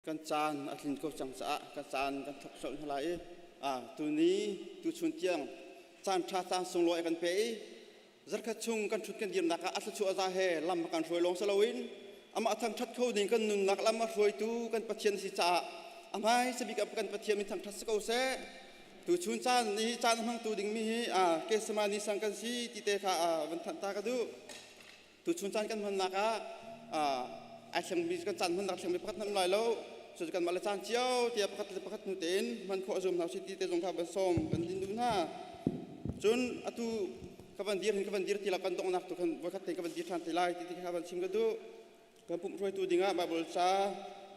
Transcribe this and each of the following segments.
Kan caan a tlin ko cang caah kan caan kan thok colh hna lai i tuni tuchun tiang caan ṭha caan sunglawi a kan pe i zarkhat chung kan ṭhut kan dirnak ah a thluachuah za he lam a kan hruai lawng si loin amah thangṭhat kho ding kan nunnak lam a hruaitu kan Pathian si caah a hmaisa bik ah kan Pathian min thangṭhat si ko seh. Tuchun caan i caan a hmangtu dingmi hi Kesamani sang kan si ti te kha van thanh ta ka duh. Tuchun caan kan hmannak ah ai thlengmi kan caan hmannak thlengmi pakhat hmanh lai lo. Cu kanmah le caan cio tiah pakhat le pakhat hnu tein hman khawh zum hna usih ti te zong kha van sawm kan din duh hna. Cun atu ka van dir hin ka van dir ti lo kan donghnak tu kan voikhat te ka van dir ṭhan te lai ti ti kha van chim ka duh. Kan pumh hruaitu dingah Bible ca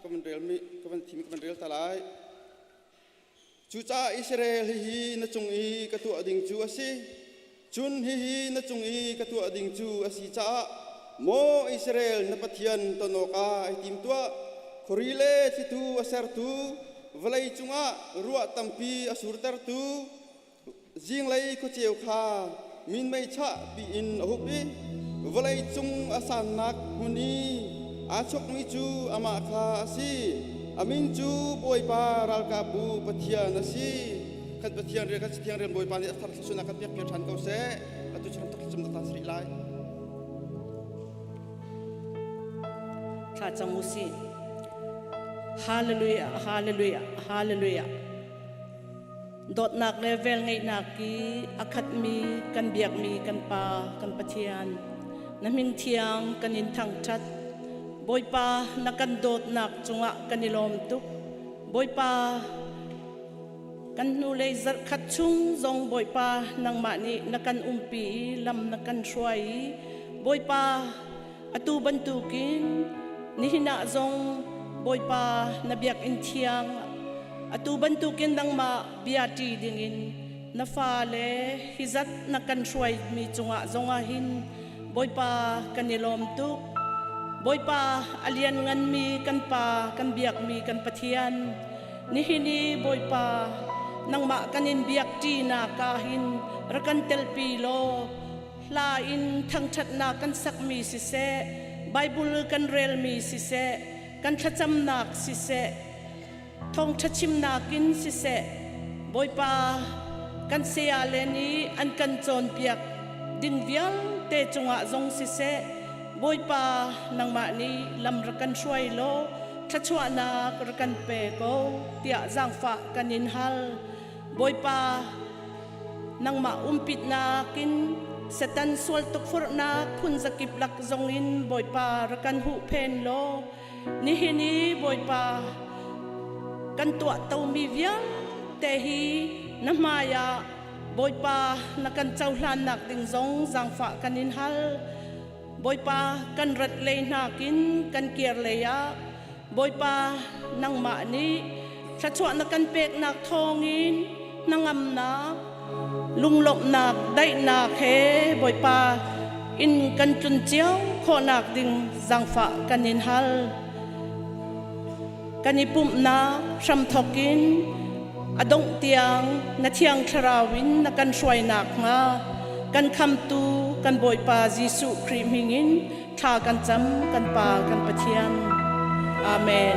ka van rel mi ka van thim ka van rel ta lai. Cucaah Israel, hihi na cung i ka tuah ding cu a si. Cun hihi na cung i ka tuah ding cu a si caah, maw Israel, na Pathian ton awkah i tim tuah. Khuari le thlitu a sertu, vawlei cungah ruah tampi a surtertu, Zinglei khuaceu kha minmei chah piin a hup i vawlei cung a sannak hmun i aa chokmi cu amah kha a si. A min cu Bawipa ralkapbu Pathian a si. Kan Pathian rian kan Cathiang rian Bawipa nih a thar thluachuahnak kan pek piak ṭhan ko seh. Atu cu rak thlacam tak rih lai. Thla cam u sih. Hallelujah, hallelujah, hallelujah. Dawtnak le velngeihnak i a khatmi kan biakmi kan Pa, kan Pathian, na min thiang kan in thangṭhat. Bawipa, na kan dawtnak cungah kan i lawm tuk. Bawipa, kan hnulei zarhkhat chung zong Bawipa nangmah nih na kan umpi i lam na kan hruai i Bawipa, atu bantukin nihin ah zong Bawipa na biakinn thiang atu bantukin nangmah bia ṭi dingin na fale hi zat na kan hruaimi cungah zongah hin Bawipa kan i lawm tuk. Bawipa a liannganmi kan Pa kan biakmi kan Pathian nihin i Bawipa nangmah kan in biak ṭinak ah hin rak kan telpi law Hla in thangṭhatnak kan sakmi siseh, Baibal kan relmi siseh, kan thlacamnak siseh, thawngṭha chimnak in siseh, Bawipa kan sayale nih an kan cawnpiak ding vialte cungah zong siseh, Bawipa nangmah nih lam rak kan hruai law thluachuahnak rak kan pe ko tiah zaangfah kan in hal. Bawipa Nangmah umpitnak in Satan sual tukforhnak phunzakip lak zongin Bawipa rak kan huhphen law nihin i Bawipa kan tuah tomi vialte hi na hmai ah Bawipa na kan cohlannak ding zong zaangfah kan in hal. Bawipa kan rat lei nakin kan kir lei ah Bawipa nangmah nih thluachuah na kan peknak thawngin hnangamnak, lunglawmhnak, daihnak he Bawipa inn kan tlun cio khawhnak ding zaangfah kan in hal. Kan i pumhnak hramthawk in a dongh tiang na Thiang Thlarau in na kan hruai nakhnga kan khamtu kan Bawipa Jesuh Khrih hmingin Thla kan cam kan Pa kan Pathian. Amen.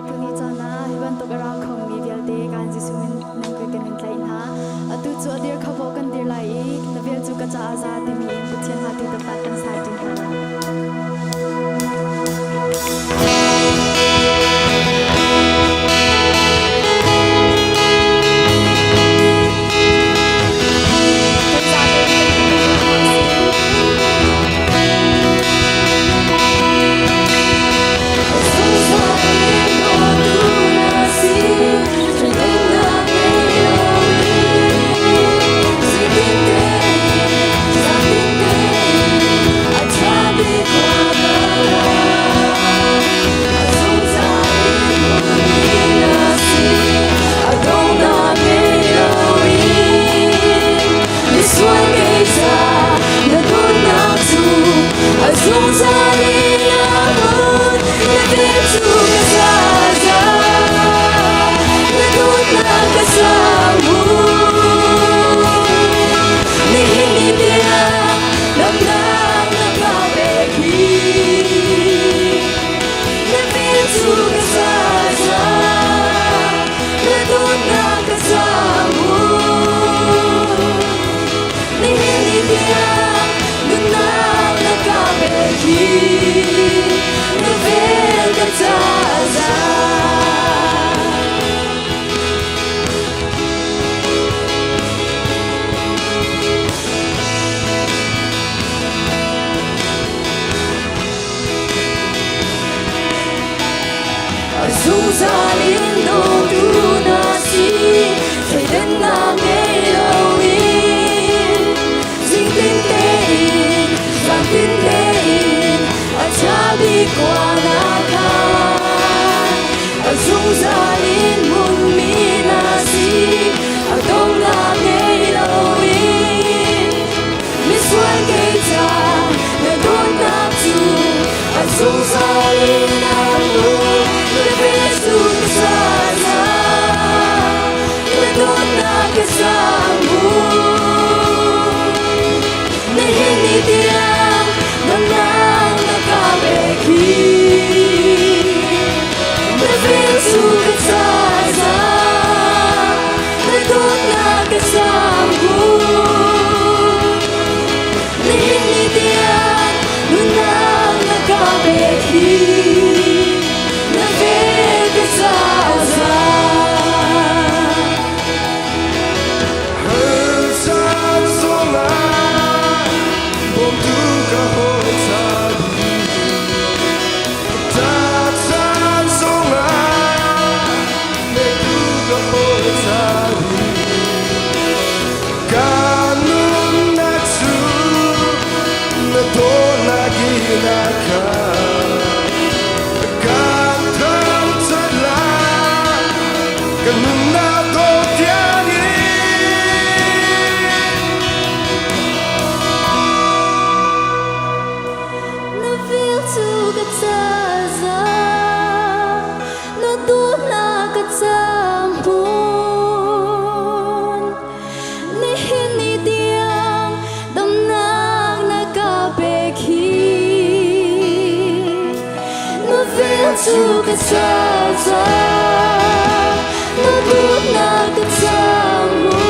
Tuni caan ah hi bantuk a ra khomi vialte kan Jesuh min nan ke kan in tlaih hna. Atu cu a dir kho kan dir lai i na vel cu ka caah za timi in Pathian hna tu taktak kan sai ṭi hna lai. cu ka ca na dawtnak ka cang mu.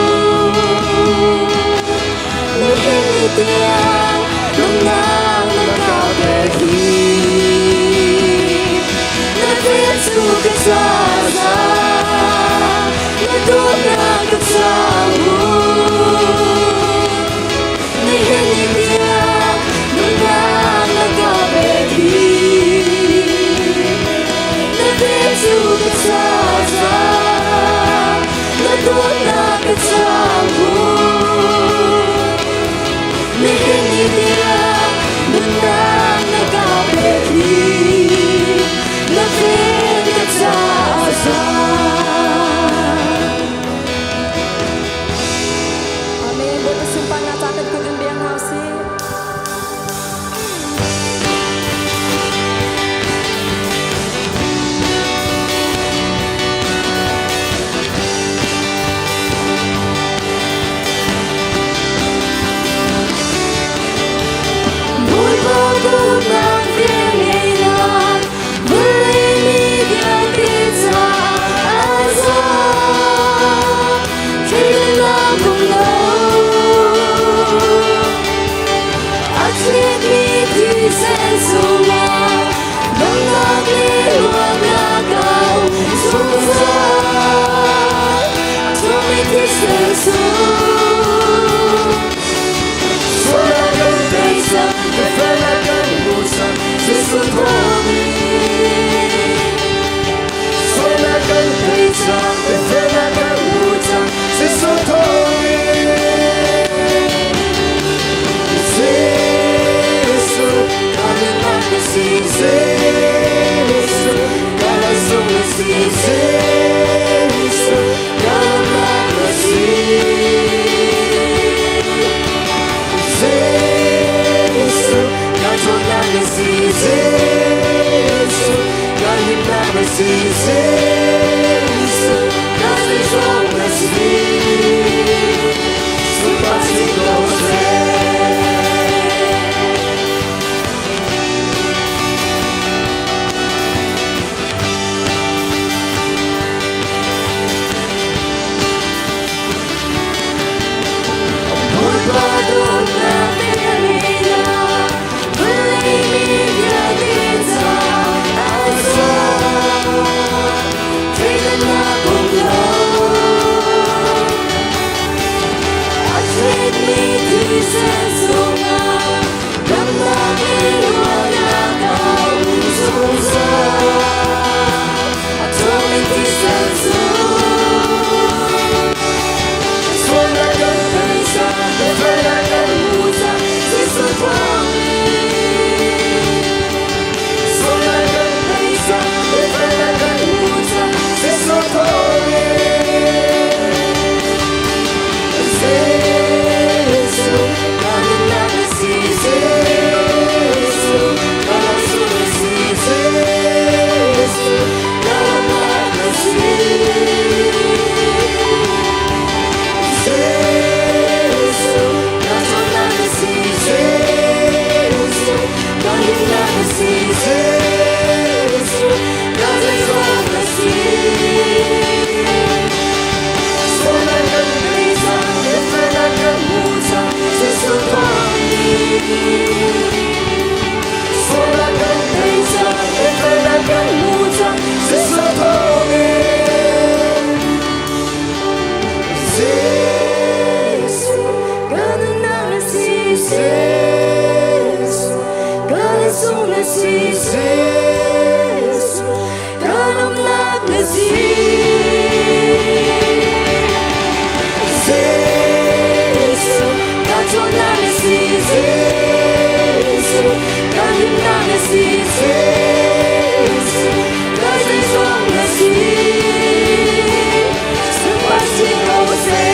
Na hin ni tiang lungnak na ka pek hi. Na vel cu ka ca na dawtnak ka cang mu. Na hin ni tiang lungnak na ka pek hi. Na vel cu ka ca na dawtnak ka cang mu. Nihin ni tiang nunnak na ka pek hi. Na vel ka ca za. Amen. Bawipa sunparnak ca kan kut in beng hna usih. Bawipa dawtnak velngeihnak vawlei mi vialte caah a za. Thleidannak um lo. A thletmi thisen chungah damnak le luatnak a um zungzal. A ṭhawngmi thisen chung. Sualnak kan tei cang, biafelnak kan hmu cang, Jesuh thawngin. Sualnak kan tei cang, biafelnak kan hmu cang, Jesuh thawngin. Jesuh, ka nunnak na si, Jesuh, ka lamsung na si, Jesuh, ka lamnak na si. Jesuh, ka ṭhawnnak na si, Jesuh, ka himnak na si, Jesuh, ka zeizong na si. Sunpar si ko seh. Bawipa dawtnak velngeihnak vawlei mi vialte caah a za. Thleidannak um lo. A thletmi thisen chungah damnak le luatnak a um zungzal. A ṭhawngmi thisen chung. Sualnak kan tei cang, biafelnak kan hmu cang, Jesuh thawngin. Sualnak kan tei cang, biafelnak kan hmu cang, Jesuh thawngin. Jesuh, ka nunnak na si, Jesuh, ka lamsung na si, Jesuh, ka lamnak na si. Jesuh, ka ṭhawnnak na si, Jesuh, ka himnak na si, Jesuh, ka zeizong na si. Sualnak kan tei cang, biafelnak kan hmu cang, Jesuh thawngin. Sualnak kan tei cang, biafelnak kan hmu cang, Jesuh thawngin. Jesuh, ka nunnak na si, Jesuh, ka lamsung na si, Jesuh, ka lamnak na si. Jesuh, ka ṭhawnnak na si, Jesuh, ka himnak na si, Jesuh, ka zeizong na si. Sunpar si ko seh.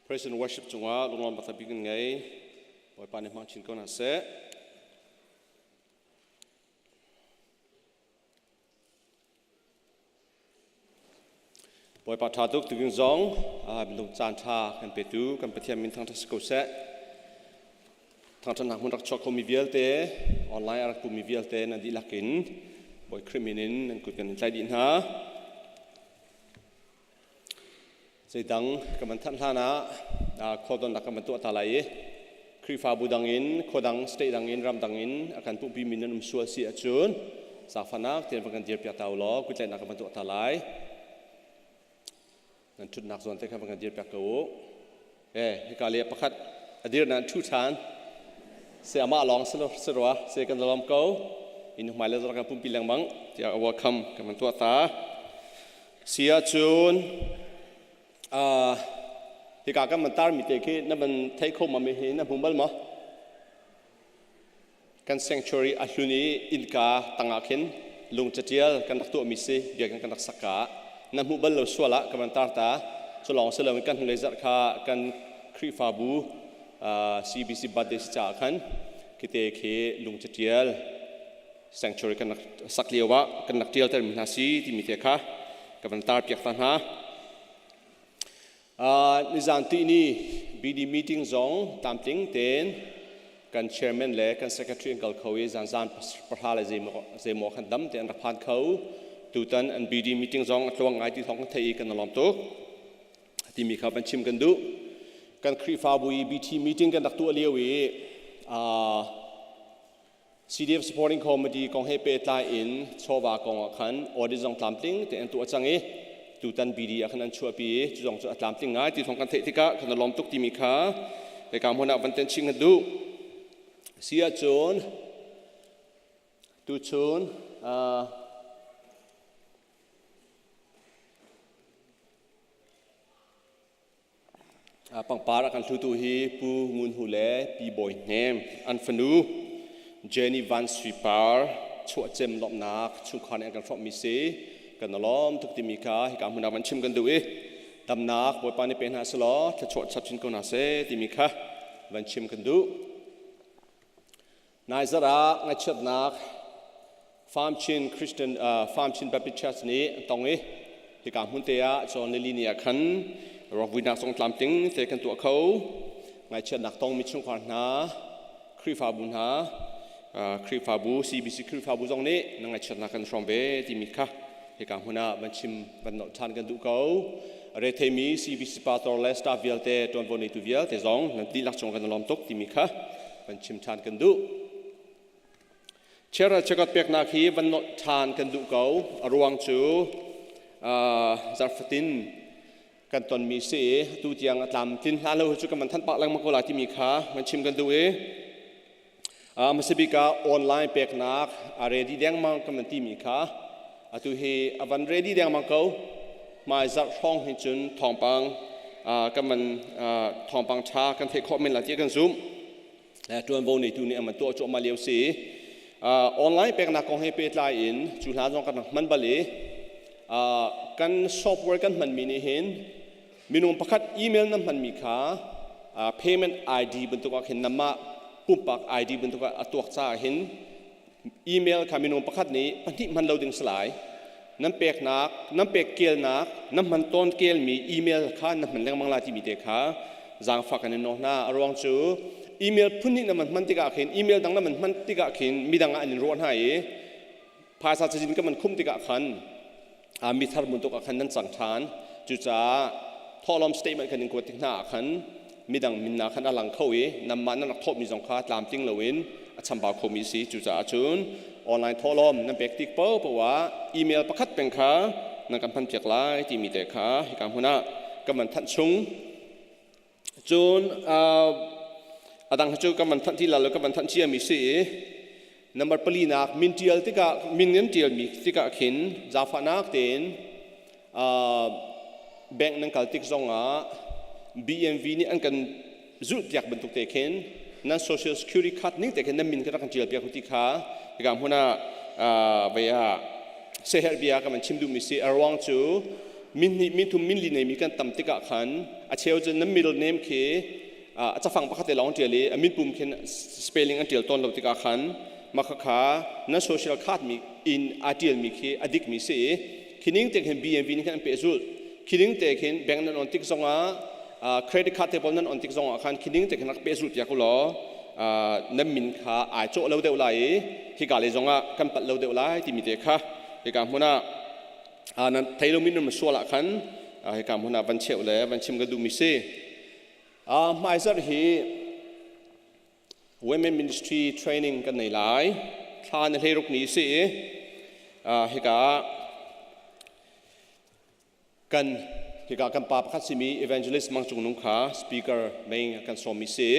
Praise and worship cungah lunglawm taktak bik kan ngei. Bawipa nih hmang chin ko hna seh. Bawipa ṭha tuk tukin zong minung caan ṭha kan petu kan Pathian min thangṭhat si ko seh. Thangṭhatnak hmun rak chuak khomi vialte, online a rak pumi vialte nan dihlak in Bawi Khrih min in nan kut kan in tlaih dih hna. Zeidang kan van thanh hlan ah khualdonnak kan van tuah ta lai i Khrihfabu dang in, khua dang, state dang in, ram dang in a kan pumhpimi nan um sual si ahcun zaangfahnak tein van kan dirpiak ta u law kutlaihnak kan van tuah ta lai. Nan ṭhutnak zawn te kha van kan dirpiak ko u. Eh, hika le pakhat a dir nan ṭhu ṭhan. Se amah lawng si rua, se kan lawm ko. In hmai le zor kan pumpi lengmang tiah welcome kan van tuah ta. Si ahcun hika kan van tarmi te khi na van thei kho ma mi hi na hmu bal maw? Kan sanctuary a hlun i innka tangah khin lung catial kan rak tuahmi si biakinn kan rak sak ka na hmuh bal lo sual ah kan van tar ta. Cu lawng si loin kan hnulei zarh kha kan Khrihfabu CBC birthday si caah khan khite khi lung catial sanctuary kan rak sak lio ah kan rak ṭialtermi hna si timi te kha ka van tar piak ta hna. Nizan tihni BD meeting zong tlamtling tein kan chairman le kan secretary an kal kho i zanzan pahra le zeimaw khan dam te an rak phan kho. Tutan an BD meeting zong a tluang ngai ti thawng kan theih i kan lawm tuk timi kha van chim kan duh. Kan Khrihfabu i BT meeting kan rak tuah lio i CDF Supporting Committee kong he pehtlai in chawva kong ah khan audit zong tlamtling tein an tuah cang i tutan BD ah khan an chuahpi i cu zong cu a tlamtling ngai ti thawng kan theih tikah kan lawm tuk timi kha hika hmun ah van ten chin kan duh. Si ahcun tuchun Pangpar a kan hlutu hi Pu Ngun Hu le Pi Bawi Hnem an fanu Jenny Van Sui Par chuahcem lawmhnak chungkhar nih an kan hrawmhmi si. Kan lawm tuk timi kha hika hmun ah van chim kan duh i damnak Bawipa nih pe hna selaw thluachuah chap chin ko hna seh timi kha van chim kan duh. Nai zarh ah ngaihchiatnak Farm Chin Christian Farm Chin Baptist Church nih an tong i hika hmun te ah cawn nili ni ah khan rawkvuinak zong tlamtling te kan tuah kho. Ngaihchiatnak tongmi chungkhar hna Khrihfabu hna Khrihfabu CBC Khrihfabu zong nih na ngaihchiatnak kan hrawm ve timi kha hika hmun ah van chim van nolh ṭhan kan duh ko. Retheimi CBC pastor le staff vialte ṭuanvo neitu vialte zong nan dihlak cung kan i lawm tuk timi kha van chim ṭhan kan duh. Chiara chekat peknak hi van nolh ṭhan kan duh ko. A ruang cu zarhfatin kan tonmi si i tu tiang a tlam tlin hlan lo cu kan van thanh pah lengmang ko lai timi kha van chim kan duh i hmasabik ah online peknak a ready dengmang kan van timi kha atu hi a van ready dengmang ko. Hmai zarh hrawng hin cun thawngpang kan van thawngpang ṭha kan theih khawh men lai ti kan zumh. Ṭuanvo neitu nih an van tuah cuahmah lio si. Online peknak kong he pehtlai in cu hlan zong kan rak hman bal i kan software kan hmanmi nih hin minung pakhat email na hmanmi kha payment ID bantuk ah khin namah pumpak ID bantuk ah a tuak caah hin email kha minung pakhat nih pahnih hman lo ding si lai. Nan peknak, nan pek kelnak, nan hman tawn kelmi email kha na hman lengmang lai timi te kha zaangfak kan in nawl hna. A ruang cu email phun hnih na man hman tikah khin, email dang na man hman tikah khin midang ah an in ruah hna i phaisa cazin kan man khum tikah khan mi thar bantuk ah khan nan cang ṭhan. Cucaah thawhlawm statement kan in kuat tik hna ah khan midang min ah khan a lang kho i nanmah nan rak thawhmi zong kha tlamtling loin a chambau khomi si. Cucaah cun online thawhlawm nan pek tik paohpaoh ah email pakhat peng kha nan kan hmanpiak lai timi te kha hika hmun ah kan van thanh chung. Cun a dang cu kan van thanh ti la lo, kan van thanh ciami si i number palinak, min tial tikah, min nan tialmi tikah khin zaangfahnak tein bank nan kal tik zongah BMV nih an kan zulhpiak bantuk te khin nan social security card ning te khin nan min kha rak kan tial piak ti kha hika hmun ah vei ah seherh bia kan van chim duhmi si. A ruang cu min hnih, min thum, min li neimi kan tam tikah khan a cheu cu nan middle name khi a cafang pakhat te lawng ṭial i a min pum khin spelling an ṭial tawn lo tikah khan mah khakha nan social card mi in aa ṭialmi khi a dikmi si i khi ning te khin BMV nih khin an pehzulh. Khi ning te khin bank nan on tik zongah, credit card te pawl nan on tik zongah khan khi ning te khin rak pehzulh piak u law nan min kha ai cawh lo deuh lai i hika lei zongah kan palh lo deuh lai timi te kha hika hmun ah nan thei lomi nan sual ah khan hika hmun ah van cheuh le van chim ka duhmi si. Hmaizarh hi Women Ministry Training kan nei lai, thla na hleiruk ni si i hika kan hika kan pa pakhat simi Evangelist Mang Cung Nung kha speaker main kan sawmmi si.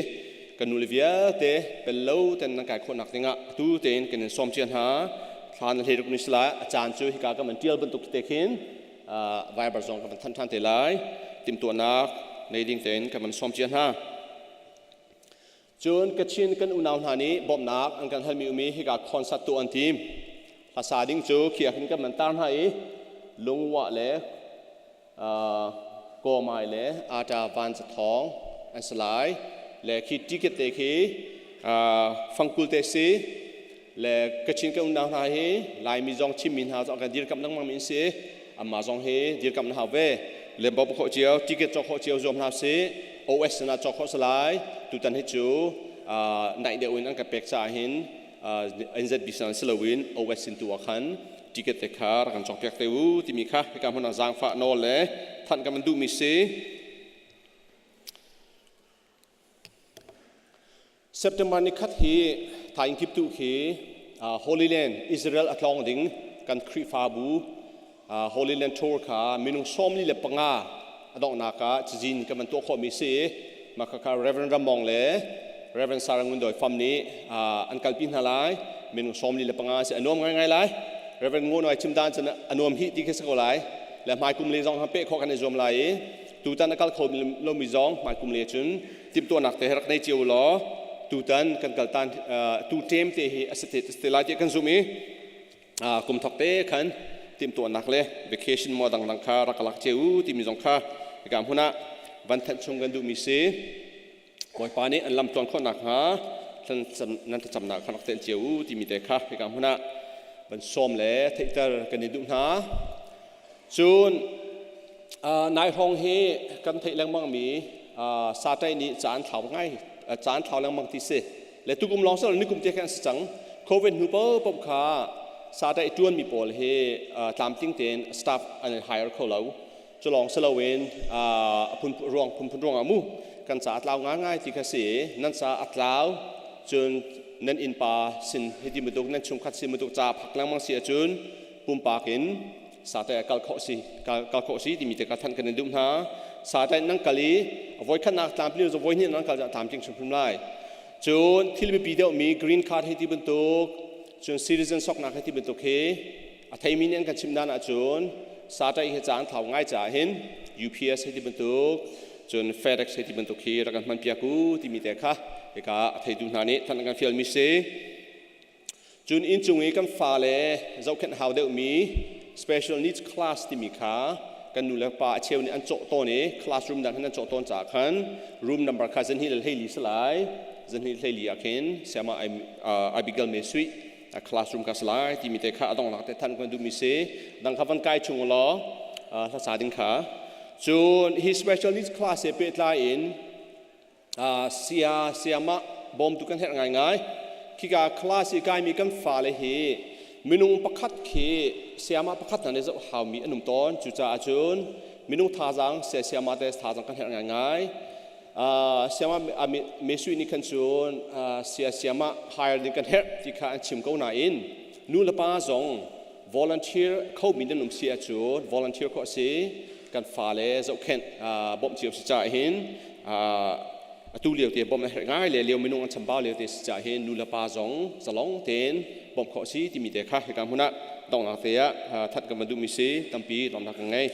Kan nule vialte pel lo ten nan kai khawhnak dingah atu tein kan in sawm cia hna. Thla na hleiruk ni si lai. A caan cu hika kan van tial bantuk te khin Viber zong kan van than ṭhan te lai. Timhtuahnak nei ding tein kan van sawm cia hna. Cun Kachin kan unau hna nih bawmhnak an kan halmi umi hika concert tuah an tim. Hlasa ding cu khi ah khin kan van tar hna i lungwah le kawmai le ata van cathawng an si lai le khi ticket te khi fangkul te si le Kachin kan unau hna hi Laimi zong Chinmi hna zong kan dirkamh lengmang mi an si. Amah zong hi dirkamh na hau ve. Lembo khawh cio, ticket cawk khawh cio zuam hna si. OS na cawk khawh salai. Tutan hi cu naih deuh in an ka pek caah hin NZBC si loin OS in tu ah khan ticket te kha rak kan cawk piak te u timi kha hika hmun ah zaangfah nawl le thanh kan duhmi si. September ni khat hi thaing kip tu khi Holy Land Israel a tlawng ding kan Khrihfabu Holy Land tour kha minung 45 a donghnak ah cazin kan van tuah khawhmi si. Mah kha Reverend Ramong le Reverend Sarah Ngun Doi Fam nih an kalpi hna lai. Minung 45 si, a nuam ngaingai lai. Reverend Ngun Noi chim dan cun a nuam hi ti khi si ko lai le hmai kum le zong peh khawh kan i zuam lai i tutan a kal kho lomi zong hmai kum le cun timhtuahnak te rak nei cio law tutan kan kal tan tu ṭem te hi a si te lai ti kan zum i kum thok te khan timhtuahnak le vacation mo dangdang kha rak lak cio timi zong kha hika hmun ah van thanh chung kan duhmi si. Bawipa nih an lam tluan khawhnak hnga nan thlacamnak kha rak tel cio u timi te kha hika hmun ah van sawm le theihter kan i duh hna. Cun nai hrawng hi kan theih lengmangmi satai nih caan thlau ngai, caan thlau lengmang ti si. Le tukum lawng sal nikum te khan si cang. COVID hnu paohpaoh kha sata i ṭuanmi pawl hi tlamtling tein staff an hire kho lo. Cu lawng si loin a phun ruang phunphun ruangah mu kan ca a tlau ngaingai ti kha si. Nan ca a tlau cun nan innpa sin hiti bantuk nan chungkhat sin bantuk ca phak lengmang si ahcun pumpak in sate kal khawh si kal khawh si timi te ka thanh kan in duh hna. Sate nan kal i voikhatnak tlamtling voi hnih nan kal tlamtling hrimhrim lai. Cun thil biapi deuhmi green card hei ti bantuk, cun citizen soknak hei ti bantuk hi a theimi nih an kan chimh dan ahcun satai hi caan thau ngai caah hin UPS hei ti bantuk, cun FedEx hei ti bantuk hi rak kan hman piak u timi te kha hika a theitu hna nih thanh an kan fialmi si. Cun inncung i kan fale zohkhenh hau deuhmi special needs class timi kha kan nu le pa a cheu nih an cawh tawn i classroom dang hin an cawh tawn caah khan room number kha zanhnih le 14 si lai. Zanhnih 14 ah khin sayama Abigail Me Sui classroom kha si lai timi te kha a donghnak te than kan duhmi si. Dang kha van kai chung law hlasa ding kha. Cun hi special needs class he pehtlai in sia siamah bawmtu kan herh ngaingai. Khika class i kaimi kan fale hi minung pakhat khi siamah pakhat hna nih zoh haumi an um tawn. Cucaah cun minung thazaang sia siamah te thazaang kan herh ngaingai. Siamah mesui nih khan cun sia siamah hire ding kan herh ti kha an chim ko nain nu le pa zong volunteer khomi nan um si ahcun volunteer khawh a si. Kan fale zohkhenh bawmh cio si caah hin atu lio te bawmh a herh ngai le lio minung an chambau lio te si caah hin nu le pa zong zalong tein bawmh khawh a si timi te kha hika hmun ah donghnak te ah that kan van duhmi si. Tampi lawmnak kan ngei.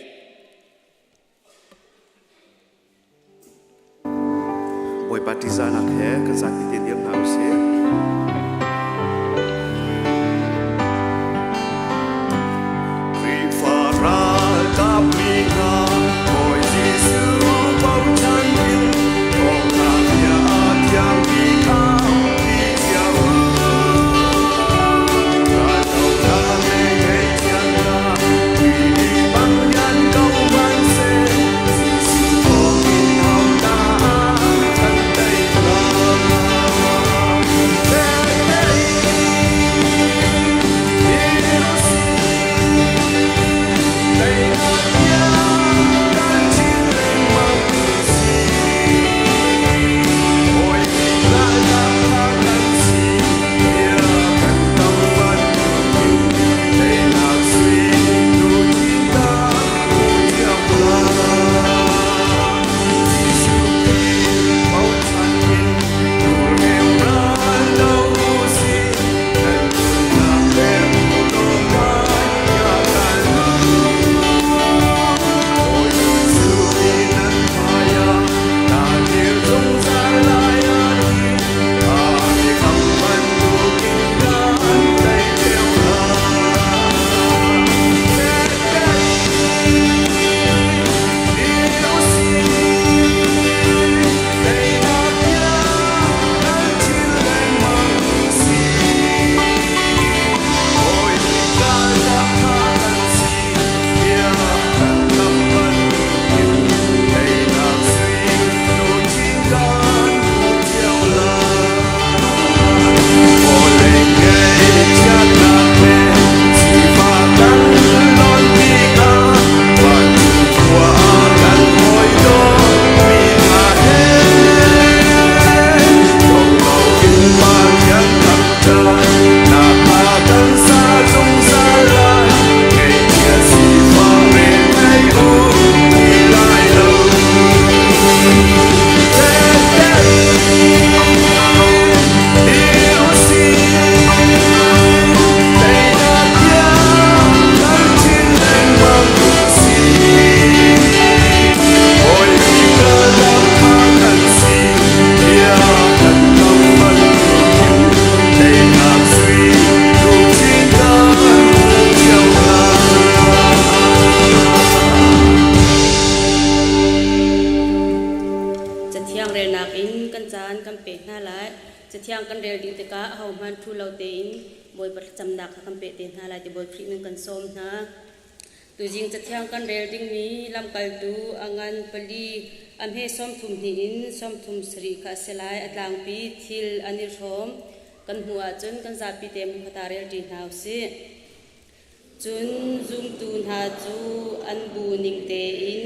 Bawipa ṭihzahnak he kan zapi te dir hna usih. Khrihfa ralkap mi hna, Bawi Jesuh bochan in thawngṭha bia thiangmi kha ti cia u. Raldohnak he ngaihchiatnak, Khrih bang ko hmanhseh, Jesuh thawngin haunak kan tei lai. Cathiang relnak in kan caan kan pek hna lai. Cathiang kan rel dih tikah ahohmanh thu lo tein Bawipa thlacamnak kha kan peh te hna lai ti Bawi Khrih min kan sawm hna. Tuzing cathiang kan rel dingmi lamkaltu a ngan 4. A hme 32 in 37 kha a si lai. A tlangpi thil an i hrawm. Kan hmuh ahcun kan zapi te hmuhkhat ah rel ṭi hna usih. Cun zumtu hna cu an bu ning tein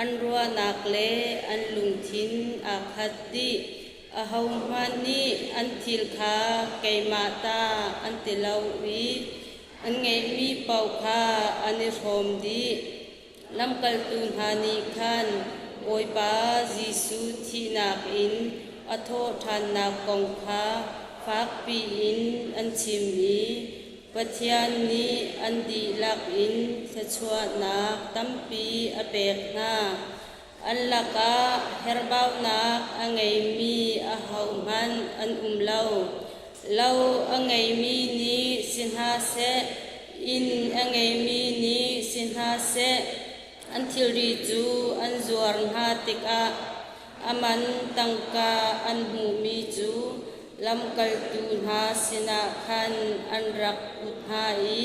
an ruahnak le an lungthin aa khat dih. Ahohmanh nih an thil kha keimah ta an ti lo i an ngeihmi paoh kha an i hrawm dih. Lamkaltu hna nih khan Bawipa Jesuh thihnak in a thawhṭhannak kong kha fakpi in an chim i Pathian nih an dihlak in thluachuahnak tampi a pek hna. An lakah herhbaunak a ngeimi ahohmanh an um lo. Lo a ngeimi nih si hna seh, inn a ngeimi nih si hna seh, an thilri cu an zuar hna tikah a man tangka an hmuhmi cu lamkaltu hna sinah khan an rak put hna i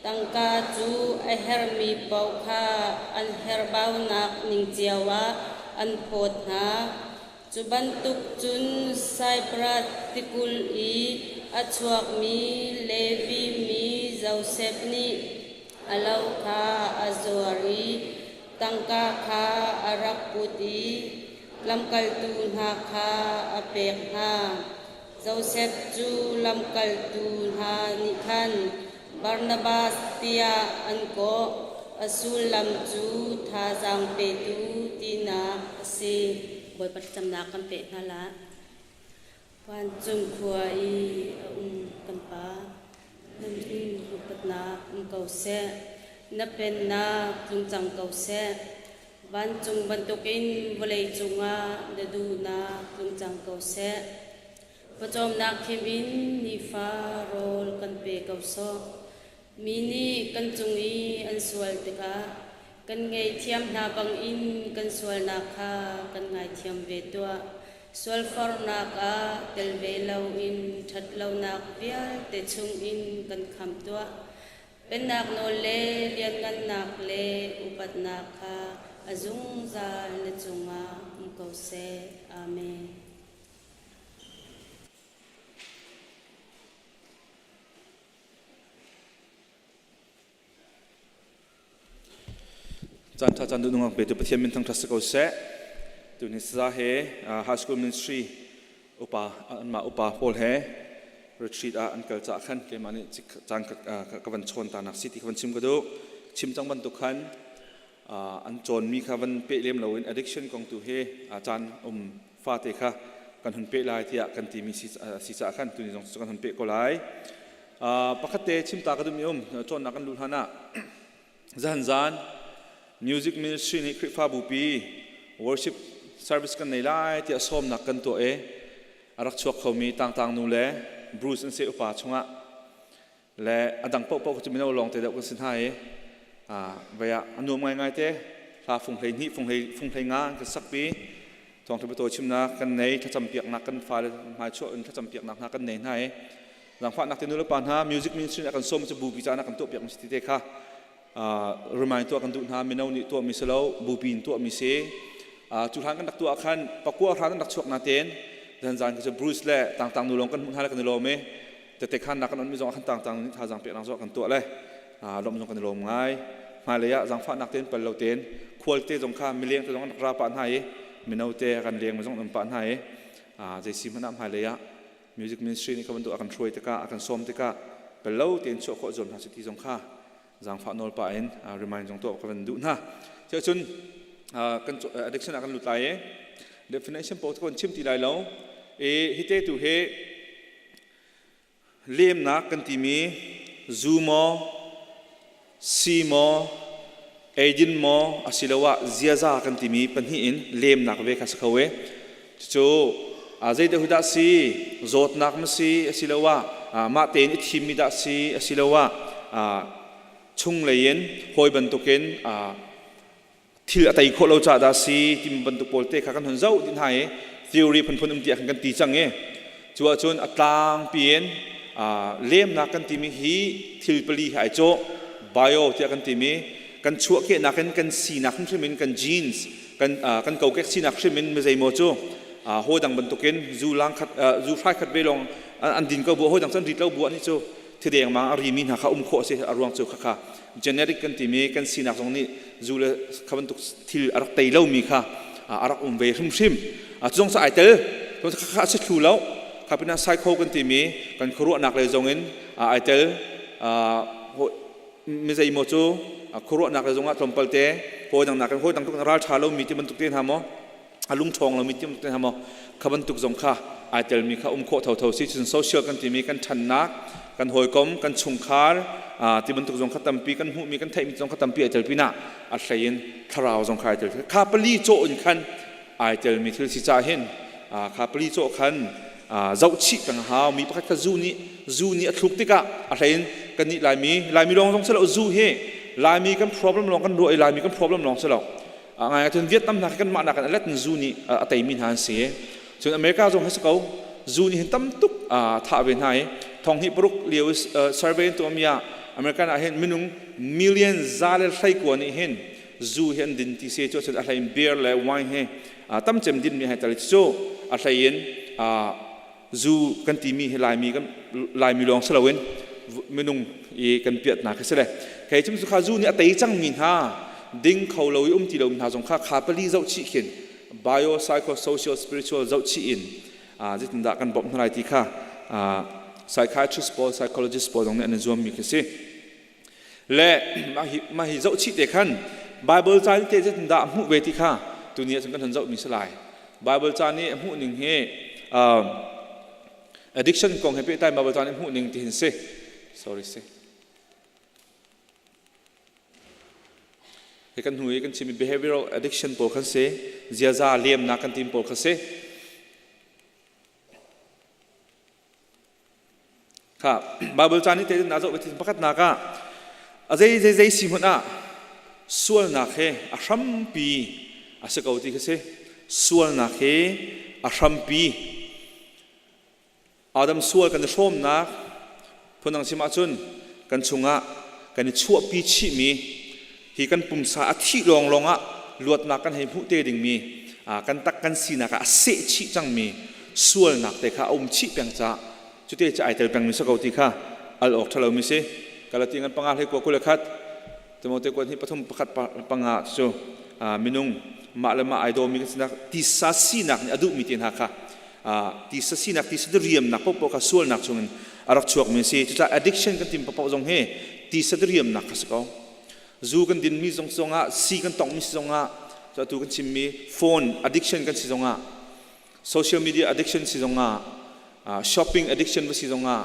tangka cu a herhmi paoh kha an herhbaunak ning cio ah an phawt hna. Cu bantuk cun Saipras tikulh i a chuakmi Levi mi Josef nih a lo kha a zuar i tangka kha a rak put i lamkaltu hna kha a pek hna. Josef cu lamkaltu hna nih khan Barnabas tiah an kawh, a sullam cu thazaang petu tinak a si. Bawipa thlacamnak kan peh hna lai. Vancung khua i a um kan Pa, na min upatnak um ko seh, na pennak tlung cang ko seh. Vancung bantukin vawlei cungah na duhnak tlung cang ko seh. Pawcawmnak khim in nifa rawl kan pe ko sawh. Mi nih kan cung i an sual tikah kan ngaihthiam hna bangin kan sualnak kha kan ngaithiam ve tuah. Sualforhnak ah tel ve loin ṭhatlonak vialte chungin kan khamh tuah. Pennak nawl le lianngannak le upatnak kha a zungzal na cungah um ko seh. Amen. Caan ṭha caan duh nungak petu Pathian min thangṭhat si ko seh. Tuni saza he high school ministry upa anmah upa pawl he retreat ah an kal caah khan keimah nih caan ka van chawn ta nak si ti ka van chim ka duh. Chim cang bantuk khan an cawnmi kha van peh lem loin addiction kong tu he caan um fate kha kan hun peh lai tiah kan timi si caah khan tuni zong cu kan hun peh ko lai. Pakhat te chimta ka duhmi um cawnnak kan luh hlan ah zan zan music ministry nih Khrihfabu pi worship service kan nei lai tiah sawmnak kan tuah i a rak chuak khomi tangtang nu le Bruce an se upa chungah le a dang paohpaoh cu mino lawng te deuh kan si hna i vei ah a nuam ngaingai te hla fung hlei hnih fung hlei fung hlei nga an kan sakpi thawngtha biatawi chimnak kan nei thlacam piaknak kan fale hmai chuah in thlacam piaknak hna kan nei hna i zaangfahnak te nulepa hna music ministry a kan sawm cu bupi caan ah kan tuah piak mi si te kha remind tuah kan duh hna mino nih tuah mi si lo bupi in tuah mi si cu hlan kan rak tuah khan pakua hran an rak chuak na ten zan zan cu Bruce le tangtang nu lawng kan hmuh hna le kan i lawm i tete khan nak kan on mi zong khan tangtang nih thazaang peknak zong kan tuah le lawm zong kan i lawm ngai hmailei ah zaangfahnak tein pal lo tein khual te zong kha mileng te zong an rak ra pah hna i mino te kan leng mi zong an um pah hna i zei si hmanh ah hmailei ah music ministry nih kha bantuk a kan hruai tikah a kan sawm tikah pel lo tein chuah khawh zuam hna si ti zong kha zaangfah nawl pah in remind zong tuah ka van duh hna. Cun kan addiction ah kan lut lai i definition paoh kan chim ti lai lo i hi te tu hi lemnak kan timi zu maw si maw eidin maw asiloah ziaza kan timi pahnih in lemnak ve kha si kho e cucu zeidah hu dah si zawtnak ma si asiloah mah tein i thimmi dah si asiloah chunglei in hawi bantukin thil a tei khawh lo caah dah si timi bantuk pawl te kha kan hun zoh dih hna i theory phunphun um tiah kan ti cang i cu ahcun a tlangpi in lemnak kan timi hi thil pali he ai cawh bio tiah kan timi kan chuahkehnak in kan sinak hrimhrim in kan genes. Kan kan kokek sinak hrim in mizeimaw cu hawi dang bantukin zu lang khat zu hrai khat ve lawng an din ko bu hawi dang cu an rit lo bu ani cu thideng mang a rimi hna kha um khawh si. A ruang cu khakha genetic kan timi kan sinak zong nih zu le kha bantuk thil a rak tei lomi kha a rak um ve hrimhrim. Cu zong cu ai tel khakha a si thlu lo. Kha pinah psycho kan timi kan khuaruahnak lei zong in ai tel. Mi zeimaw cu khuaruahnak le zongah tlawmpal te hawi dang nakin hawi dang tuk ral ṭha lomi ti bantuk te hna maw, a lung ṭhawng lomi ti bantuk te hna maw, kha bantuk zong kha ai telmi kha um khawh thotho si. Cun social kan timi kan ṭhannak, kan hawikom, kan chungkhar ti bantuk zong kha tampi kan hmuhmi, kan theihmi zong kha tampi ai tel pinah a hlei in thlarau zong kha ai tel. Kha pali cawh in khan ai telmi thil si ca hin kha pali cawh khan zohchih kan hau. Mi pakhat kha zu nih a thluk tikah a hlei in kannih Laimi, Laimi lawng zong si lo, zu hi Laimi kan problem lawng kan ruah i Laimi kan problem lawng si lo. Ngai cun Vietnam hna khi kanmah nakin a let in zu nih a teimi hna an si. Cun America zong hi si ko, zu nih hin tam tuk thah ve hna i 2006 lio survey an tuahmi ah American ah hin minung million 119 nih hin zu hi an din ti se. Cu a hlei in beer le wine hi tam cem din mi hai tal. Cu a hlei in zu kan timi hi Laimi kan Laimi lawng si loin minung i kan piatnak hi si le kei chim cu kha zu nih a tei cang mi hna, ding kho lo i um ti lo mi hna zong kha kha pali zoh chih khin bio, psycho, social, spiritual zoh chih in zeitindah kan bawmh hna lai ti kha psychiatrist pawl, psychologist pawl zong nih an i zuam mi khi si le mah hi zoh chih te khan Bible ca nih te zeitindah a hmuh ve ti kha tuni ah cun kan hun zoh mi si lai. Bible ca nih a hmuh ning hi, addiction kong he pehtlai Bible ca nih hmuh ning ti hin si, sorry, si hi kan hnu i kan chimmi behavioral addiction pawl khan si, ziaza lemnak kan tim pawl kha si. Kha Bible ca nih te na zoh pakhatnak ah a zei zei zei si hmanh ah sualnak he a hrampi a si ko ti kha si. Sualnak he a hrampi, Adam sual kan i hrawmnak, phundang chim ahcun kan chungah kan i chuahpi chihmi hi kan pumsa a thih lawnglawng ah luatnak kan hei hmuh te dingmi, kan tak kan sinak ah a seh chih cangmi sualnak te kha a um chih peng caah cute cu ai tel pengmi si ko ti kha al awk ṭhalomi si. Galati ngan 5 hlei 9 21, Timote kuat hnih 3 1 5 cu minung mah le mah ai dawmi kan sinak, tisa sinak nih a duhmi te hna kha, tisa sinak, tisa diriamnak paohpaoh kha sualnak chungin a rak chuakmi a si. Cucaah addiction kan tim paohpaoh zong hi tisa diriamnak kha si ko. Zu kan dinmi zong zongah, si kan tonghmi si zongah, atu kan chimmi phone addiction kan si zongah, social media addiction si zongah, shopping addiction va si zongah,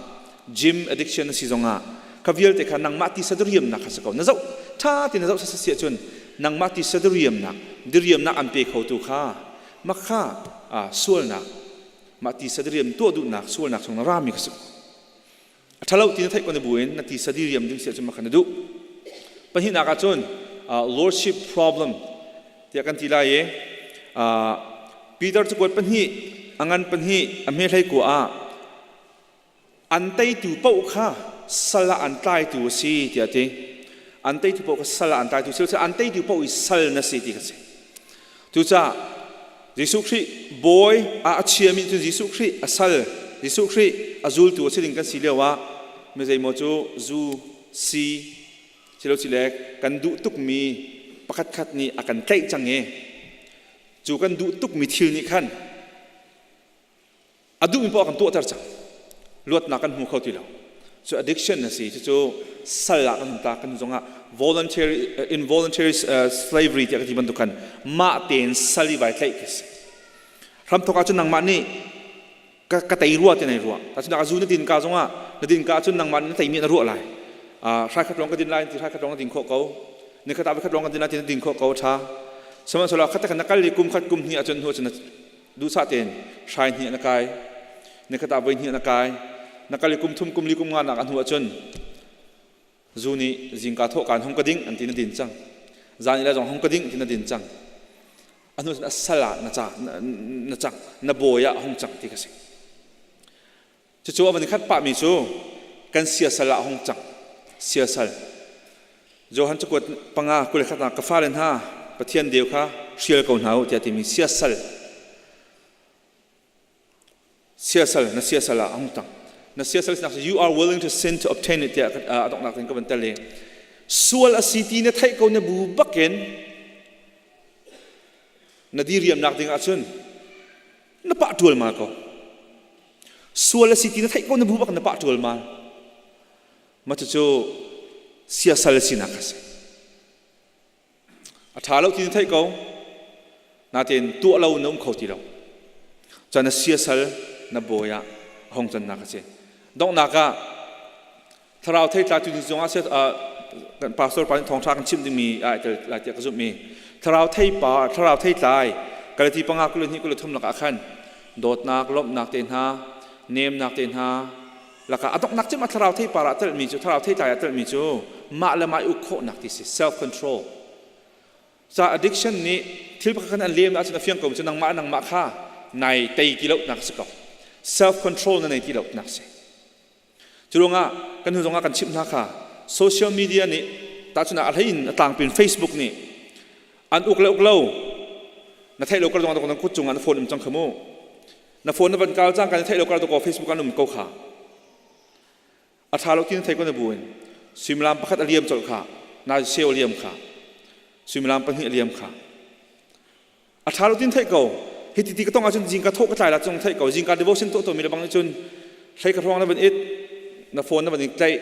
gym addiction si zongah, kha vialte kha nangmah tisa diriamnak kha si ko. Na zoh tha ti na zoh si ahcun nangmah tisa diriamnak, diriamnak an pe kho tu kha mah kha sualnak, mah tisa diriam tuah duhnak sualnak chung na rami kha si. A ṭhalo ti na theih ko na buin na tisa diriam ding si ahcun mah kha na duh. Pahnihnak ahcun lordship problem tiah kan ti lai i Peter cakuat 2 a ngan 2 a hme 19 ah an teitu paoh kha sal ah an tlaitu a si tiah a ti. An teitu paoh kha sal ah an tlaitu si, an teitu paoh i sal na si ti kha si. Cucaah Jesuh Khrih bawi ah a chiami cu Jesuh Khrih a sal, Jesuh Khrih a zultu a si ding kan si lio ah mi zeimaw cu zu, si, silocile kan duh tukmi pakhatkhat nih a kan tlaih cang i cu kan duh tukmi thil nih khan a duhmi poah kan tuahter cang, luatnak kan hmu kho ti lo cu addiction a si. Cucu sal ah kan ta kan zongah voluntary, involuntary slavery tiah ka ti bantuk khan mah tein sal i vai tlaih khi si. Hramthok ahcun nangmah nih ka ka tei rua ti nei ruah tacun a zu na din ka zongah na din ka ahcun nangmah nih na teimi na ruah lai. Hrai khat lawng ka din lai ti, hrai khat lawng na din khawh ko. Ni khat ah khat lawng ka din lai ti na din khawh ko, tha. Sihmanhsehlaw khat khat na kal i kum khat kum hnih ahcun hnu ahcun duhsah tein hrai hnih na kai, nikhat ah voi hnih na kai, na kal i kum thum, kum li, kum nga nak a hnu ahcun zu nih zingka thawh kaan hong ka ding an ti na din cang, zan ila zong hong ka ding ti na din cang. A hnu a sal ah na ca na cang, na bawi ah hong cang ti ka si. Cucu a van i khat pahmi cu kan siasal ah hong cang. Siasal. Johan cakuat 5 21 ka fale hna, Pathian deu kha. hrial ko hna u tiah timi siasal siasal na siasal ah a hung tang na siasal sinak cu you are willing to sin to obtain it tiah a donghnak in ka van tel i sual a si ti na theih ko na bu bakin na diriamnak ding ahcun na pah ṭual mal ko sual a si ti na theih ko na bu bak na pah ṭual mal ma cucu siasal sinak a si A ṭha lo ti na theih ko. Natein tuah lo na um kho ti lo. Cun na siasal na bawi ah a hung cannak a si. Donghnak ah thlarau theitlai tu ni zongah kan pastor pa nih thawngṭha kan chimh dingmi ai tel lai tiah ka zumh i thlarau theipa thlarau theitlai Galati panga 22 23 lakah khan dawtnak lawmhnak te hna nemnak te hna lakah a donghnak cem a thlarau theipar ah telhmi cu thlarau theitlai ah telhmi cu mah le mah i uk khawhnak ti si self control ca addiction nih thil pakhat khan an lem ahcun a fiang ko cu nangmah nangmah kha nai tei ti lo nak si ko self control na nei ti lo nak si cu ruangah kan hnu zongah kan chimh hna kha social media nih tahchun ah a hlei in a tlangpin Facebook nih an uk le uk lo na theih lo kar zongah na kut cungah na phone um cang kha mu Na phone na van kal cang kan theih lo kar ko Facebook an um ko kha. A tha lo tin thei ko na buin. Suimilam pakhat a liam colh kha. Na seu liam kha. Suimilam pahnih a liam kha. A tha lo tin thei ko. Hi ti ti ka tong ahcun zingka thawh ka tlai la cung thei ko. Zingka devotion to to mi le bang cun hlei ka hruang na van it na phone na van in tlaih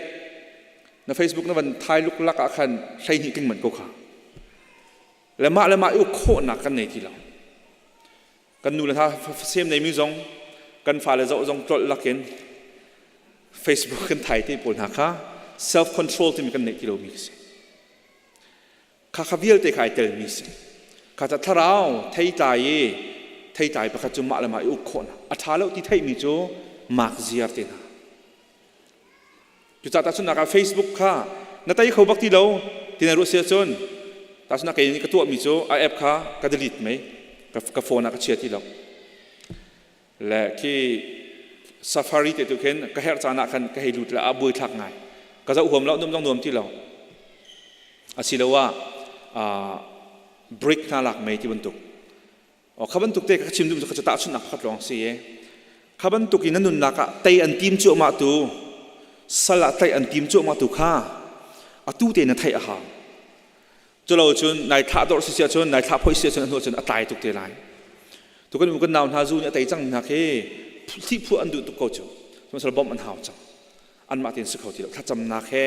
na Facebook na van thai luk lak ah khan hlei hnih ting man ko kha. Le mah le mah i uk khawhnak kan nei ti lo. Kan nu le hna sem neimi zong kan fale zoh zong tlolh lakin Facebook kan thai te pawl hna kha self control timi kan neih ti lomi si. Kha kha vialte kha ai telmi si. Kha ca thlarau theitlai i theitlai pakhat cu mah le mah i uk khawhnak a ṭha lo ti theihmi cu mak ziar te hna. Cucaah tahchunhnak ah Facebook kha na tei kho bak ti lo ti na ruah si ahcun tahchunhnak kei nih ka tuahmi cu a app kha ka delete mei ka phone ah ka chia ti lo. Le khi Safari te tu khin ka herh caan ah khan ka hei lut le a buai thlak ngai. Ka zoh huam lo num zong nuam ti lo. Asiloah break hna lak mei ti bantuk. Kha bantuk te ka chim duh cu ka tahchunhnak pakhat lawng si i kha bantuk in na nunnak ah tei an tim cuahmah tu sal ah tlaih an tim cuahmah tu kha atu te na theih a hau culo cun nai thlah dawr si sia cun nai thlah phoi sia cun a hnu cun a tlai tuk te lai tu kan kan nau hna zu nih a tei cang hna khi thih phuah an duh tuk ko cu sihmanhsehlaw bawmh an hau cang anmah tein si kho ti lo thlacamnak he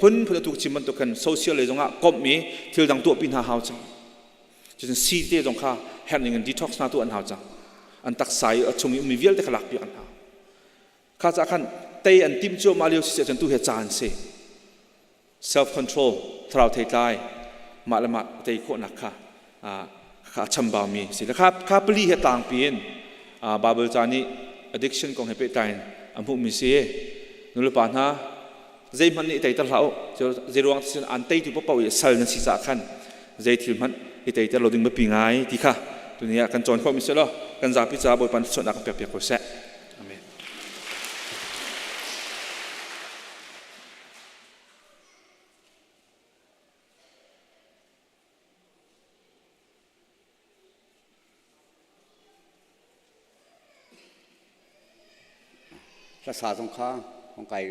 phun phun atu chim bantuk khan social lei zongah komh i thil dang tuahpi hna hau cang Cucun sii te zong kha herh ning in detox hna tu an hau cang. An taksa i a chung i ummi vialte kha lakpiak an hau. Kha caah khan tei an timh cuahmah lio si cun tu he caan si. Self control, thlarau theitlai, mah le mah tei khawhnak kha kha a chambaumi si. Kha kha pali he tlangpi in Bible ca nih addiction kong he pehtlai in a hmuhmi si. Nulepa hna zeihmanh nih i teiter hlah u zeiruang ti an teitu paohpaoh i sal nan si caah khan zei thil hmanh i teiter lo ding biapi ngai ti kha tuni ah kan cawn khawhmi si law kan zapi caah Bawipa nih thluachuahnak kan pekpiak ko seh. Amen. Hlasa zong kha hong kai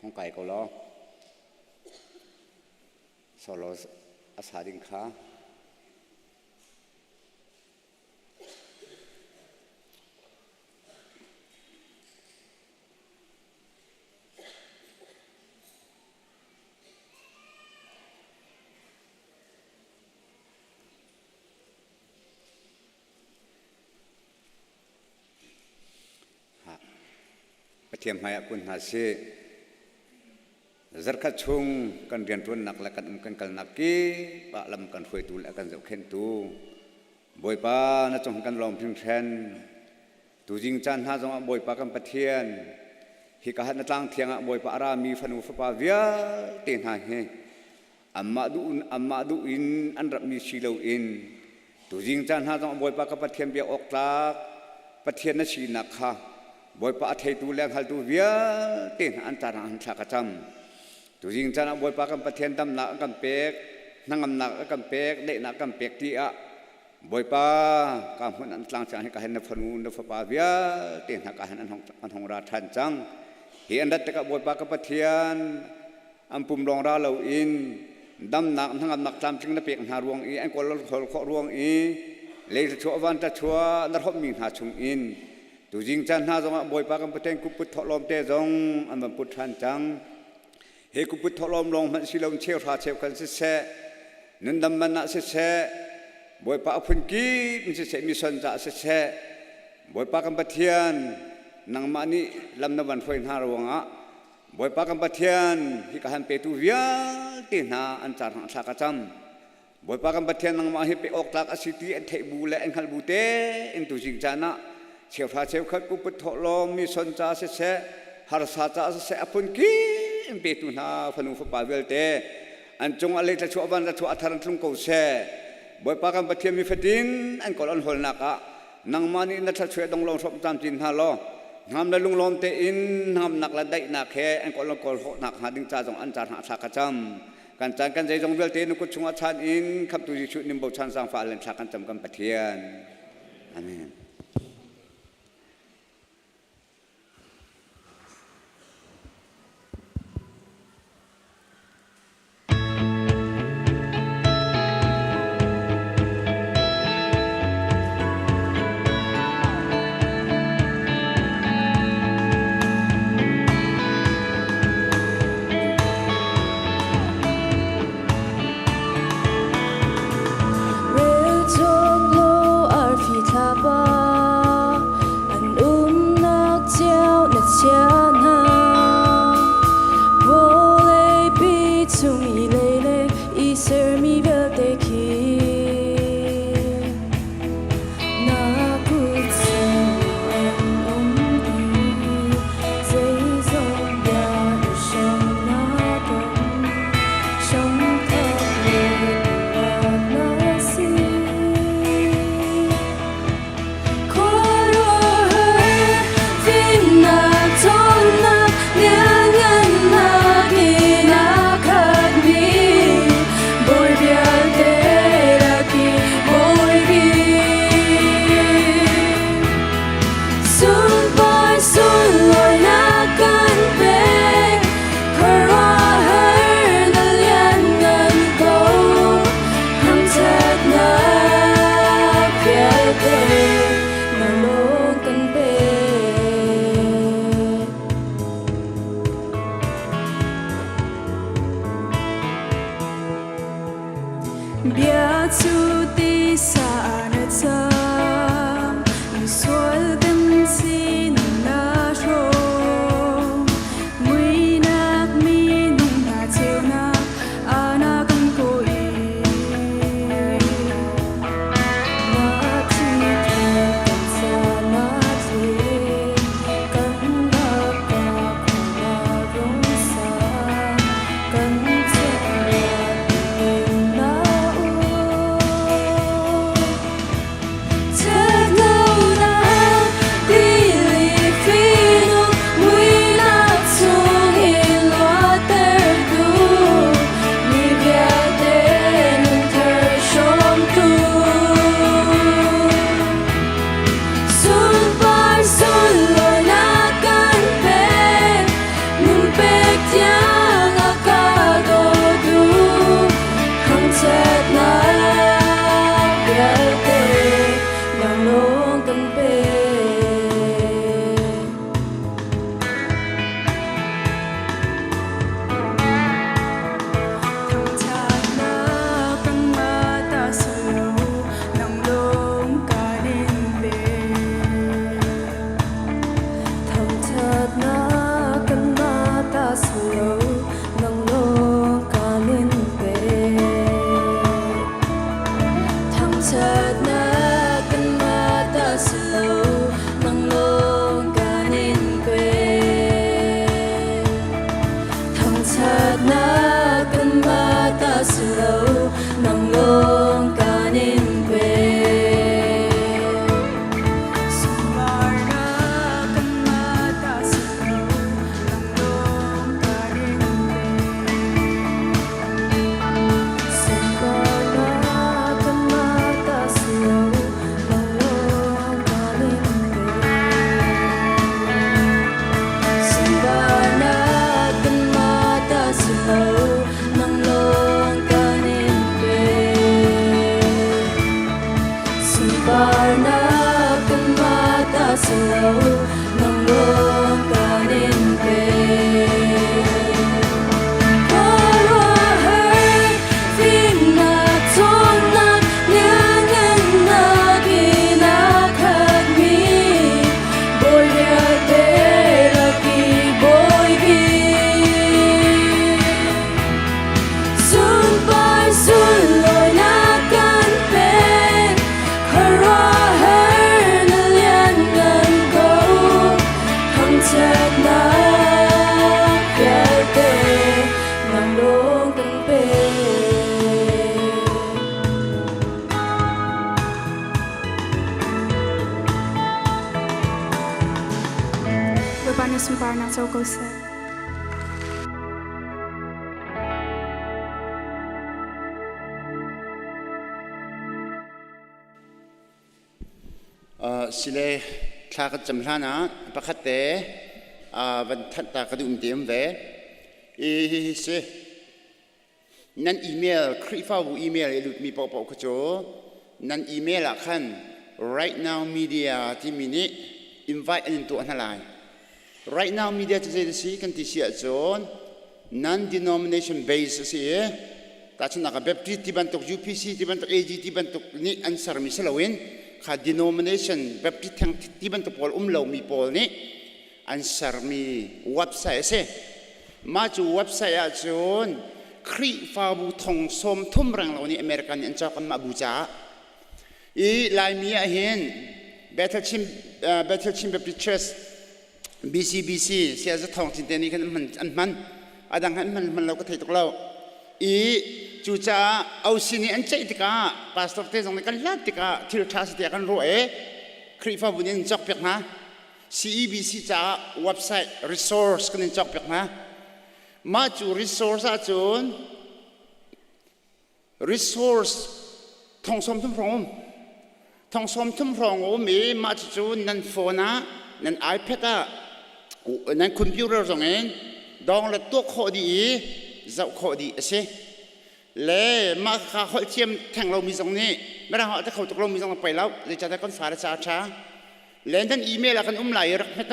hong kai ko law solo a sa ding kha Pathian hmaiah kun hna sih. Zarkhat chung kan rianṭuannak le kan um kan kalnak kip ah lam kan hruaitu le kan zohkhenhtu Bawipa na cung kan lawm hringhran. Tuzing caan hna zongah Bawipa kan Pathian hika hat na tlang thiang ah Bawipa a rami fanu fapa vialte hna hi Anmah duh anmah duh in an ramhmi si loin tuzing caan hna zong Bawipa ka Pathian biak awk tlak Pathian na sinak kha Bawipa a theitu le a hngaltu vialte hna an caan ah an thla ka cam. Tuzing caan ah Bawipa kan Pathian damnak a kan pek, hnangamnak a kan pek, daihnak a kan pek ti ah. Bawipa ka hmun an tlang cang hi ka hen na fanu na fapa vialte hna ka hen an hong ra ṭhan cang. Hi an rat tikah Bawipa ka Pathian an pum lawng ra loin damnak hnangamnak tlamtling na pek hna ruang i an kawl khawh ruang i lei thluachuah van thluachuah na hrawmmi hna chung in tuzing caan hna zongah Bawipa kan Pathian kupput thawhlawm te zong an van put ṭhan cang. Hi kuput thawhlawm lawng hmanh si loin cheuhra cheukhat siseh, nundam man ah siseh, Bawipa a phun kip in siseh, mission caah siseh, Bawipa kan Pathian, nangmah nih lam na van hruai hna ruangah Bawipa kan Pathian, hi ka han petu vialte hna an car thla ka cam. Bawipa kan Pathian nangmah hi pek awk tlak a si ti an theih bu le an hngalh bu te in tuzing caan ah cheuhra cheukhat puput thawhlawm mi son ca siseh harsa ca siseh a phun kip in petu hna fanu fapa vialte an cung ah leitla chuah van la chuah a thar an tlung ko seh. Bawipa kan Pathian mi fatin an kawl an hawlnak ah nangmah nih na thluachuah donglawng hrawm camcin hna law hnam le lunglawm tein hnamnak le daihnak he an kawl an kawl hawhnak hnga ding ca zong an ca hna thla ka cam. Kan caan kan zeizong vialte na kut chungah chan in khamtu Jesuh nim bochan zaangfah len thla kan cam kan Pathian. Amen. Relcawk lo arfi thlapa an umnak cio na chia hna. Vawleipi chung i lei le i sermi vialte khi Na kut chung an um dih, zeizong bia na hram na dong, hramthawk le upat na si. Khuaruahhar fimnak ṭhawnnak lianngannak in a khatmi Bawi vialte lak i Bawi bik. Sunpar sunlawinak kan pek, khuaruahhar na lianngan ko, thangṭhatnak vialte na lung kan pek. Bia cu tisa na cang, misual kan sin na hrawm. Muinak minung hna ceunak ana kan kaw i. Na thi kan sa na tle, kan lakah khua rung sa, kan chungah na um. Ṭhatlonak tili fihnung muihnak chungin luattertu mi vialte nunthar hrawmtu. Sunpar sunlawinak kan pek, nun pek tiang a ka dawtu, thangṭhatnak vialte nang lawng kan pek. Thangṭhatnak kanmah ta si lo, nang lawng kan in pek. Thangṭhatnak kanmah ta si lo, nang lawng kan in pek. Thangṭhatnak kanmah ta si lo, nang lawng kan in pek. Thangṭhatnak kanmah ta si lo, nang lawng kan in pek. Sunparnak kanmah ta si lo, nang lawng kan in pek. Sunparnak kanmah ta si lo, ko seh. Sile thla kan cam hlan ah pakhat te van thanh ta ka duh te um ve. I hi hi si nan email Khrihfabu email i lutmi paohpaoh kha cu nan email ah khan Right Now Media timi nih invite an in tuah hna lai. Right Now Media cu zei si kan ti si ahcun non-denomination base a si i tahchunhnak ah Baptist ti bantuk UPC ti bantuk AG ti bantuk nih an sermi si loin kha denomination Baptist theng ti bantuk pawl um lomi pawl nih an sermi website a si. Mah cu website ahcun Khrihfabu thong 30 renglo nih American nih an cawk anmah bu caah. I Laimi ah hin Bethel Chin, Bethel Chin Baptist Church BCBC Saya Za Thawng Cin te nih khan an hman an hman. A dang an hman hman lo ka thei tuk lo. I cucaah OC nih an ceih tikah pastor te zong nih kan hlat tikah thil ṭha si tiah kan ruah i Khrihfabu nih an cawkpiak hna. CEBC caah website resource kan in cawkpiak hna. Mah cu resource ahcun resource thong 30 hrawng um. Thong 30 hrawng um i mah cucu nan phone ah, nan iPad ah, nan computer zong in download tuah khawh dih i zoh khawh dih a si. Le mah kha holh thiam theng lomi zong nih mirang holh a kho tuk lomi zong a poi lo. Zeicahtiah kan fale ca a ṭha. Le nan email ah kan um lai i rak hmet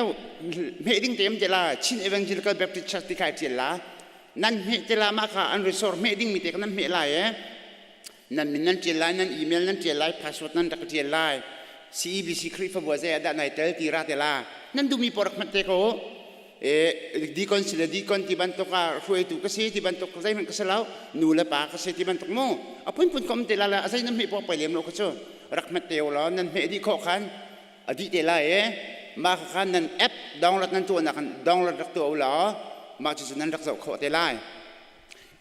hmeh ding te um te la Chin Evangelical Baptist Church ti kha i ṭial la nan hmeh te la mah kha an resource hmeh ding mi te kha nan hmeh lai e nan min nan ṭial lai nan email nan ṭial lai password nan rak ṭial lai CEBC Khrihfabu ah zei ah dah nai tel ti ra te la nan duhmi paoh rak hmet te ko e deacon si le deacon ti bantuk ah hruaitu ka si ti bantuk zeihmanh ka si lo nu le pa ka si ti bantuk mu a phunphun kom te la la a zei nan hmeh paoh poi lem lo kha cu rak hmet te law nan hmeh dih khawh khan a dih te lai e mah kha nan app download nan tuahnak kan download rak tuah u law mah cucu nan rak zoh khawh te lai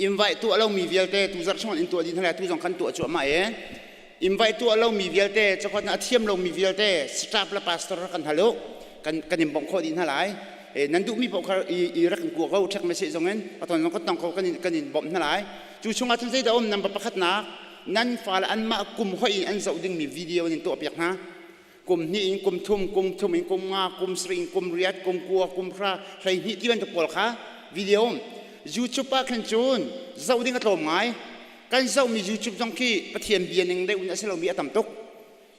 invite tuah lomi vialte tu zarh chung in tuah dih hna tu zong kan tuah cuahmah e invite tuah lomi vialte cakot na a thiam lomi vialte staff le pastor kan hal u kan kan in bawmh khawh dih hna lai e nan duhmi paoh kha i rak in kua ko check message zong in aton zong kan tong ko kan in kan in bawmh hna lai cu chungah cun zeidah um number pakhat nak nan fale anmah kum hoih in an zoh dingmi video in tuahpiak hna kum hnih in kum thum kum thum in kum nga kum sarih in kum riat kum kua kum hra 12 ti bantuk pawl kha video YouTube ah khan cun zoh ding a tlawm ngai kan zohmi YouTube zong khi Pathian bia ning deuh in a si lomi a tam tuk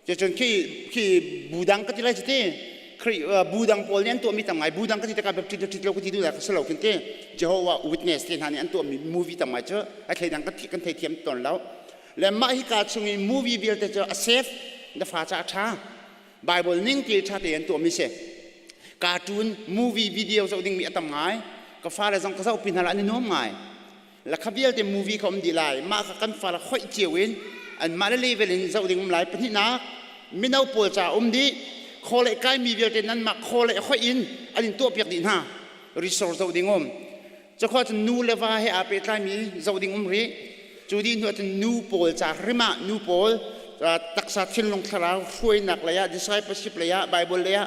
Cucun khi khi bu dang ka ti lai cuti Khrih bu dang pawl nih an tuahmi tam ngai bu dang ka ti tikah Baptist ṭit lo ka ti duh lai ka si lo khin ti Jehovah Witness te hna nih an tuahmi movie tam ngai cu a thleidang kan kan theithiam tawn lo le mah hika chung i movie vialte cu a safe na fa ca a ṭha Bible ning te ṭha te an tuahmi si cartoon movie video zoh dingmi a tam ngai ka fale zong ka zohpi hna la an i nuam ngai Lakha vialte movie kha um dih lai. Mah kha kan fale hoih cio in anmah le level in zoh ding um lai. Pahnihnak, mino pawl ca um dih. Khaw kaimi vialte nanmah khaw le hoih in an in tuahpiak dih hna. Resource zoh ding um. Cukhua cun nu le va he aa pehtlaimi zoh ding um rih. Cu dih hnu ahcun nu pawl ca hrim ah nu pawl taksa thinlung thlarau hruainak lei ah discipleship lei ah Bible lei ah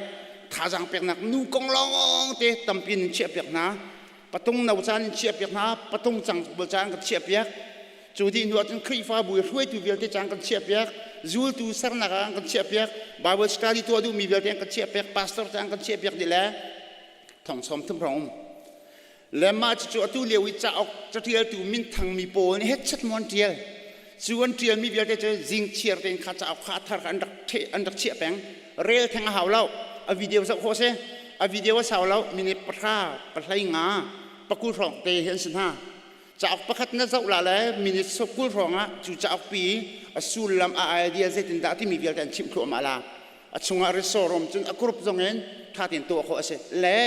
thazaang peknak nu kong lawng te tampi in chiahpiak hna. Patung no caan in chiahpiak hna, patung cang pawl caan kan chiahpiak. Cu dih hnu ahcun Khrihfabu i hruaitu vialte caan kan chiahpiak, zultu sernak ah kan chiahpiak, Bible study tuah duhmi vialte an kan chiahpiak, pastor caan kan chiahpiak dih le thong 30 hrawng um. Le mah cucu atu lio i cauk catialtu minthangmi pawl nih hetchat maw an tial. Cu an tialmi vialte cu zing chiar tein kha cauk kha a thar kha an rak an rak chiah peng. Rel theng a hau lo. A video zoh khawh si. A video a sau lo. Minute 10, 15, 20 hrawng te hi an si hna. Cauk pakhat na zoh la le minute 20 hrawng ah cu cauk pi a sullam a idea zeitindah timi vialte an chimh thluahmah la. A chungah resor um cun a group zong in ṭha tein tuah khawh a si. Le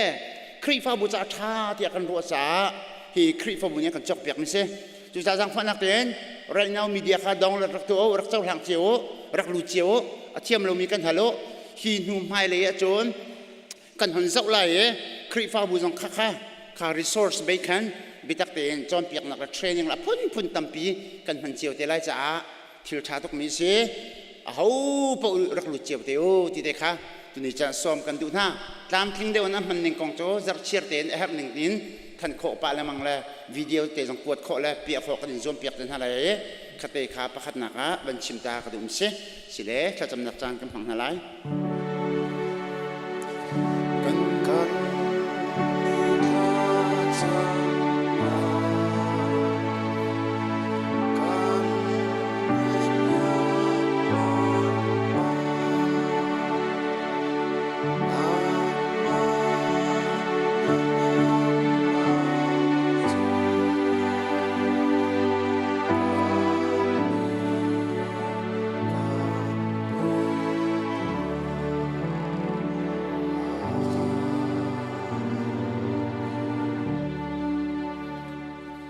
Khrihfabu caah ṭha tiah kan ruah caah hi Khrihfabu nih kan cawkpiak mi si. Cucaah zaangfahnak tein right now media kha download rak tuah u, rak cohlang cio u, rak lut cio u, a thiam lomi kan hal u. Hi hnu hmailei ahcun kan hon zoh lai i Khrihfabu zong kha kha kha resource bei khan biatak tein cawnpiaknak le training le a phunphun tampi kan hman cio te lai caah thil ṭha tukmi si. Aho paoh rak lut cio te u ti te kha. Tuni caan sawm kan duh hna. Tlamtling deuh in a hman ning kong cu zarhchiar tein a herh ning in than khawh pah lengmang le video te zong kuat khawh le piah khawh kan in zuam piak te hna lai i khate kha pakhatnak ah van chim ta ka duh mi si. Sile thlacamnak caan kan hmang hna lai. Kan kan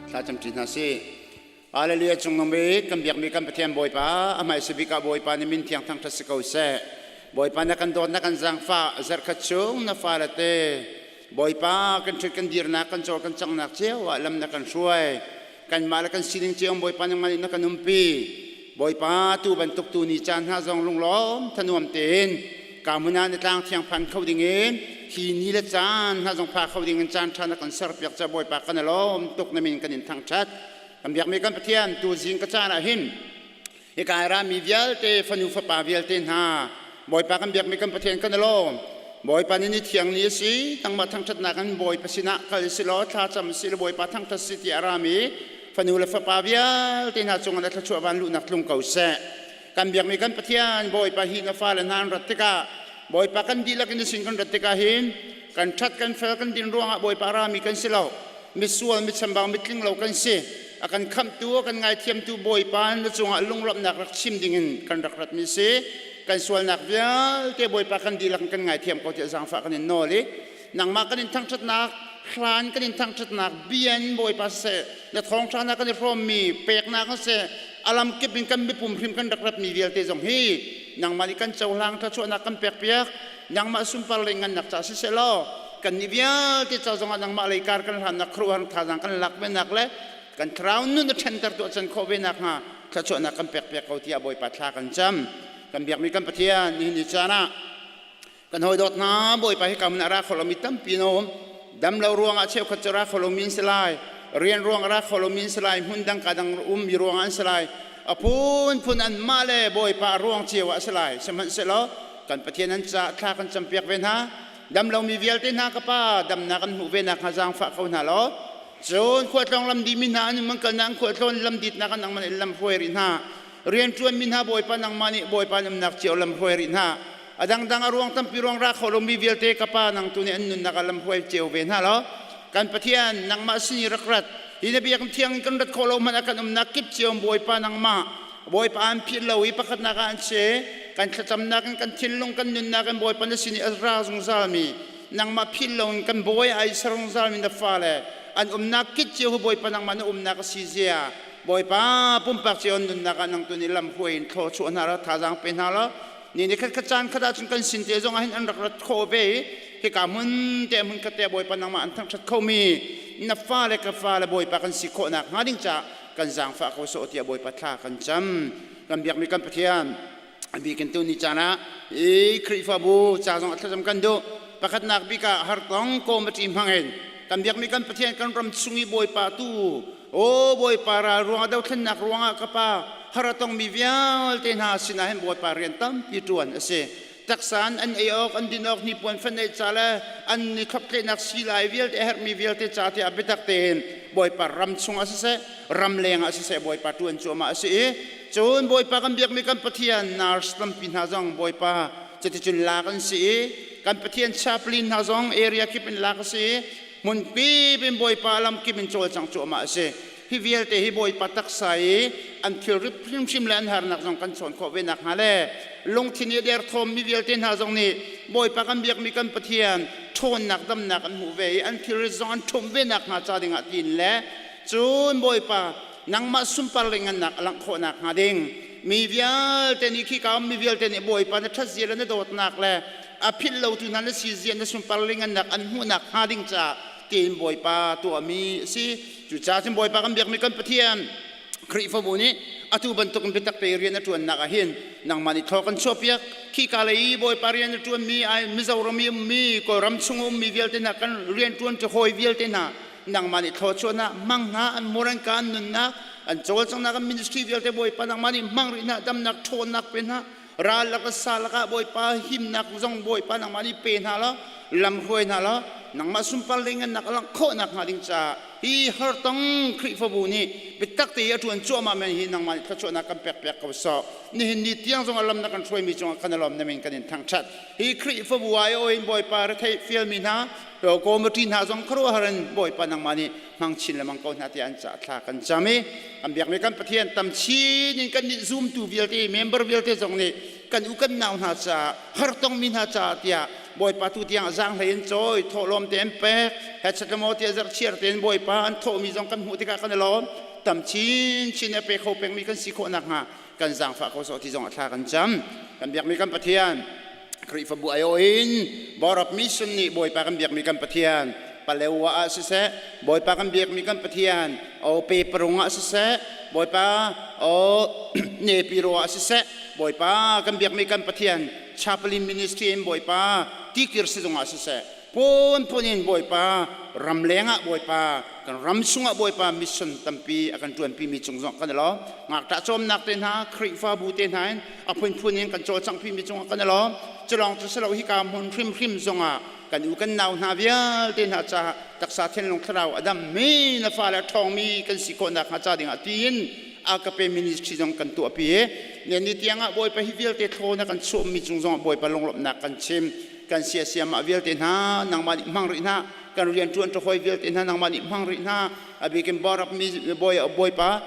Thla camṭi hna sih. Hallelujah cungnung bik kan biakmi kan Pathian Bawipa a hmaisa bik ah Bawipa nih min thiang thangṭhat si ko seh. Bawipa na kan dawt na kan zaangfah zarhkhat chung na fale te Bawipa kan ṭhut kan dirnak kan cawl kan canghnak cio ah lam na kan hruai. Kanmah le kan sining cio Bawipa nangmah nih na kan umpi. Bawipa tu bantuk tu ni caan hna zong lunglawm thanuam tein ka hmun ah na tlang thiang phan kho dingin hi ni le caan hna zong pha kho dingin caan ṭha na kan serpiak ca Bawipa kan i lawm tuk na min kan in thangṭhat. Kan biakmi kan Pathian tuzing ka caan ah hin hika i rami vialte fanu fapa vialte hna Bawipa kan biakmi kan Pathian kan i lawm. Bawipa ni ni thiang ni a si nangmah thangṭhatnak in Bawipa sinah kal si law thlacam si law Bawipa thangṭhat si ti a rami fanu le fapa vialte hna cungah na thluachuah van luhnak tlung ko seh. Kan biakmi kan Pathian Bawipa hi na fale hna an rat tikah Bawipa kan dihlak in na sin kan rat tikah hin kan ṭhat kan fel kan din ruangah Bawipa rami kan si lo. Misual michambau mitling lo kan si. A kan khamhtu a kan ngaithiamtu Bawipa na cungah lunglawmhnak rak chim dingin kan rak ratmi si. Kan sualnak vialte Bawipa kan dihlak in kan ngaithiam ko tiah zaangfah kan in nawl i nangmah kan in thangṭhatnak hlan kan in thangṭhatnak bian Bawipa siseh na thawngṭha na kan i hrawmmi peknak siseh a lamkip in kan mipum hrim kan rak ratmi vialte zong hi nangmah nih kan cohlang thluachuahnak kan pekpiak nangmah sunpar le ngannak ca siseh law kannih vialte ca zongah nangmah lei kar kan hlannak khuaruahhar thazaang kan lak venak le kan thlarau nun a ṭhenter tuah can khawh ve nakhnga thluachuahnak kan pekpiak ko tiah Bawipa thla kan cam. Kan biakmi kan Pathian nihin ni caan ah kan hawi dawt hna Bawipa hi kam na ra kho lomi tampi na um. Dam lo ruangah cheukhat cu ra kho lomi an si lai. Rian ruang ra kho lomi an si lai. Hmun dang ka dang ummi ruangah an si lai. A phunphun anmah le Bawipa ruang cio ah a si lai. Sihmanhsehlaw kan Pathian an ca thla kan campiak ve hna. Dam lomi vialte hna ka pa damnak an hmuh ve nakhnga zaangfah ko hna law cun khualtlawng lam dihmi hna an um kalnak an khualtlawn lam ditnak an nangmah nih lam hruai rih hna. Rianṭuan mi hna Bawipa nangmah nih Bawipa an umnak cio lam hruai rih hna. A dangdang a ruang tampi ruang ra kho lomi vialte ka pa nang tu nih an nunnak ah lam hruai cio ve hna law kan Pathian nangmah sin i rak rat hi na biakinn thiang in kan rat khawh lo hmanh ah kan umnak kip cio Bawipa nangmah Bawipa an philh lo i pakhatnak ah an si. Kan thlacamnak in kan thinlung kan nunnak in Bawipa na sin i a ra zungzalmi nangmah philh loin kan bawi ai ser zungzalmi na fale an umnak kit cio hu Bawipa nangmah na umnak a si zia. Bawipa pumpak cio an nunnak ah nang tu nih lam hruai in thlaw chuah hna la thazaang pe hna law ni ni khat khat caan khat ahcun kan sin te zong ah hin an rak rat khawh ve i hika hmun te hmun khat te Bawipa nangmah an thangṭhat khomi na fale ka fale Bawipa kan si khawhnak hnga ding caah kan zaangfah ko sawh tiah Bawipa thla kan cam. Kan biakmi kan Pathian a bikin tu ni caan ah i Khrihfabu ca zong a thlacam kan duh. Pakhatnak bik ah hartong committee hmangin kan biakmi kan Pathian kan ram chung i Bawipa tu o Bawipa ral ruangah dothlennak ruangah ka pa har a tongmi vialte hna sinah hin Bawipa rian tampi ṭuan a si. Taksa an ei awk an din awk hnipuan fan ca le an ni thloptlehnak silai vialte a herhmi vialte ca tiah biatak tein Bawipa ram chungah siseh ram lengah siseh Bawipa ṭuan cuahmah a si i cun Bawipa kan biakmi kan Pathian nurse tampi hna zong Bawipa cuticun lak an si i kan Pathian chaplain hna zong area kip in lak a si i hmun kip in Bawipa lam kip in cawlcang cuahmah a si. Hi vialte hi Bawipa taksa i an thilrit hrimhrim le an harnak zong kan chawn khawh ve nakhnga le lungthin i a derthawmmi vialte hna zong nih Bawipa kan biakmi kan Pathian ṭhawnnak damnak an hmuh ve i an thilrit zong an ṭhumh ve nakhnga ca dingah tiin le cun Bawipa nangmah sunpar le ngannak a langh khawh nakhnga ding mi vialte nih khika ummi vialte nih Bawipa na ṭhatzia le na dawtnak le a philh lotu hna na si zia na sunpar le ngannak an hmuh nakhnga ding caah tiin Bawipa tuahmi a si. Cucaah cun Bawipa kan biakmi kan Pathian. Khrihfabu nih atu bantuk in biatak te rian a ṭuannak ah hin nangmah nih thaw kan chuahpiak. Khika lei i Bawipa rian a ṭuanmi ai Mizoram i ummi Kawlram chung ummi vialte hna kan rian ṭuan ṭi hawi vialte hna nangmah nih thluachuahnak hmang hna an muranka an nunnak an cawlcanghnak an ministry vialte Bawipa nangmah nih hmang rih hna damnak ṭhawnnak pe hna ral lak sa lakah Bawipa himnak zong Bawipa nangmah nih pe hna law lam hruai hna law nangmah sunpar le ngannak a langh khawhnak hnga ding caah hi hartong Khrihfabu nih biatak te i a ṭuan cuahmah men hi nangmah nih thluachuahnak kan pek piak ko sawh. Nihin ni tiang zong a lam na kan hruaimi cungah kan i lawm na min kan in thangṭhat. Hi Khrihfabu aiawh in Bawipa rethei fialmi hna committee hna zong khuaruahhar in Bawipa nangmah nih hmang chin lengmang ko hna tiah an caah thla kan cam i kan biakmi kan Pathian tam chin in kannih zumtu vialte member vialte zong nih kan u kan nau hna caah hartongmi hna caah tiah Bawipa tu tiang zaanghlei in cawi thawhlawm te an pek hechatlamo tiah zarhchiar tein Bawipa an thawhmi zong kan hmuh tikah kan i lawm tam chinchin a pe kho pengmi kan si khawh nakhnga kan zaangfah ko sawh ti zong a thla kan cam kan biakmi kan Pathian Khrihfabu aiawh in Board of Mission nih Bawipa kan biakmi kan Pathian Palewa ah siseh Bawipa kan biakmi kan Pathian o Peparung ah siseh Bawipa o Nepiro ah siseh Bawipa kan biakmi kan Pathian Chaplain Ministry in Bawipa tikir sizung ah siseh phunphun in Bawipa ramleng ah Bawipa kan ram chungah Bawipa mission tampi a kan ṭuanpi mi cung zong kan i lawm ngakṭah cawmnak te hna Khrihfabu te hna in a phunphun in kan cawlcanghpi mi cungah kan i lawm culawng cu si lo hika hmun hrimhrim zongah kan u kan nau hna vialte hna caah taksa thinlung thlarau a dam mi na fale a ṭhawngmi kan si khawh nakhnga ca dingah tiin agape ministry zong kan tuahpi i ne ni tiangah Bawipa hi vialte thlaw na kan chuahmi cung zongah Bawipa lunglawmhnak kan chim kan siasiam ah vialte hna nangmah nih hmang rih hna kan rian ṭuan ṭahawi vialte hna nangmah nih hmang rih hna a bikin board of bawipa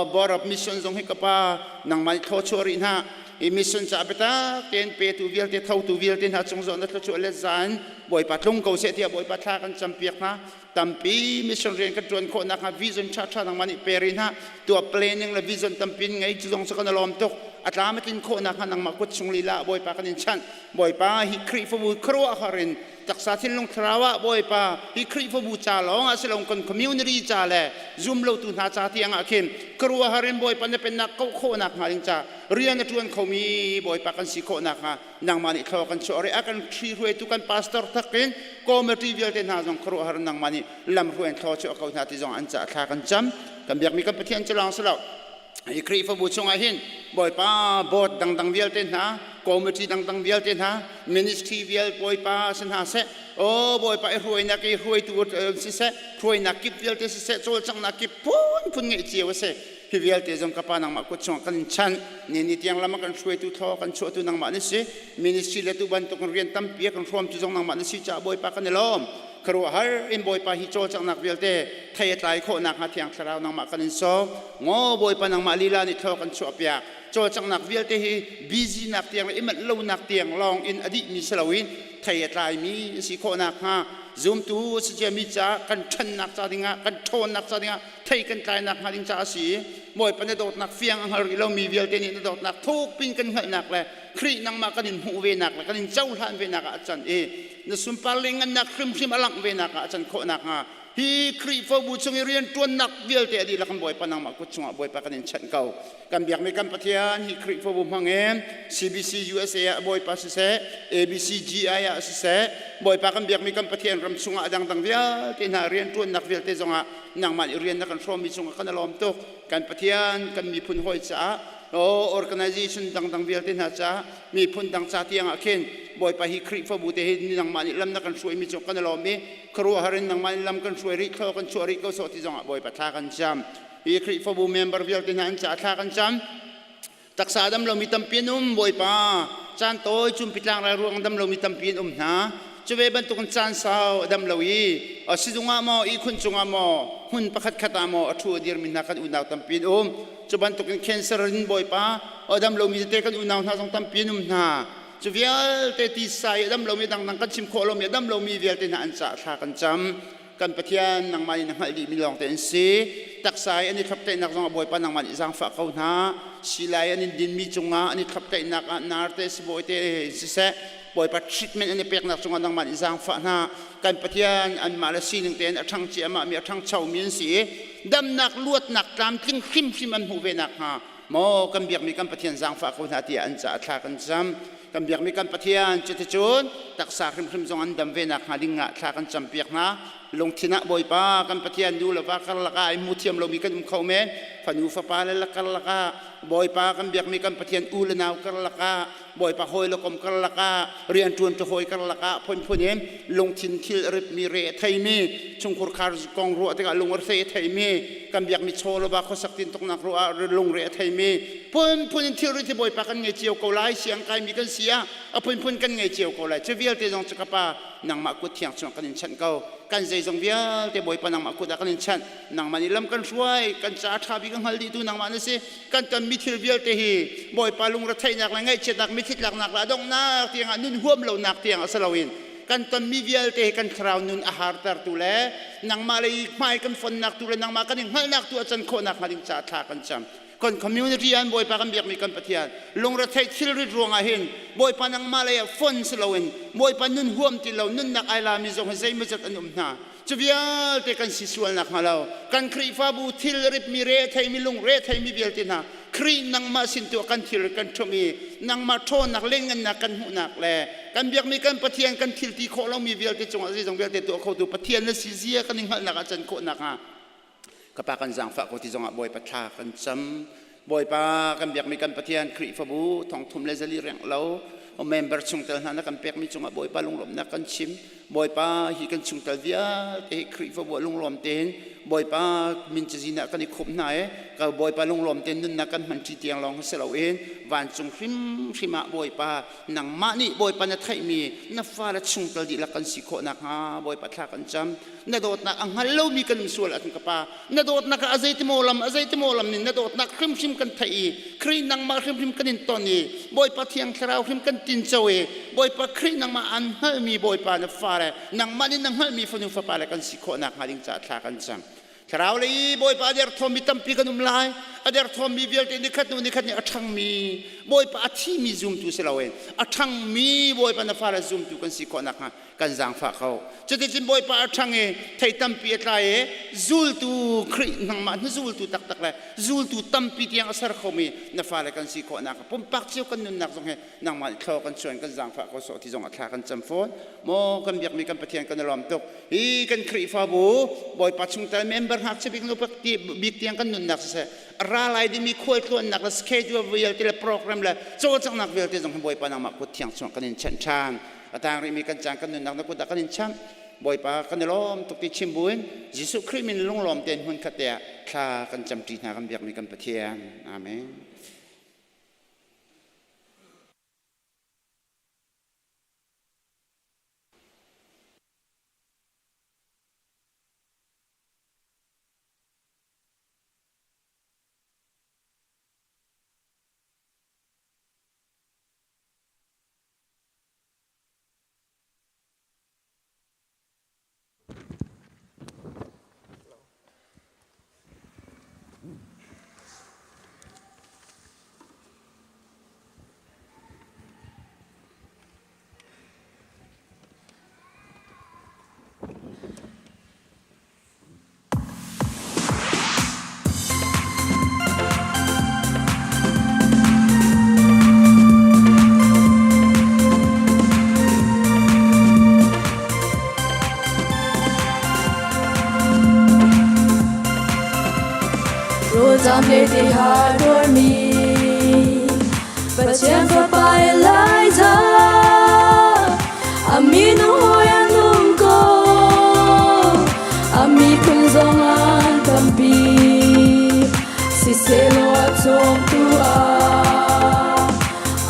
board of mission zong hi ka pa nangmah nih thlaw chuah rih hna hi mission caah biatak tein petu vialte thotu vialte hna cung zong na thluachuah le zan Bawipa tlung ko seh tiah Bawipa thla kan campiak hna tampi mission rian kan ṭuan khawh nakhnga vision ṭhaṭha nangmah nih pe rih hna tuah planning le vision tampi ngei cu zong cu kan lawm tuk a tlam a tlin khawh nakhnga nangmah kut chung lila Bawipa kan in chanh Bawipa hi Khrihfabu khuaruahhar in taksa thinlung thlarau ah Bawipa hi Khrihfabu ca lawng ah si lo kan community ca le zum lotu hna ca tiang ah khin khuaruahhar in Bawipa na pennak kauh khawh nakhnga ding ca rian a ṭuan khomi Bawipa kan si khawh nakhnga nangmah nih thlaw kan chuah rih a kan ṭhi hruaitu kan pastor thakin committee vialte hna zong khuaruahhar nangmah nih lam hruai in thlaw chuah ko hna ti zong an ca thla kan cam kan biakmi kan Pathian cu lawng si lo hi Khrihfabu chungah hin Bawipa board dangdang vialte hna committee dangdang vialte hna ministry vial Bawipa si hna seh o Bawipa i hruainak i hruaitu siseh hruainak kip vialte siseh cawlcanghnak kip phunphun ngeih cio a si hi vialte zong ka pa nangmah kut chungah kan in chanh ni ni tiang lam a kan hruaitu thlaw kan chuahtu nangmah na si ministry le tu bantuk rian tampi a kan hrawmtu zong nangmah na si caah Bawipa kan i lawm khuaruahhar in Bawipa hi cawlcanghnak vialte thei a tlai khawh nakhnga Thiang Thlarau nangmah kan in sawm ngaw Bawipa nangmah lila nih thlaw kan chuahpiak cawlcanghnak vialte hi busy nak tiang le i manh lonak tiang lawng in a dihmi si loin thei a tlaimi a si khawh nakhnga zumtu si ciami caah kan ṭhannak ca dingah kan ṭhawnnak ca dingah thei kan tlainak hnga ding caah a si i Bawipa na dawtnak fiang a hngal rih lomi vialte nih na dawtnak thuk pin kan hngalhnak le Khrih nangmah kan in hmuh venak le kan in cohlan venak ah a can i na sunpar le ngannak hrimhrim a langh venak ah a can khawh nakhnga hi Khrihfabu chung i rianṭuannak vialte a dihlak in Bawipa nangmah kut chungah Bawipa kan in chanh ko. Kan biakmi kan Pathian hi Khrihfabu hmangin CBC USA ah Bawipa siseh, ABC GI ah siseh, Bawipa kan biakmi kan Pathian ram chungah a dangdang vialte hna rianṭuannak vialte zongah nangmah nih rian na kan hrawmmi cungah kan i lawm tuk. Kan Pathian kan miphun hawi caah o organization dangdang vialte hna caah miphun dang ca tiang ah khin Bawipa hi Khrihfabu te hi nangmah nih lam na kan hruaimi cu kan i lawm i khuaruahhar in nangmah nih lam kan hruai rih thlaw kan chuah rih ko sawh ti zongah Bawipa thla kan cam hi Khrihfabu member vialte hna an caah thla kan cam taksa dam lomi tampi an um Bawipa caan tawi cumpi tlangrai ruang dam lomi tampi an um hna cu ve bantukin caan sau a dam lo i sizung ah maw ihkhun cungah maw hmun pakhat khat ah maw a ṭhu a dirmi hna kan unau tampi an um Cu bantukin cancer in Bawipa a dam lomi tete kan unau hna zong tampi an um hna. Cu vialte tisa i a dam lomi dangdang kan chim khawh lomi a dam lomi vialte hna an caah thla kan cam. Kan Pathian nangmah nih na hngalh dihmi lawngte an si. Taksa i an i thloptlaihnak zongah Bawipa nangmah nih zaangfah ko hna. Silai an in dinmi cungah an i thloptlaihnak ah narte sibawi te siseh Bawipa treatment an i peknak cungah nangmah nih zaangfah hna. Kan Pathian anmah le sining tein a ṭhang ciahmahmi a ṭhangchomi an si i damnak luatnak tlamtling hrimhrim an hmuh ve nakhnga maw kan biakmi kan Pathian zaangfah ko hna tiah an caah thla kan cam. Kan biakmi kan Pathian cuticun taksa hrimhrim zong an dam ve nakhnga ding ah thla kan campiak hna. Lungthin ah Bawipa kan Pathian nu le va karlak ah ai hmu thiam lomi kan um kho men. Fanu fapa le la karlak ah Bawipa kan biakmi kan Pathian u le nau karlak ah Bawipa hawi le kom karlak ah rianṭuan ṭi hawi karlak ah phunphun in lungthin thil a ripmi re a theimi chungkhur khar kong ruah tikah lung a re a theimi kan biakmi chaw le va khuasak tintuknak ruah ah lungre a theimi phunphun in thilri thi Bawipa kan ngei cio ko lai siang kaimi kan si ah a phunphun kan ngei cio ko lai cu vialte zong cu ka pa nangmah kut thiang chungah kan in chanh ko kan zeizong vialte Bawipa nangmah kut ah kan in chanh nangmah nih lam kan hruai kan ca ṭha bik a hngal dihtu nangmah na si kan tonmi thil vialte hi Bawipa lungretheihnak le ngaihchiatnak mithitlaknak le a donghnak tiangah nun huam lonak tiang a si loin kan tonmi vialte hi kan thlarau nun a hartertu le nangmah le hmai kan fonnak tu le nangmah kan i hngalhnak tu a can khawhnak hnga ding caah thla kan cam kan community an Bawipa kan biakmi kan Pathian lungretheih thilrit ruangah hin Bawipa nangmah lei ah fon si loin Bawipa nun huam ti lo nunnak ai lami zong hi zeimawzat an um hna Cu vialte kan si sual nakhnga lo kan Khrihfabu thil ripmi re theimi lungre theimi vialte hna Khrih nangmah sin tu kan thil kan ṭhumh i nangmah ṭhawnnak lengngannak kan hmuhnak le kan biakmi kan Pathian kan thil ti khawh lomi vialte cungah zeizong vialte tuah khotu Pathian na si zia kan i hngalhnak ah can khawh nakhnga ka pa kan zaangfah ko ti zongah Bawipa thla kan cam Bawipa kan biakmi kan Pathian Khrihfabu thongthum le zali rengh lo member chungtel hna na kan pekmi cungah Bawipa lunglawmhnak kan chim Bawipa hi kan chungtel vialte hi Khrihfabu ah lunglawm tein Bawipa min cazin ah kan i khumh hna i ka Bawipa lunglawm tein nunnak kan hman ṭi tiang lawng si loin vancung hrimhrim ah Bawipa nangmah nih Bawipa na theihmi na fale chungtel dihlak kan si khawh nakhnga Bawipa thla kan cam na dawtnak a hngal lomi kan um sual ahcun ka pa na dawtnak a zeitimaw lam a zeitimaw lam nin na dawtnak hrimhrim kan theih i Khrih nangmah hrimhrim kan in ton i Bawipa Thiang Thlarau hrim kan tinco i Bawipa Khrih nangmah an hngalhmi Bawipa na fale nangmah nih na hngalhmi fanu fapa le kan si khawh nakhnga ding caah thla kan cam Thlarau lei Bawipa a derthawmmi tampi kan um lai a derthawmmi vialte nikhat hnu nikhat nih a ṭhangmi Bawipa a thimi zumtu si loin a ṭhangmi Bawipa na fale zumtu kan si khawh nakhnga kan zaangfah ko cuticun Bawipa a ṭhang i thei tampi a tlai i zultu Khrih nangmah na zultu taktak le zultu tampi tiang a ser khomi na fale kan si khawhnak pumpak cio kan nunnak zong hi nangmah nih thlaw kan chuan kan zaangfah ko sawh ti zong a thla kan cam fawn maw kan biakmi kan Pathian kan i lawm tuk hi kan Khrihfabu Bawipa chungtel member ngakchia bik nu bik tiang kan nunnak siseh ra lai dingmi khualtlawnnak le schedule vialte le program le cawlcanghnak vialte zong hi Bawipa nangmah kut thiang chungah kan in chanh ṭhan a tang rihmi kan caan kan nunnak na kut ah kan in chamh Bawipa kan i lawm tuk ti chim buin Jesuh Khrih min lunglawm tein hmun khat te ah thla kan camṭi hna kan biakmi kan Pathian. Amen. Rawlzam le ti har tuarmi Pathian fapa Elijah A minung hawi an um ko A miphun zong an tampi Sisehlaw a cawmtu ah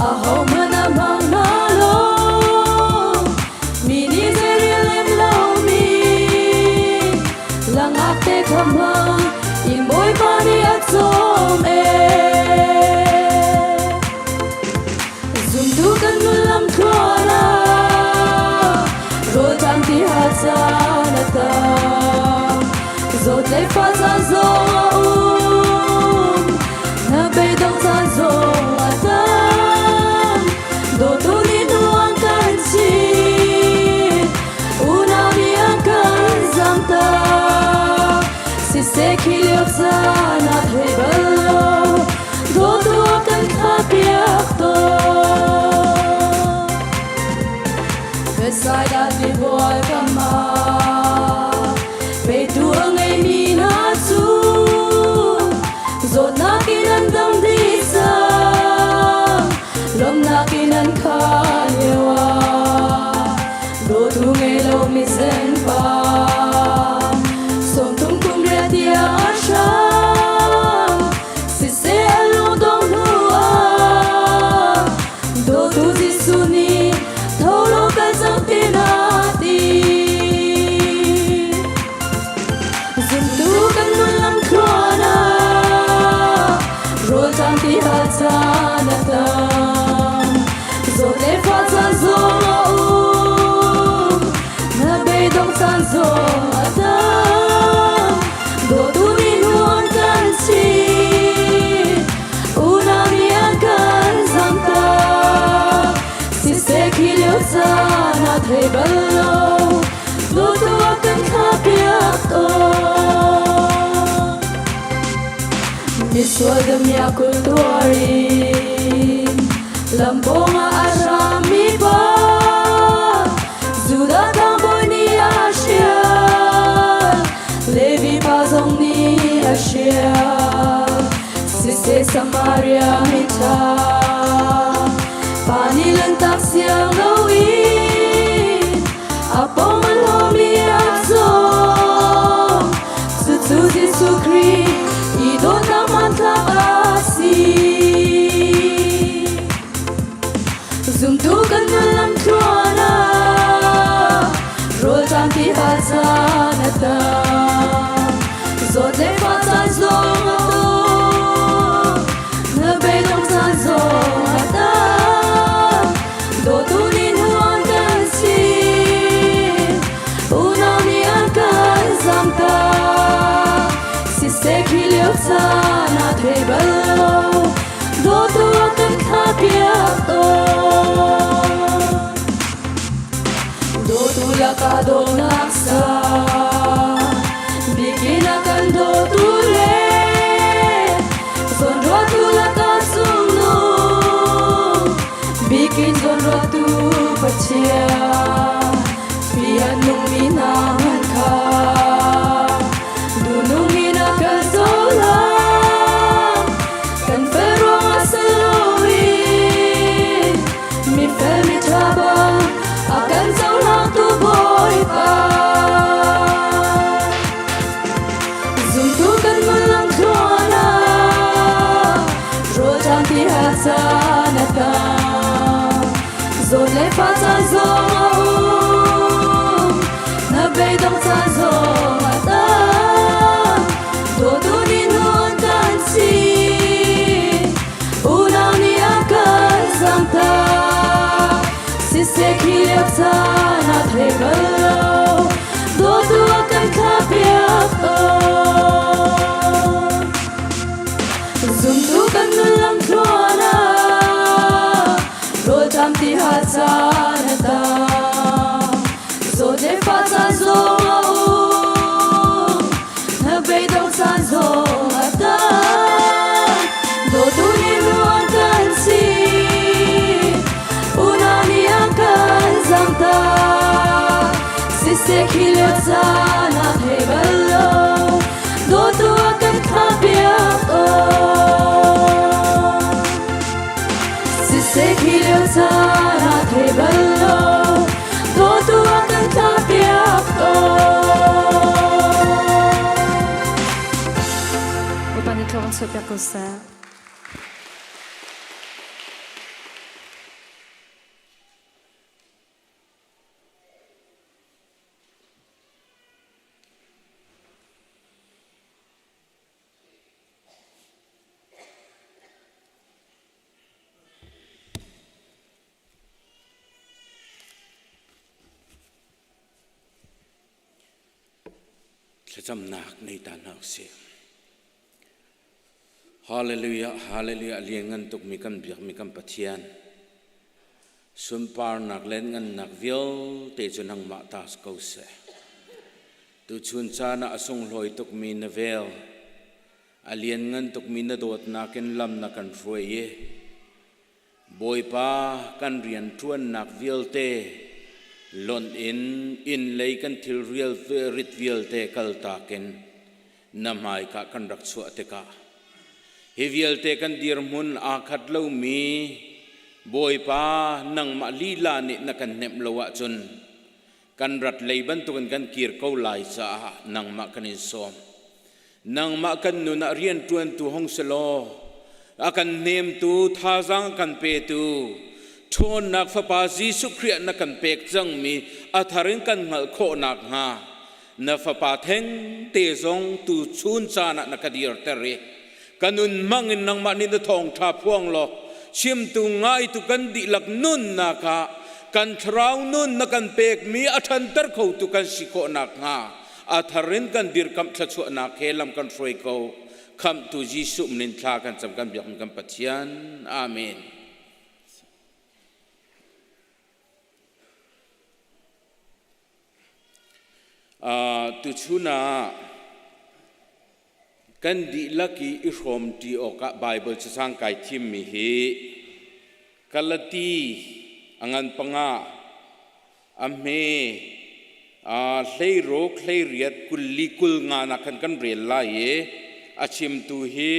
Ahohmanh a hmang hna lo Mi nih zeirel lem lomi Langak te kha hmang in Bawipa nih a cawm ee Zumtu kan nun lam thluan ah rawlṭam ti ha caan a tam. Zawt le fa caan zong a um, na beidong caan zong a tam. Dawtu nih hnu an kan chit, unau nih an kan zamtak. Siseh khi. khi lio caan ah thei bal lo dawtu a kan thlapiak tawn. Bethsaida tibual kam ah petu a ngeimi hna cu zawtnak in an dam dih cang. Lawmhnak in an khah lio ah dawtu ngei lomi zenpa sawmthum kum riat tiang a hram siseh a lungdong hnu ah dawtu Jesuh nih tho law kal cang tiin a ti. Zumtu kan nun lamthluan ah rawlṭam ti hal caan a tam. Zawt le fah caan zong a um, na beidong caan zong a tam. Dawtu nih hnu an kan chih, unau nih an kan zamtak. Siseh khi lio caan ah thei bal lo, Dawtu a kan thlapiak tawn. Misual damiah kul tuar in lam pawngah a hrammi pa Judah tlangbawi nih a hrial Levi pa zong nih a hrial Siseh Samaria miṭha pa nih lanhtak siang loin a pawng a hlawmi a zawng cucu Jesuh Khrih i dawtnak hmanthlak a si. Zumtu kan nun lamthluan ah rawlṭam ti hal caan a tam. Zawt le fah caan zong a um, na beidong caan zong a tam. Dawtu nih hnu an kan chim, unau nih an kan zamtak. Siseh khi lio caan ah thei bal lo, dawtu a kan thlapiak tawn. Dawtu lakah dawtnak sang, bikin a kan dawtu le zawnruahtu lakah cungnung, bikin zawnruahtu Pathian, fi a nungmi hna hmanh kha duhnung in a kan cohlan. Kan fel ruangah si loin mifel miṭha bang a kan cohlangtu Bawipa. Zumtu kan nun lamthluan ah rawlṭam ti hal caan a tam. Zawt le fah caan zong a um, na beidong caan zong a tam. Dawtu nih hnu an kan chih, unau nih an kan zamtak. Siseh khi lio caan ah thei bal lo, dawtu a kan thlapiak tawn. Zumtu kan nun lamthluan ah rawlṭam ti hal caan a tam. Zawt le fah caan zong a um, hnabei-dong caan zong a tam. Dawtu nih hnu an kan chih, unau nih an kan zamtak. Siseh khi lio caan ah thei bal lo, dawtu a kan thlapiak tawn. Siseh khi lio caan ah thei bal lo, dawtu a kan thlapiak tawn. Bawipa nih thluak in chuahpiak ko seh. Thlacamnak nei ta hna usih. Hallelujah, hallelujah, lianngan tukmi kan biakmi kan Pathian. Sunparnak le ngannak vialte cu nangmah ta ko seh. Tuchun caan ah a sunglawi tukmi na vel. A lianngan tukmi na dawtnak in lam na kan hruai i Bawipa kan rianṭuannak vialte lonh in inn lei kan thil rit vialte kaltak in na hmaika kan rak chuah tikah hi vialte kan dirhmun aa khat lomi Bawipa nangmah lila nih na kan hnemh lo ahcun kan rat lei bantukin kan kir ko lai caah nangmah kan in sawm. Nangmah kan nun ah rianṭuantu hong si law, a kan hnemtu, thazaang a kan petu, ṭhawnnak Fapa Jesuh Khrih ah na kan pek cangmi a thar in kan hngalh khawh nakhnga na Fapa thengte zong tuchun caan ah na ka dirter i ka nun hmang in nangmah nih na thawngṭha phuang law chimtu ngaitu kan dihlak nunnak ah kan thlarau nun na kan pekmi a ṭhanter khotu kan si khawh nakhnga a thar in kan dirkamh thluachuahnak he lam kan hruai ko. Khamhtu Jesuh min in thla kan cam kan biakmi kan Pathian. Amen. Tuchun ah kan dihlak i i hrawmṭi awkah Baibal cacang kai thimmi hi Galati a ngan panga a hme hleiruk hleiriat kulli kul nga nak khan kan rel lai i a chimtu hi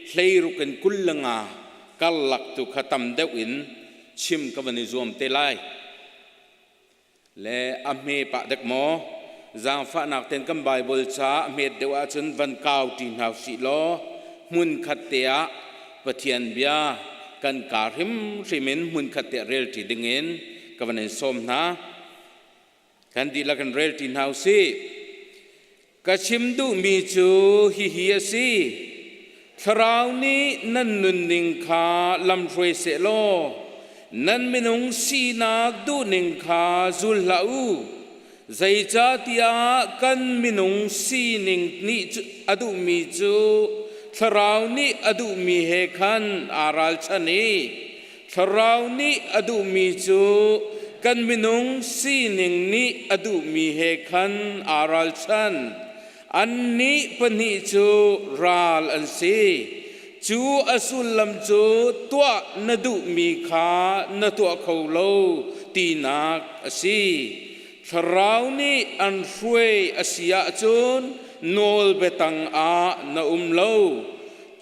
hleiruk in 25 karlak tu kha tam deuh in chim ka van i zuam te lai. Le a hme pah dek maw? Zaangfahnak ten kan Baibal ca a hmet deuh ahcun van kau ṭi hna usih law hmun khat te ah Pathian bia kan kaa hrimhrim in hmun khat te ah rel ṭi dingin ka van in sawm hna. Kan dihlak in rel ṭi hna usih. Ka chim duhmi cu hihi a si. Thlarau nih nan nunning kha lamhruai sehlaw nan minung sinak duhning kha zul hlah u. Zeicahtiah kan minung sining nih a duhmi cu Thlarau nih a duhmi he khan aa ralchan i Thlarau nih a duhmi cu kan minung sining nih a duhmi he khan aa ralchan. Annih pahnih cu ral an si. Cu a sullam cu tuah na duhmi kha na tuah kho lo tinak a si. Thlarau nih an hruai a si ahcun nawl biatang ah na um lo.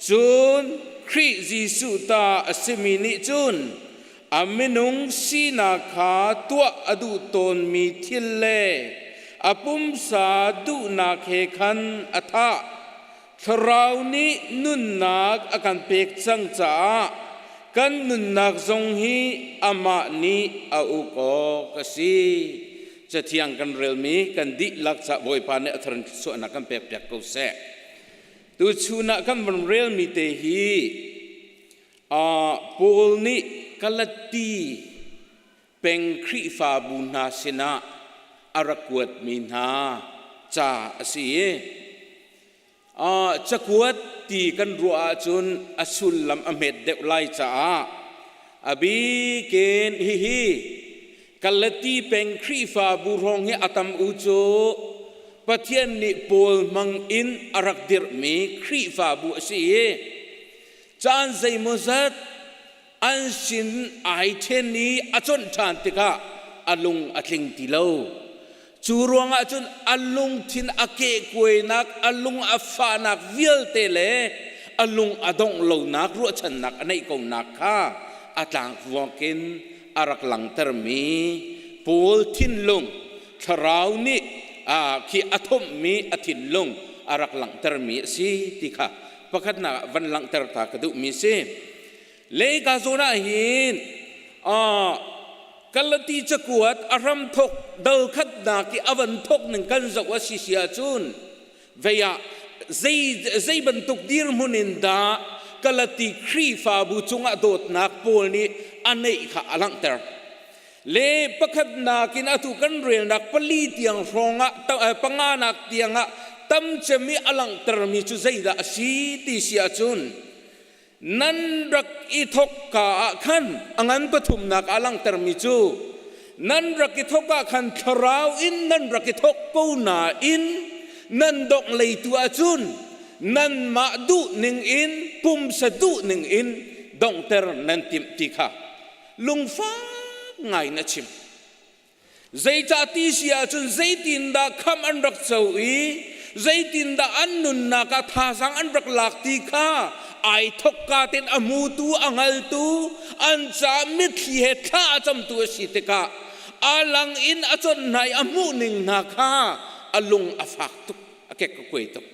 Cun Khrih Jesuh ta a simi nih cun a minung sinak kha tuah a duh tawnmi thil le a pumsa duhnak he khan a thah. Thlarau nih nunnak a kan pek cang caah kan nunnak zong hi amah nih a uk awk a si. Cathiang kan relmi kan dihlak ca Bawipa nih a thar in thluachuahnak kan pekpiak ko seh. Tuchun ah kan van relmi te hi Paul nih Galati peng Khrihfabu hna sinah a rak kuatmi hna ca a si i cakuat ti kan ruah ahcun a sullam a hmet deuh lai caah a bikin hihi Galati peng Khrihfabu hrawng hi a tam u cu Pathian nih Paul hmang in a rak dirhmi Khrihfabu a si i caan zeimawzat an sin ai ṭhen i a conh ṭhan tikah a lung a tling ti lo. Cu ruangah cun a lungthin a kehkuainak, a lung a fahnak vialte le a lung a dongh lonak ruahchannak a neih konak kha a tlangvuak in a rak langtermi Paul thinlung thlarau nih khi a thomhmi a thinlung a rak langhtermi a si ti kha pakhatnak ah van langhter ta ka duhmi a si. Leika zawn ah hin Galati cakuat a hramthok dal khatnak i a van thok ning kan zoh a si si ahcun vei ah zei zei bantuk dirhmun in dah Galati Khrihfabu cungah dawtnak Paul nih a neih kha a langhter. Le pakhatnak in atu kan relnak pali tiang hrawng ah panganak tiang ah tam cem i a langhtermi cu zeidah a si ti si ahcun nan rak i thok ka ah khan a ngan pathumnak a langhtermi cu nan rak i thok ah khan thlarau in nan rak i thok ko nain nan dongh lei tu ahcun. Nanmah duh ning in pumsa duh ning in donghter nan timh ti kha lungfak ngai in a chim. Zeicah ti si ahcun zeitindah khamh an rak co i zeitindah an nunnak ah thazaang an rak lak ti kha ai thokka tein a hmutu a hngaltu an caah mitthli he thla a camtu a si tikah a lang in a chawnh hna i a hmuh ning hna kha a lung a fak tuk a kek a kuai tuk.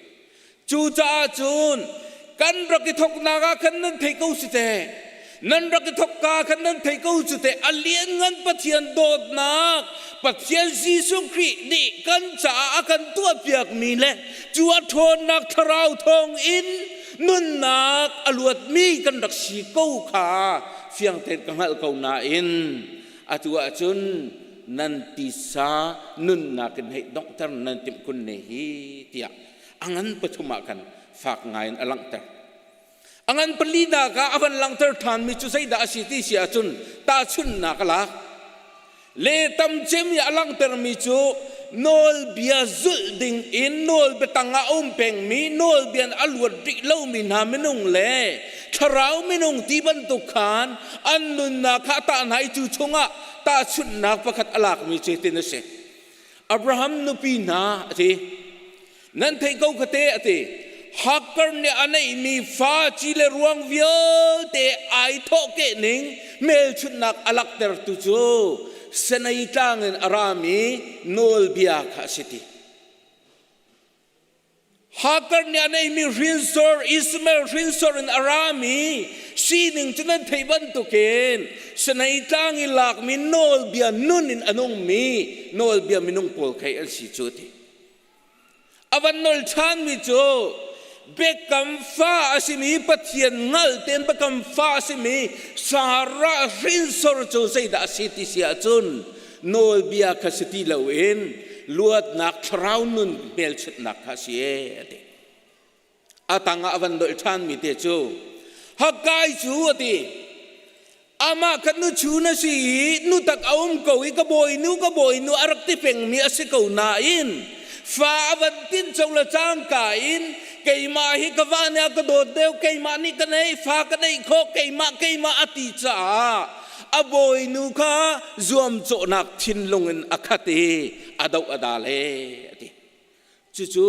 Cucaah cun kan rak i thawknak ah khan nan thei ko si teh. Nan rak i thawkka khan nan thei ko cu teh. A lianngan Pathian dawtnak, Pathian Jesuh Khrih nih kan caah a kan tuahpiakmi le cu a ṭhawnnak thlarau thawng in nunnak a luatmi kan rak si ko kha fiang tein ka hngalh ko nain atu ahcun nan tisa nunnak in hei donghter nan timh kun ne hi tiah a ngan pathum ah khan fak ngai in a langhter. A ngan palinak ah a van langhter ṭhanmi cu zeidah a si ti si ahcun tahchunhnak a lak. Le tam cem i a langhtermi cu nawlbia zulh ding in nawlbia tangah a um pengmi nawlbia in a luat rih lomi hna minung le thlarau minung ti bantuk khan an nunnak kha a tah hna i cu chungah tahchunhnak pakhat a lakmi cu hitin a si. Abraham nupi hna a ti. Nan theih ko kha te a ti. Hagar nih a neihmi fa ci le ruang vialte ai thawhkeh ning hmelchunhnak a laktertu cu Sinai tlang in a rami nawlbia kha a si ti. Hagar nih a neihmi hrinsor Ishmael hrinsor in a rami sining cu nan theih bantukin Sinai tlang i lakmi nawlbia nun in a nungmi nawlbia minung pawl khei an si cu ti. A van nol ṭhanmi cu biakam fa a simi Pathian hngal tein biakam fa a simi Sarah hrinsor cu zeidah a si ti si ahcun nawlbia kha si ti loin luatnak thlarau nun hmelchunhnak kha a si ee a ti. A tangah a van dolh ṭhanmi te cu Haggai cu a ti. Amah kha nuchu na si i nutak a um ko i ka bawinu ka bawinu a rak ti pengmi a si ko nain fa a van tin co le cangka in keimah hi ka va nih a ka dawt deuh keimah nih ka nei fa ka neih khawh keimah keimah a ti caah a bawinu kha zuamcawhnak thinlung in a khat i a doh a dal e a ti. Cucu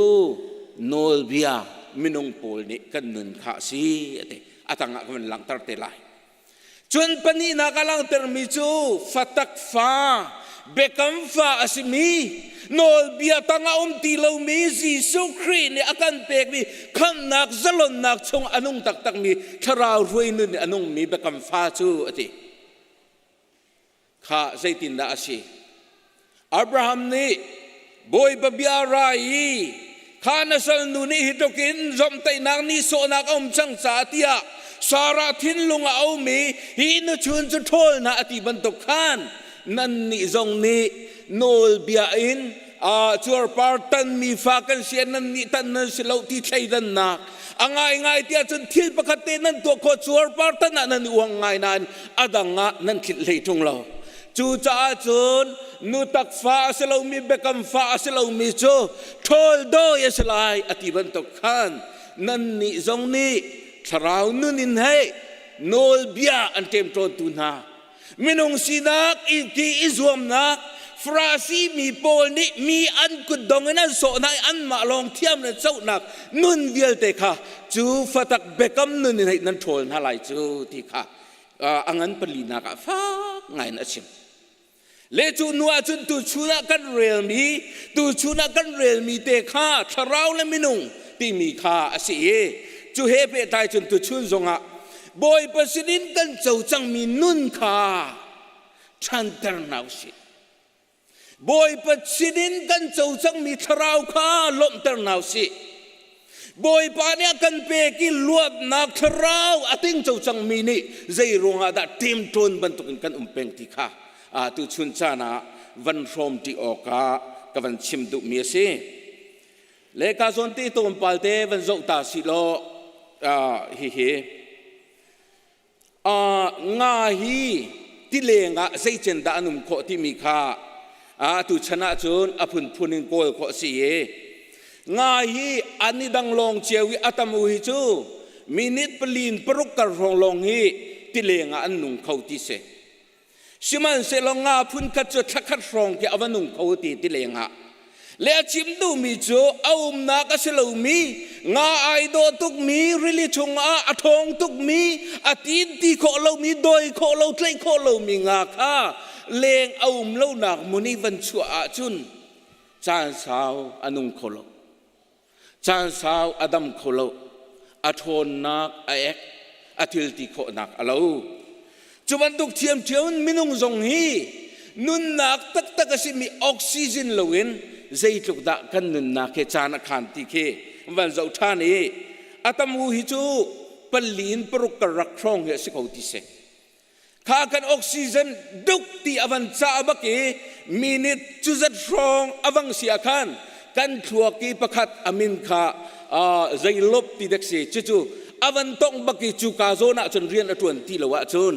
nawlbia minung pawl nih kan nun kha a si a ti. A tangah ka van langhter te lai. Cun pahnihnak a langhtermi cu fatak fa biakam fa a simi nawlbia tangah um ti lomi Jesuh Khrih nih a kan pekmi khamhnak zalonnak chung a nung taktakmi thlarau hruai nun i a nungmi biakam fa cu a ti. Kha zeitindah a si? Abraham nih Bawipa bia ra i kha na salnu nih hi tluk in zawmhtaihnak nihsawhnak a um cang caah tiah Sarah thinlung a um i hi nuchun cu ṭhawl hna a ti bantuk khan nannih zong nih nawlbia in cuarpar tanmi fa kan si nannih tan nan si lo ti thleidannak a ngaingai tiah cun thil pakhat te nan tuah khawh cuarpar tan ah nan i uang ngai nain a dang ah nan tlinh hlei ṭung lo cucaah cun nu tak fa a si lomi biakam fa a si lomi cu ṭhawl dawi a si lai a ti bantuk khan nannih zong nih thlarau nun in hei nawlbia an ṭemṭawntu hna minung sinak i ti i zuamnak Farasi mi pawl nih mi an kutdong in an sawh hna i anmah lawng thiam le cohnak nun vialte kha cu fatak biakam nun in hei nan ṭhawl hna lai cu ti kha a ngan palinak ah fak ngai in a chim. Le cu nu ah cun tuchun ah kan relmi tuchun ah kan relmi te kha thlarau le minung timi kha a si i cu he pehtlai cun tuchun zongah Bawipa sinin kan co cangmi nun kha ṭhanter hna u sih. Bawipa sinin kan co cangmi thlarau kha lawmhter hna u sih. Bawipa nih a kan pek i luatnak thlarau a tingco cangmi nih zei ruangah dah ṭemṭawn bantukin kan um peng ti kha tuchun caan ah van hrawm ṭi awkah ka van chim duhmi a si. Le ka zawn te tlawmpal te van zoh ta si law hihi nga hi tileng ah zeicen dah an um khawh timi kha atu chan ahcun a phunphun in kawl khawh a si i. Nga hi an i dang lawng cio i a tam u hi cu minute palin paruk kar hrawng lawng hi tileng ah an nung kho ti si. Sihmanhsehlaw nga phunkhat cu thlakhat hrawng khi a va nung kho ti tileng ah. Le a chim duhmi cu a umnak a si lomi nga ai dawh tukmi rili chungah a ṭhawng tukmi a tin ti khawh lomi dawi khawh lo tlaih khawh lomi nga kha leng a um lonak hmun i van chuah ahcun caan sau a nung kho lo. Caan sau a dam kho lo. A ṭhawnnak a ek, a thil ti khawhnak a lo. Cu bantuk ṭhiamṭhiam in minung zong hi nunnak taktak a simi oxygen loin zeitluk dah kan nunnak hi caan a khaan ti khi van zoh ṭhan i a tam u hi cu pali in paruk kar rak hrawng hi a si ko ti si. Kha kan oxygen duk ti a van cah bak i minute cu zat hrawng a vang si ah khan kan thluak i pakhat a min kha zeilop ti dek si cucu a van tongh bak i cu ka zawn ah cun rian a ṭuan ti lo ahcun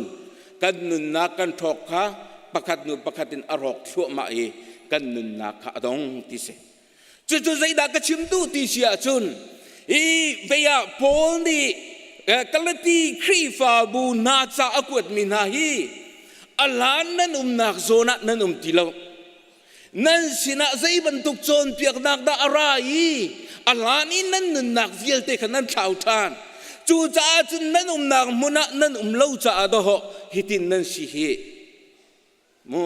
kan nunnak kan ṭhawk kha pakhat hnu pakhat in a rawk thluahmah i kan nunnak kha a dong ti si. Cucu zeidah ka chim duh ti si ahcun hi vei ah Paul nih Galati Khrihfabu hna ca a kuatmi hna hi a hlan nan umnak zawn ah nan um ti lo. Nan sinah zei bantuk cawnpiaknak dah a ra i a hlan i nan nunnak vialte kha nan thlau ṭhan. Cucaah cun nan umnak hmun ah nan um lo caah dawhawh hitin nan si hi. Mu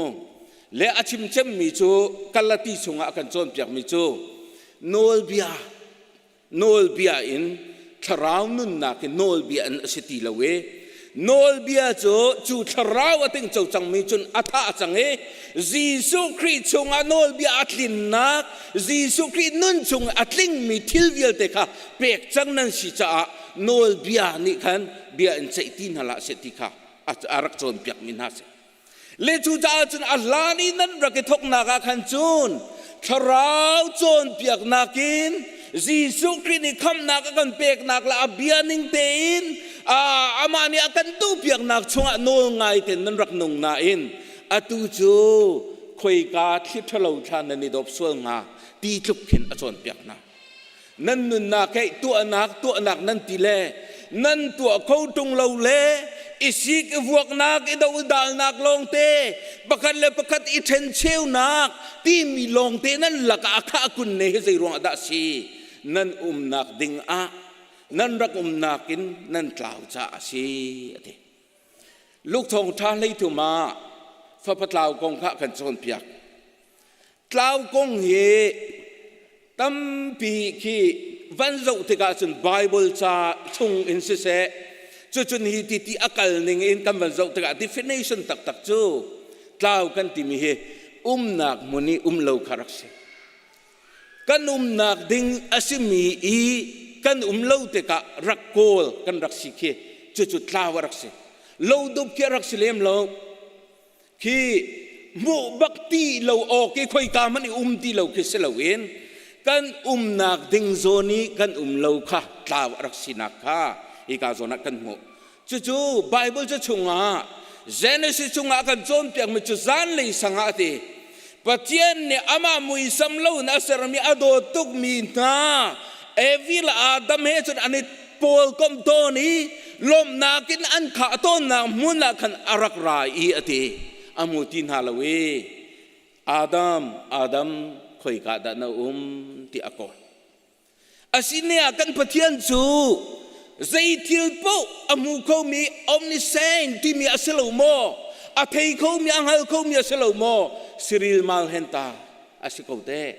le a chim cemmi cu Galati chungah a kan cawnpiakmi cu nawlbia nawlbia in thlarau nunnak hi nawlbia in a si ti lo i nawlbia cu cu thlarau a tingco cangmi cun a thah cang i Jesuh Khrih chungah nawlbia a tlinnak Jesuh Khrih nun chung a tlingmi thil vialte kha pek cang nan si caah nawlbia nih khan bia in ceih ti hna hlah seh ti kha a rak cawnpiakmi hna si. Le cucaah cun a hlan i nan rak i thawknak ah khan cun thlarau cawnpiaknak in Jesuh Khrih nih khamhnak a kan peknak le a bia ning tein amah nih a kan duhpiaknak chungah nawl ngai tein nan rak nung nain atu cu khoika thli ṭhalo thla nan i dawp sual hnga ti tluk khin a cawnpiak hna. Nan nunnak hei tuahnak tuahnak nan ti le nan tuah kho ṭung lo le i sik i vuaknak i dodalnak lawngte pakhat le pakhat i ṭhencheunak timi lawngte nan lakah a khah kun ne hi zei ruangah dah si nan umnak ding ah nan rak umnak in nan tlau caah a si a ti. Luke thawngṭha hleithum ah fapa tlau kong kha kan cawnpiak. Tlau kong hi tampi khi van zoh tikah cun Bible ca chung in siseh cucun hi ti ti a kal ning in kan van zoh tikah definition taktak cu tlau kan timi hi umnak hmun i um lo kha rak si. Kan umnak ding a simi i kan um lo tikah rak kawl kan rak si khi cucu tlau a rak si. Lo dup khi a rak si lem lo. Khi hmuh bak ti lo awk i khoika hmanh i um ti lo khi si loin kan umnak ding zawn i kan um lo kha tlau a rak sinak kha hika zawn ah kan hmuh. Cucu Bible cu chungah Genesis chungah kan cawnpiakmi cu zanlei sang ah a ti. Pathian nih amah muisam lo in a sermi a dawt tukmi hna Evi le Adam he cun an i pawlkomh tawn i lawmhnak in an khah tawnnak hmun ah khan a rak ra i a ti. A hmu ti hna lo i Adam, Adam, khoika dah na um ti a kawl. Asine ah kan Pathian cu zei thil paoh a hmu khomi omniscient timi a si lo maw? A thei khomi, a hngal khomi a si lo maw? Cyril Malhenta a si ko te.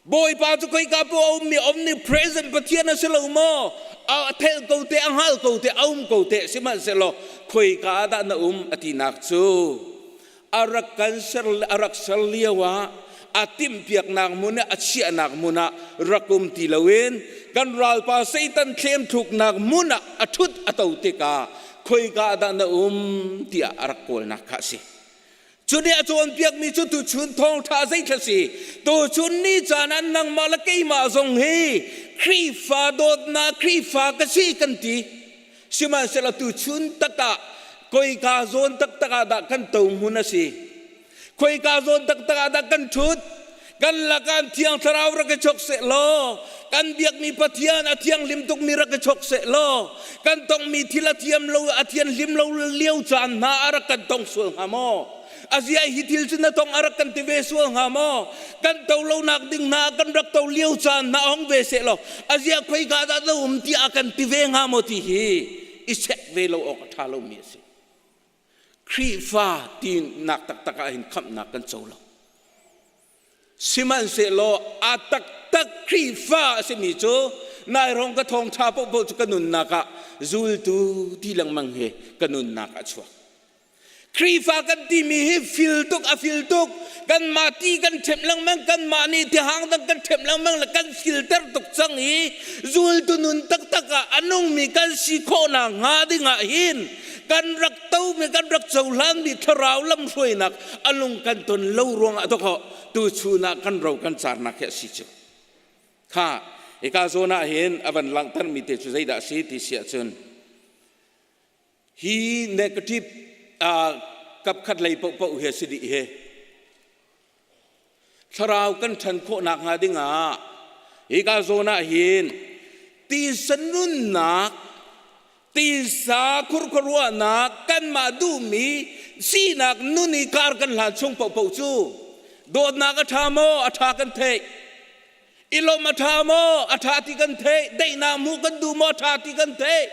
Bawipa cu khoika paoh a ummi omnipresent Pathian a si lo maw? A thel ko te, a hngal ko te, a um ko te. Sihmanhsehlaw khoika dah na um a tinak cu a rak kan ser a rak ser lio ah a timhpiaknak hmun a chiahnak hmun ah rak um ti loin kan ralpa Satan thlem thluknak hmun ah a ṭhut a to tikah khoika dah na um tiah a rak kawlnak kha a si. Cu nih a cawnpiakmi cu tuchun thawngṭha zeithla si tuchun ni caan ah nangmah le keimah zong hi Khrihfa dawtnak Khrihfa ka si kan ti. Sihmanhsehlaw tuchun takah khoika zawn taktak ah dah kan to hmun a si? Khoika zawn taktak ah dah kan ṭhut? Kan lakah Thiang Thlarau rak i chok seh law, kan biakmi Pathian a thianghlim tukmi rak i chok seh law, kan tongmi thil a thiam lo a thianhlim lo lio caan hna a rak kan tong sual hnga maw? Azia hi thil cu na tong a rak kan ti ve sual hnga maw? Kan to lonak ding hna kan rak to lio caan hna hong ve seh law, azia khoika dah na um tiah a kan ti ve hnga maw ti hi i check ve lo awk a ṭha lomi a si. Khrihfa tinak taktak ah hin khamhnak kan co lo. Sihmanhsehlaw a taktak Khrihfa a simi cu nai rong ka thawngṭha paohpaoh cu ka nunnak ah zultu ti lengmang hi ka nunnak ah a chuak. Khrihfa kan timi hi fil tuk a fil tuk kanmah ti kan ṭhemh lengmang kanmah nih tihang dang kan ṭhemh lengmang le kan filter tuk cang i zultu nun taktak ah a nungmi kan si khawhnak hnga ding ah hin kan rak tomi kan rak cohlanmi thlarau lamhruainak a lung kan ton lo ruangah dawkaw tuchun ah kan ro kan carnak hi a si cu kha hika zawn ah hin a van langhtermi te cu zeidah a si ti si ahcun hi negative kapkhat lei paohpaoh hi a si dih hi Thlarau kan ṭhan khawhnak hnga dingah hika zawn ah hin tisa nunnak, tisa khurkhuaruahnak, kanmah duhmi sinak nun i kar kan hlan chung paohpaoh cu dawtnak a ṭha maw? A ṭha kan theih. I lawmh a ṭha maw? A ṭha ti kan theih. Daihnak hmuh kan duh maw? A ṭha ti kan theih.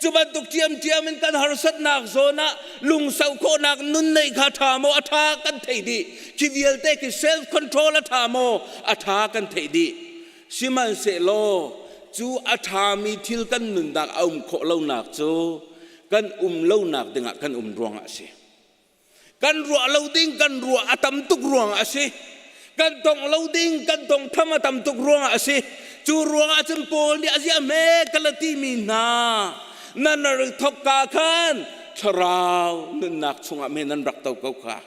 Cu bantuk ṭhiamṭhiam in kan harsatnak zawn ah lungsau khawhnak nun neih kha ṭha maw? A ṭha kan theih dih. Khi vialte khi self control a ṭha maw? A ṭha kan theih dih. Sihmanhsehlaw cu a ṭhami thil kan nunnak a um khawh lonak cu kan um lonak dingah kan um ruangah a si. Kan ruah lo ding kan ruah a tam tuk ruangah a si. Kan tong lo ding kan tong tham a tam tuk ruangah a si. Cu ruangah cun Paul nih a ziah hme ka la timi hna nan rak thok ka khan thlarau nunnak chungah me nan rak to ko kha.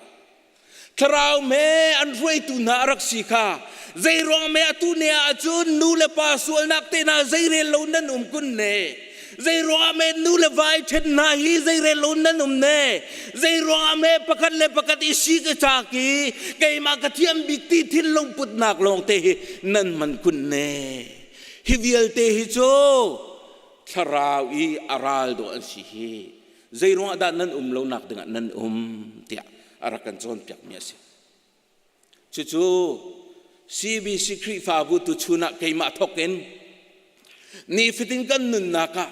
Thlarau me an hruaitu hna a rak si kha. Zei ruang me atu ne ah cun nu le pa sualnak te hna zeirel lo nan um kun ne. Zei ruangah me nu le vai ṭhen hna hi zeirel lo nan um ne? Zei ruangah me pakhat le pakhat i sik i caak i keimah ka thiam bik ti thinlung putnak lawng te hi nan man kun ne? Hi vialte hi cu thlarau i a ral dawh an si hi. Zei ruangah dah nan um lonak dingah nan um tiah a rak kan cawnpiakmi a si. Cucu CBC Khrihfabu tuchun ah keimah thawk in nifatin kan nunnak ah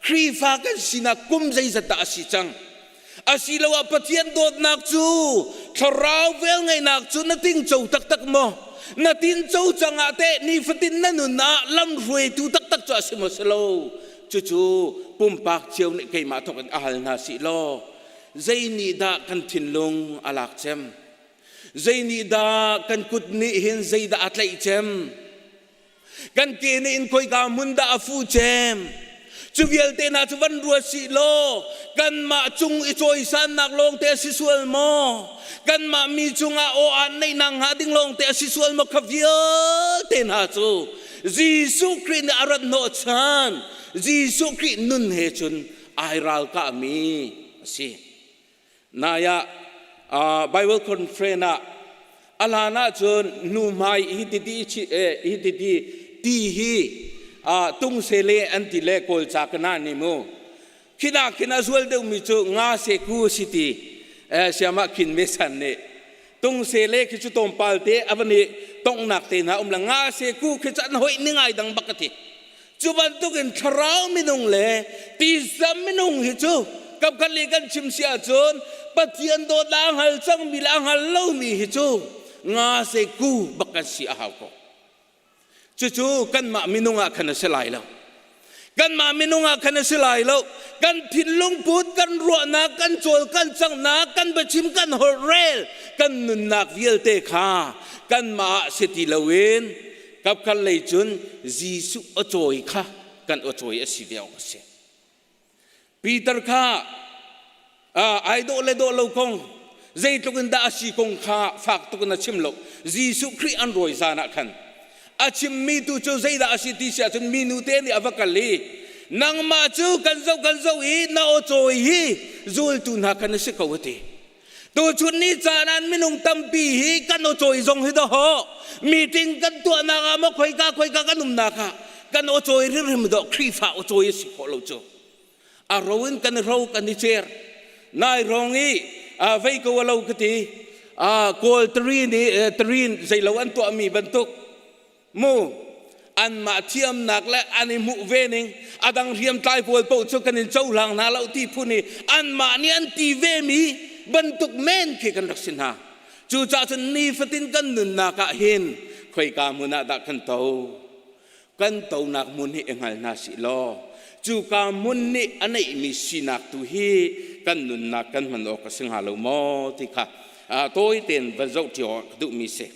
Khrihfa kan sinak kum zeizat dah a si cang? Asiloah Pathian dawtnak cu thlarau velngeihnak cu na tingco taktak maw? Na tinco cang ah teh nifatin na nun ah lamhruaitu taktak cu a si maw si lo? Cucu pumpak cio nih keimah thawk in a hal hna sih law zei nih dah kan thinlung a lak cem? Zei nih dah kan kut nih hin zeidah a tlaih cem? Kan ke nih in khoika hmun dah a fu cem? Cu vialte hna cu van ruat sih law kanmah cung i cawisannak lawngte a si sual maw? Kanmah mi cungah aw aan neihnak hnga ding lawngte a si sual maw? Kha vialte hna cu Jesuh Khrih nih a rat hnawhchan Jesuh Khrih nun he cun ai ralkahmi a si. Nai ah Bible conference ah a hlan ahcun nu hmai hi titi hi titi ti hi tung se le an ti le kawl ca kana ni mu khina khin a zual deuhmi cu nga se ku si ti siama khin me san nih tung se le khi cu tawmpal te a van i tonghnak te hna um la nga se ku khi cu an hoih ni ngai dang bak ka ti Cu bantukin thlarau minung le tisa minung hi cu kapkhat le kan chim si ahcun Pathian dawtnak a hngal cangmi le a hngal lomi hi cu nga se ku bak kan si a hau ko. Cucu kanmah minung ah khan a si lai lo. Kanmah minung ah khan a si lai lo. Kan thinlung put, kan ruahnak, kan cawl, kan canghnak, kan biachim, kan holhrel, kan nunnak vialte kha kanmah ah si ti loin Kapkhat lei cun Jesuh a cawi kha kan aw cawi a si ve awk a si. Peter kha ai dawh le dawh lo kong zeitluk in dah a si kong kha fak tuk in a chim lo. Jesuh Khrih an rawi zan ah khan a chimmi tu cu zeidah a si ti si ahcun minu te nih a va kal i nangmah cu kan zoh kan zoh i na aw cawi hi zultu hna khan a si ko a ti. Tuchun ni caan ah minung tampi hi kan aw-cawi zong hi dawh meeting kan tuahnak ah maw khoika khoika kan umnak ah kan aw-cawi hrimhrim dawh Khrihfa aw-cawi a si khawh lo cu. A ro in kan i ro kan i cer. Nai rong i vei ko a lo ka ti. Kawl tarin i tarin zeilo an tuahmi bantuk Mu anmah thiamnak le an i hmuh ve ning a dang hriamtlai pawl paoh cu kan in cohlang hna lo ti phun i anmah nih an ti ve mi bantuk men khi kan rak si hna. Cucaah cun nifatin kan nunnak ah hin khoika hmun ah dah kan to? Kan tonak hmun hi i hngal hna sih law cuka hmun nih a neihmi sinak tu hi kan nunnak kan hman awk a si hnga lo maw ti kha tawi tein van zoh ṭi awk ka duhmi si.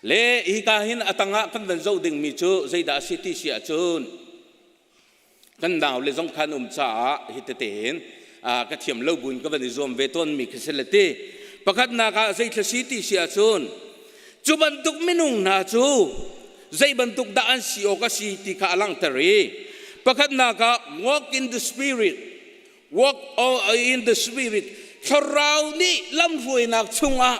Le hika hin a tangah kan van zoh dingmi cu zeidah a si ti si ahcun kan nau le zong khan um caah hi tete hin ka thiam lo buin ka van i zuam ve tawnmi khi si le ti. Pakhatnak ah zeithla si ti si ahcun cu bantuk minung hna cu zei bantuk dah an si awk a si ti kha a langhter i pakhatnak ah walk in the spirit Walk in the Spirit thlarau nih lamhruainak chungah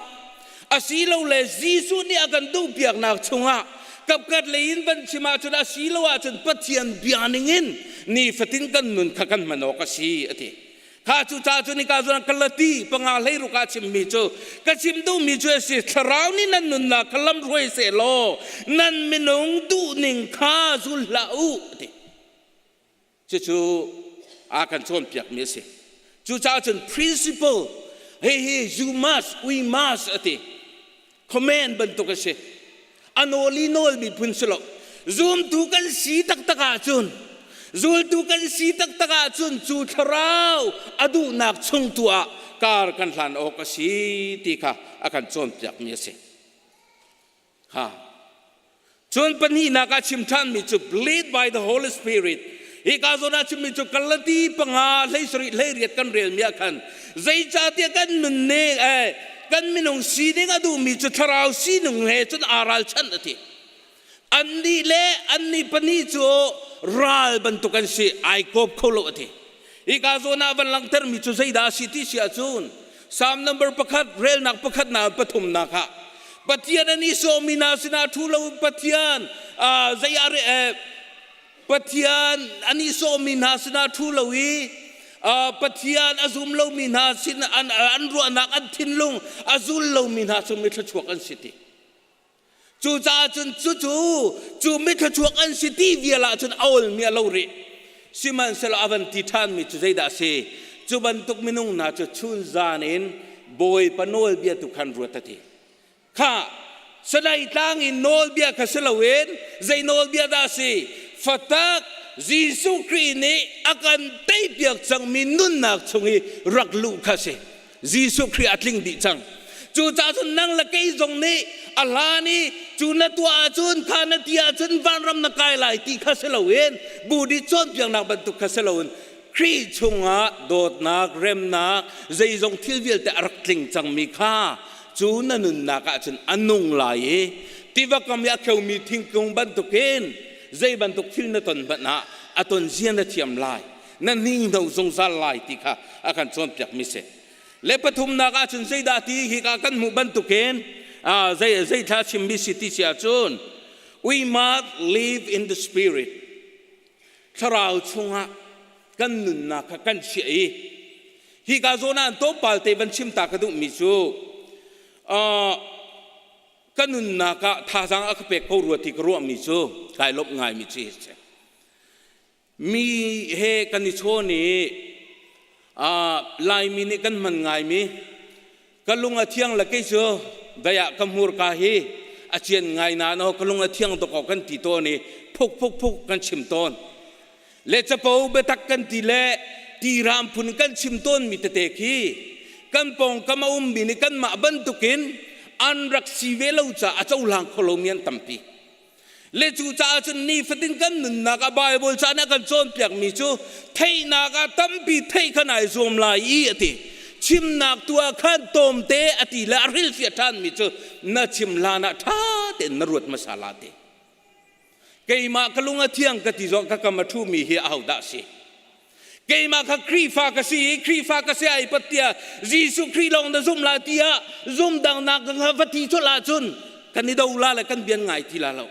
asilole Jesuh nih a kan duhpiaknak chungah kapkhat lei in van chim ahcun asilo ahcun Pathian bia ningin nifatin kan nun kha kan hman awk a si a ti. Kha cu ca cu nika zong Galati panga hleiruk ah chimmi cu ka chim duhmi cu a si thlarau nih nan nunnak kha lamhruai seh law nan minung duhning kha zul hlah u a ti. Cucu a kan cawnpiakmi a si. Cucaah cun principle hihi you must, we must a ti. Command bantuk a si. A nawl i nawlmi phun si lo. Zumtu kan si taktak ahcun zultu kan si taktak ahcun cu thlarau a duhnak chung tu ah kar kan hlan awk a si ti kha a kan cawnpiakmi a si. Ha. Cun pahnihnak ah chim ṭhanmi cu lead by the Holy Spirit. Hika zawn ah chimmi cu Galati panga 17 18 kan relmi ah khan zeicahtiah kan nunning eh, kan minung sining a duhmi cu thlarau sining he cun aa ralchanh a ti. Annih le annih pahnih cu ral bantuk an si, ai kawp kho lo a ti. Hika zawn ah van langhtermi cu zeidah a si ti si ahcun Psalm number pakhat relnak pakhatnak pathumnak ah Pathian an i sawmmi hna sinah ṭhu lo Pathian zei ah Pathian an i sawmmi hna sinah ṭhu lo i Pathian a zum lomi hna sin an ruahnak an thinlung a zul lomi hna cu mi thluachuak an si ti. Cucaah cun cucu cu mithluachuak an si ti vial ah cun a olmi a lo rih. Sihmanhsehlaw a van ti ṭhanmi cu zeidah a si? Cu bantuk minung hna cu chunzan in Bawipa nawlbia tu khan ruat a ti. Kha Sinai tlang in nawlbia kha si loin zei nawlbia dah a si? Fatak Jesuh Khrih nih a kan teipiak cangmi nunnak chung i rak luh kha a si. Jesuh Khrih a tling dih cang. Cucaah cun nang le kei zong nih a hlan i cu na tuah ahcun kha na ti ahcun vanram na kai lai ti kha si loin Buddhist cawnpiaknak bantuk kha si loin Khrih chungah dawtnak, remnak, zeizong thil vialte a rak tling cangmi kha cu na nunnak ah cun a nung lai i tiva kam i a kheumi thingkung bantukin zei bantuk thil na ton hmanh ah a ton zia na thiam lai. Na hninghno zungzal lai ti kha a kan cawnpiakmi si. Le pathumnak ahcun zeidah ti hika kan hmuh bantukin zei zeithla chimmi si ti si ahcun we must live in the spirit thlarau chungah kan nunnak kha kan chiah i hika zawn ah tlawmpal te van chim ta ka duhmi cu ka nunnak ah thazaang a ka pek ko rua ti ka ruahmi cu kai lawmh ngaimi cu hi si. Mi he kan i chawn i Laimi nih kan hman ngaimi ka lung a thiang le kei cu dai ah ka hmurka hi a cian ngai na no ka lung a thiang dawk kan ti tawn i phuk phuk phuk kan chim tawn le capo biatak kan ti le tiram phun kan chim tawn mi tete khi kan pawngkam a ummi nih kanmah bantukin an rak si ve lo caah a cohlang kho lomi an tampi. Le cu caah cun nifatin kan nunnak ah Bible ca nih a kan cawnpiakmi cu theihnak ah tampi theih kha nai zuam lai i a ti. Chimnak tu ah khan tawmte a ti le a hrilhfiah ṭhanmi cu na chim hlan ah ṭha tein na ruat hmasa la ti. Keimah ka lung a thiang ka ti zong ka kam a ṭhumi hi ahodah a si? Keimah kha Khrihfa ka si i Khrihfa ka si ai pat tiah Jesuh Khrih lawng na zum la tiah zum dangnak kha va ti colh ahcun kan i do la le kan bian ngai ti la lo.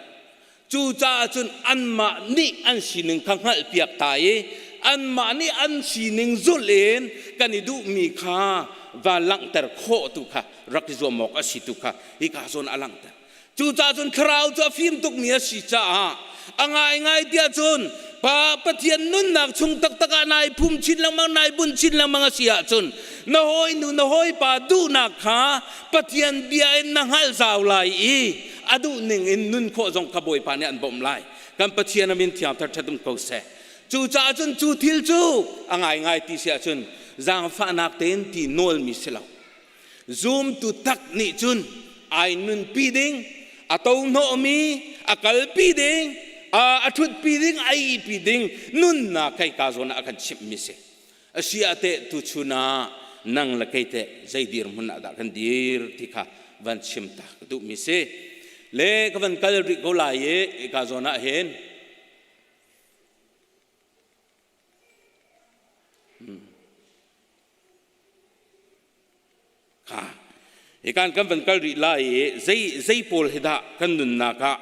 Cucaah cun anmah nih an sining kha hngalhpiak ta i anmah nih an sining zulh in kan i duhmi kha va langhter khawh tu kha rak i zuam awk a si tu kha hika zawn a langhter. Cucaah cun thlarau cu a fim tukmi a si caah a ngaingai tiah cun Pa Pathian nunnak chung taktak ah nai phum chin lengmang nai bun chin lengmang a si ahcun na hawinu na hawipa duhnak kha Pathian bia in na hngalh zau lai i a duh ning in nun khawh zong kha Bawipa nih an bawmh lai. Kan Pathian a min thiang thar um ko seh. Cucaah cun cu thil cu a ngaingai ti si ahcun zaangfahnak tein ti nawlmi si lo. Zumtu tak nih cun ai nunpi ding, a tohnawhmi, a kalpi ding, a ṭhutpi ding, a ihpi ding nunnak kei ka zawn ah a kan chimhmi si. A si ah teh tuchun ah nang le kei teh zei dirhmun ah dah kan dir ti kha van chim ta ka duhmi si. Le ka van kal rih ko lai i ka zawn ah hin Kha hikan kan van kal rih lai i zei zei pawl hi dah kan nunnak ah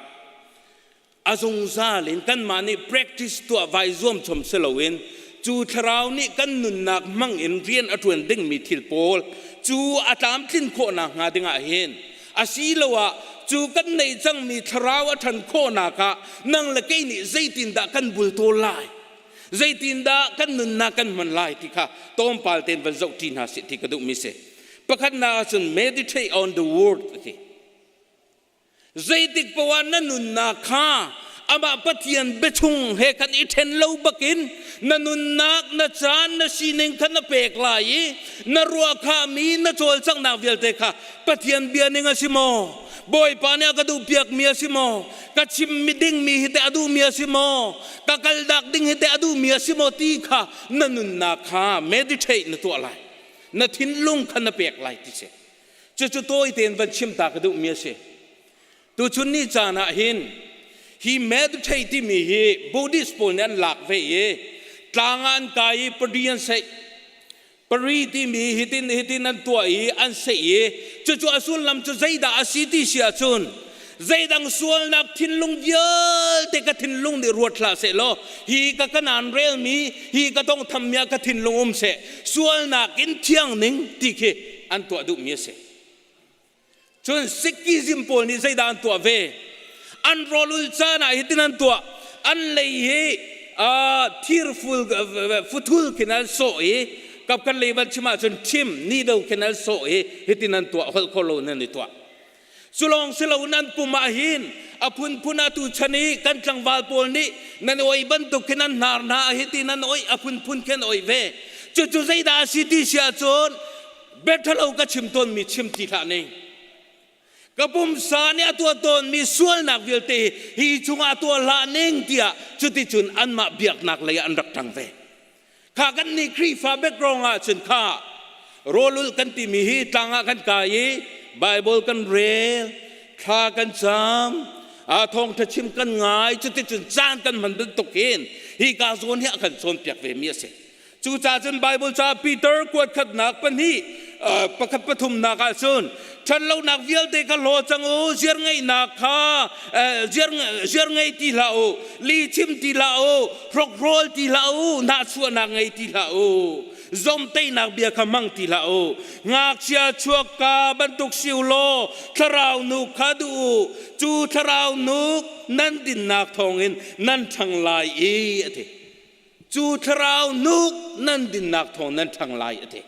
a zungzal in kanmah nih practice tuah vai zuam chom si loin cu thlarau nih kan nunnak hmang in rian a ṭuan dingmi thil pawl cu a tlamtlin khawhnak hnga dingah hin asiloah cu kan neih cangmi thlarau a ṭhan khawhnak ah nang le kei nih zeitindah kan bultawl lai Zeitindah kan nunnak kan hman lai ti kha tlawmpal tein van zoh ṭi hna sih ti ka duhmi si. Pakhatnak ahcun meditate on the word a ti. Zeitik poah na nunnak kha amah Pathian biachung he kan i ṭhen lo bakin na nunnak, na caan, na sining kha na pek lai i na ruahkhahmi, na cawlcanghnak vialte kha Pathian bia ning a si maw? Bawipa nih a ka duhpiakmi a si maw? Ka chimmi dingmi hi teh a duhmi a si maw? Ka kaldak ding hi teh a duhmi a si maw ti kha na nunnak kha meditate na tuah lai. Na thinlung kha na pek lai ti si. Cucu tawi tein van chim ta ka duhmi a si. Tuchun ni caan ah hin hi meditate timi hi Buddhist pawl nih an lak ve i tlang ah an kai i pari an seih Pari timi hitin hitin an tuah i an seih i cucu a sullam cu zeidah a si ti si ahcun zeidang sualnak thinlung vialte ka thinlung nih ruat hlah seh law hi ka kanaan relmi hi ka tongthammi ah ka thinlung um seh sualnak in thiang ning ti khi an tuah duhmi a si. Cun Sikhism pawl nih zeidah an tuah ve? An rawlul caan ah hitin an tuah. An lei hi thir futhul khin an sawh i kap kan lei van chim ahcun ṭhim nido khin an sawh i hitin an tuah holh kho lo nan i tuah. Cu lawng si lo nan pum ah hin a phunphun ah tu chan i kan tlangval pawl nih nan oi bantuk khin an hnar hna hiti nan oi a phunphun khin oi ve. Cucu zeidah a si ti si ahcun Biaṭhalo ka chim tawnmi chim ti hlah ning. Ka pumsa nih a tuah tawnmi sualnak vialte hi chungah a tuah hlah ning tiah cuticun anmah biaknak lei ah an rak ṭang ve. Kha kan nih Khrihfa background ah cun kha rawlulh kan timi hi tlang ah kan kai i Bible kan rel, thla kan cam, a thawngṭha chim kan ngai cuticun caan kan hman bantuk hin hi ka zawn hi a kan cawnpiak ve mi a si. Cucaah cun Bible ca Peter kuat khatnak pahnih pakhat pathumnak ah cun ṭhatlonak vialte kha hlaw cang u ziar ngeihnak kha ziar ziar ngei ti hlah u li chim ti hlah u hrokhrol ti hlah u nahchuahnak ngei ti hlah u zomteihnak bia kha hmang ti hlah u ngakchia chuakka bantuk si u law thlarau nu kha duh u cu thlarau nuk nan dinnak thawngin nan ṭhang lai i a ti Cu thlarau nuk nan dinnak thawng nan ṭhang lai a ti.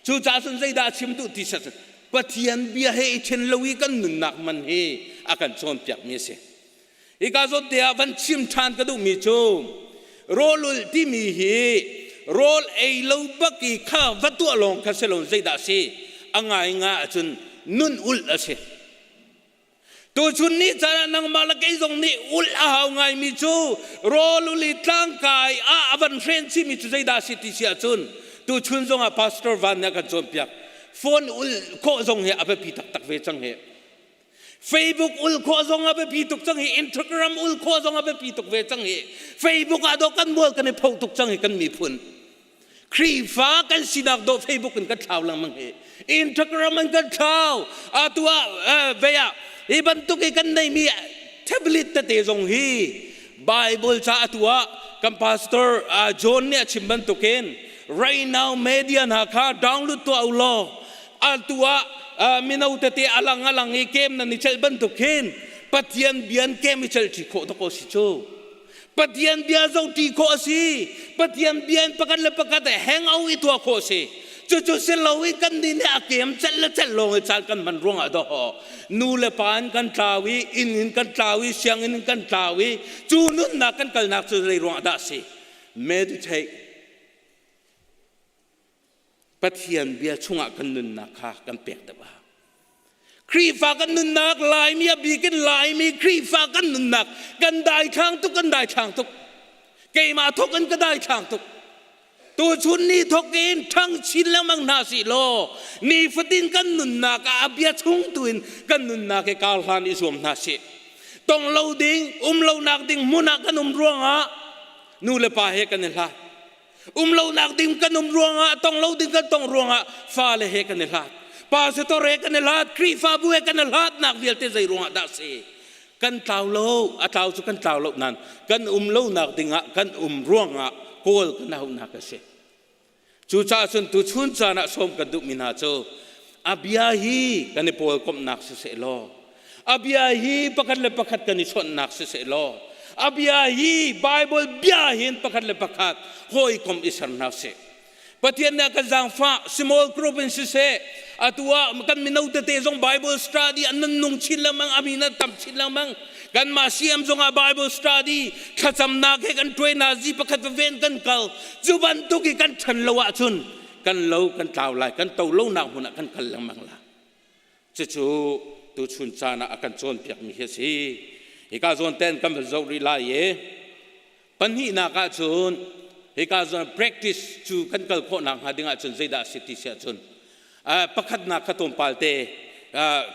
Cucaah cun zeidah a chim duh ti sat Pathian bia he i ṭhen lo i kan nunnak man hi a kan cawnpiakmi a si. Hika zawn te ah van chim ṭhan ka duhmi cu rawlulh timi hi rawl ei lo bak i kha va tuah lawng kha si lo zeidah a si a ngaingai ahcun nun ulh a si. Tuchun ni caan ah nangmah le kei zong nih ulh a hau ngaimi cu rawl uli tlangkai ah a van hren chihmi cu zeidah a si ti si ahcun tuchun zong ah Pastor Van nih a kan cawnpiak. Phone ulh khawh zong hi a biapi taktak ve cang hi. Facebook ul khawh zong a biapi tuk cang hi. Instagram ul khawh zong a biapi tuk ve cang hi. Facebook ah dawh kan mual kan i pho tuk cang hi kan miphun. Khrihfa kan sinak dawh Facebook in kan thlau lengmang hi. Instagram in kan thlau. Atu ah vei ah hi bantuk i kan neimi tablet tete zong hi Bible ca atu ah kan pastor John nih a chim bantukin right now media hna kha download tuah u law atu ah mino tete alang alang i kem nan i celh bantuk hin Pathian bian kem i celh ṭi khawh dawk si cu. Pathian bia zohṭi khawh a si. Pathian bia in pakhat le pakhat hang out i tuah khawh a si. Cucu si lo i kan nih nih a kem celh le celh lawng i caan kan hman ruangah dawh nu le pa in kan tlau i inn in kan tlau i sianginn in kan tlau i cu nunnak kan kalnak cu zei ruangah dah a si? Meditate. Pathian bia chungah kan nunnak kha kan pek deuh a Khrihfa kan nunnak Laimi a bik in Laimi Khrihfa kan nunnak kan daithlang tuk kan daithlang tuk keimah thok in ka daithlang tuk tuchun ni thok in ṭhang chin lengmang hna sih law nifatin kan nunnak ah a bia chung tu in kan nunnak hi kar hlan i zuam hna sih tong lo ding um lo nak ding hmun ah kan um ruangah nu le pa he kan i hlat Um lonak ding kan um ruangah, tong lo ding kan tong ruangah fale he kan i hlat. Pastor he kan i hlat, Khrihfabu he kan i hlatnak vialte zei ruangah dah si? Kan tlau lo, a tlau cu kan tlau lo nan kan um lonak dingah kan um ruangah kawl kan haunak a si. Cucaah cun tuchun caan ah sawm kan duhmi hna cu a bia hi kan i pawl komhnak siseh law A bia hi pakhat le pakhat kan i chawnhnak siseh law a bia hi Bible bia hin pakhat le pakhat hawikom i ser hna sih. Pathian nih a kan zaangfah small group in siseh atu ah kan mino tete zong Bible study an nan nung chin lengmang a min an tam chin lengmang kanmah CM zong ah Bible study thlacamnak he kan tuai na zi pakhat ven kan kal cu bantuk i kan ṭhan lo ahcun kan lo kan tlau lai kan to lo nak hmun ah kan kal lengmang la Cucu tuchun caan ah a kan cawnpiakmi hi a si. Hika zawn ten kan van zoh rih lai i pahnihnak ahcun hika zawn practice cu kan kal khawh nakhnga ding ahcun zeidah a si ti si ahcun pakhatnak kha tlawmpal te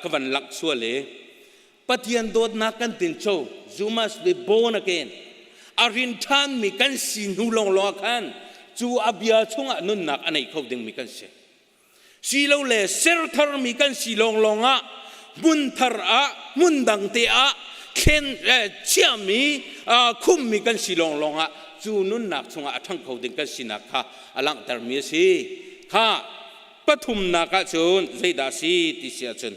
ka van langh sual i Pathian dawtnak kan tinco you must be born again a rin ṭhanmi kan si hnu lawnglawng ah khan cu a bia chungah nunnak a nei kho dingmi kan si. Silole sertharmi kan si lawnglawng ah hmun thar ah hmun dang te ah thlen chiahmi khummi kan si lawnglawng ah cu nunnak chungah a ṭhang kho ding kan sinak kha a langhtermi a si. Kha pathumnak ahcun zeidah a si ti si ahcun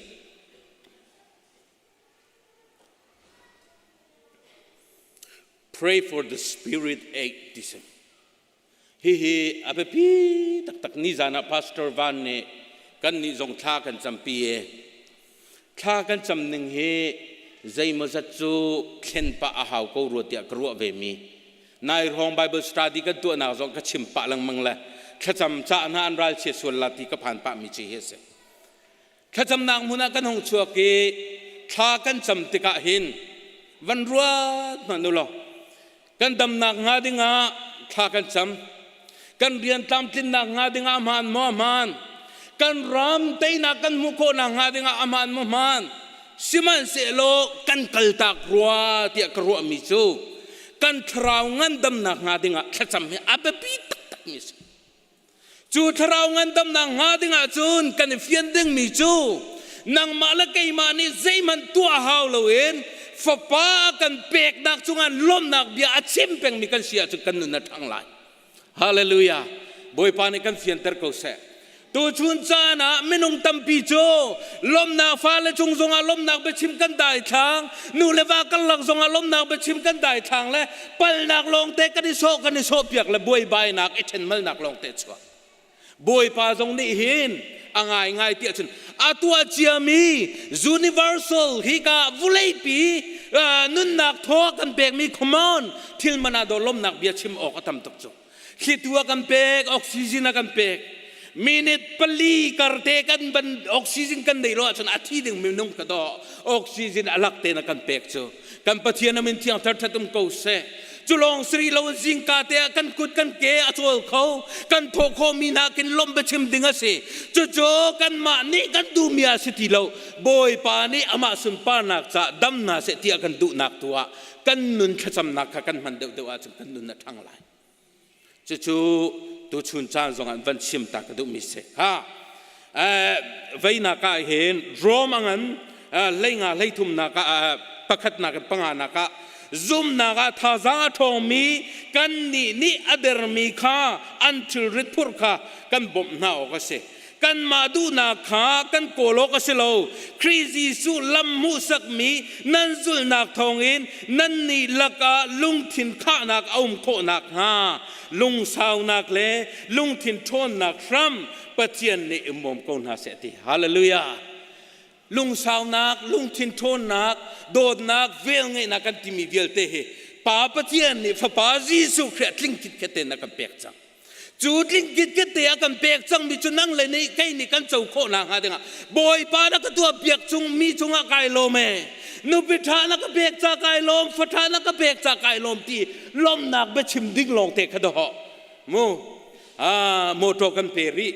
pray for the spirit aid ti si. Hihi a biapi taktak nizan ah Pastor Van nih kannih zong thla kan campi i thla kan cam ning hi zeimawzat cu thlen pah a hau ko rua tiah ka ruah ve mi. Nai hrawng Bible study kan tuahnak zong ka chim pah lengmang le thlacam cah hna an ralchia sual la ti ka phan pah mi ci hi a si. Thlacamnak hmun ah kan hung chuak i thla kan cam tikah hin van ruat hmanh u law kan damnak hnga dingah thla kan cam kan rian tlamtlinnak hnga dingah hmaan maw hmaan kan ram teinak kan hmuh khawhnak hnga dingah a hmaan maw hmaan sihmanhsehlaw kan kaltak rua tiah ka ruahmi cu kan thlarau ngandamnak hnga dingah thlacam hi a biapi taktakmi a si Cu thlarau ngandamnak hnga dingah cun kan i fian dingmi cu nangmah le keimah nih zeihmanh tuah hau loin fapa a kan peknak cungah lawmhnak bia a chim pengmi kan si ahcun kan nun a ṭhang lai. Hallelujah. Bawipa nih kan fianter ko seh. Tuchun caan ah minung tampi cu lawmhnak fale cung zongah lawmhnak biachim kan daithlang, nu le va karlak zongah lawmhnak biachim kan daithlang le palnak lawngte kan i sawh kan i sawhpiak le buaibainak i ṭhenmalnak lawngte chuak. Bawipa zong nih hin a ngaingai tiah cun a tuah ciami universal hika vuleipi nunnak thaw kan pekmi common thil man ah daw lawmhnak bia chim awk a tam tuk cu. Thlitu a kan pek, oxygen a kan pek. Minute pali karte kan ban oxygen kan nei lo ahcun a thi ding minung ka daw oxygen a lak tein a kan pek cu. Kan Pathian a min thiang thar that um ko seh. Cu lawng siri lo zingka te ah kan kut kan ke a cawl kho kan thawh khawh mi hna kin lawmh biachim ding a si. Cucu kanmah nih kan duhmi ah si ti lo. Bawipa nih amah sunparnak ca dam hna seh tiah kan duhnak tu ah kan nun thlacamnak kha kan hman deuhdeuh ahcun kan nun a ṭhang lai. Cucu Tuchun caan zong ah van chim ta ka duhmi si. Ha veinak ah hin Rome angan hleinga hleithumnak ah pakhatnak in panganak ah zumnak ah thazaang a ṭhawngmi kannih nih a dermi kha an thilrit phurh kha kan bawmh hna awk a si. Kanmah duhnak kha kan kawl awk a si lo. Khrih Jesuh lam hmuhsakmi nan zulhnak thawngin nannih lakah lungthin khahnak a um khawh nakhnga lungsaunak le lungthin ṭhawnnak hram Pathian nih in bawm ko hna seh ti. Hallelujah. Lungsaunak, lungthin ṭhawnnak, dawtnak, velngeihnak kan timi vialte hi Pa Pathian nih Fapa Jesuh Khrih ah tling khitkhet tein a kan pek cang. Cu tling khitkhet te a kan pek cangmi cu nang le nih kei nih kan co khawh nakhnga dingah Bawipa na ka tuah piak chung mi cungah kai lawm e. Nupi ṭha na ka pek ca kai lawm, fa ṭha na ka pek ca kai lawm ti lawmnak biachim ding lawng te kha dawh. Mu motor kan pe rih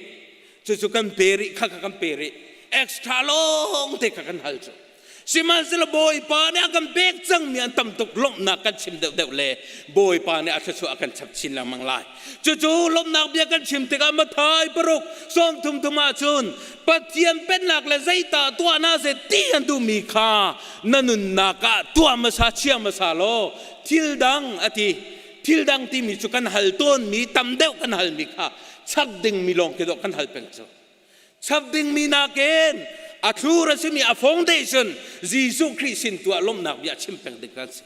cucu kan pe rih kha kha kan pe rih extra lawng te kha kan hal cu sihmanhsehlaw Bawipa nih a kan pek cangmi an tam tuk lawmhnak kan chim deuhdeuh le Bawipa nih a thluachuah a kan chap chin lengmang lai cucu lawmhnak bia kan chim tikah Matthai paruk 30 thum ahcun Pathian pennak le zeitah tuah na se ti an duhmi kha na nunnak ah tuah hmasa chia hmasa law thil dang a ti thil dang timi cu kan hal tawnmi tam deuh kan halmi kha chap dingmi lawng khi dawh kan hal peng cu chap dingmi nakin a thlur a simi a foundation Jesuh Khrih sin tu ah lawmhnak bia chim peng ding kan si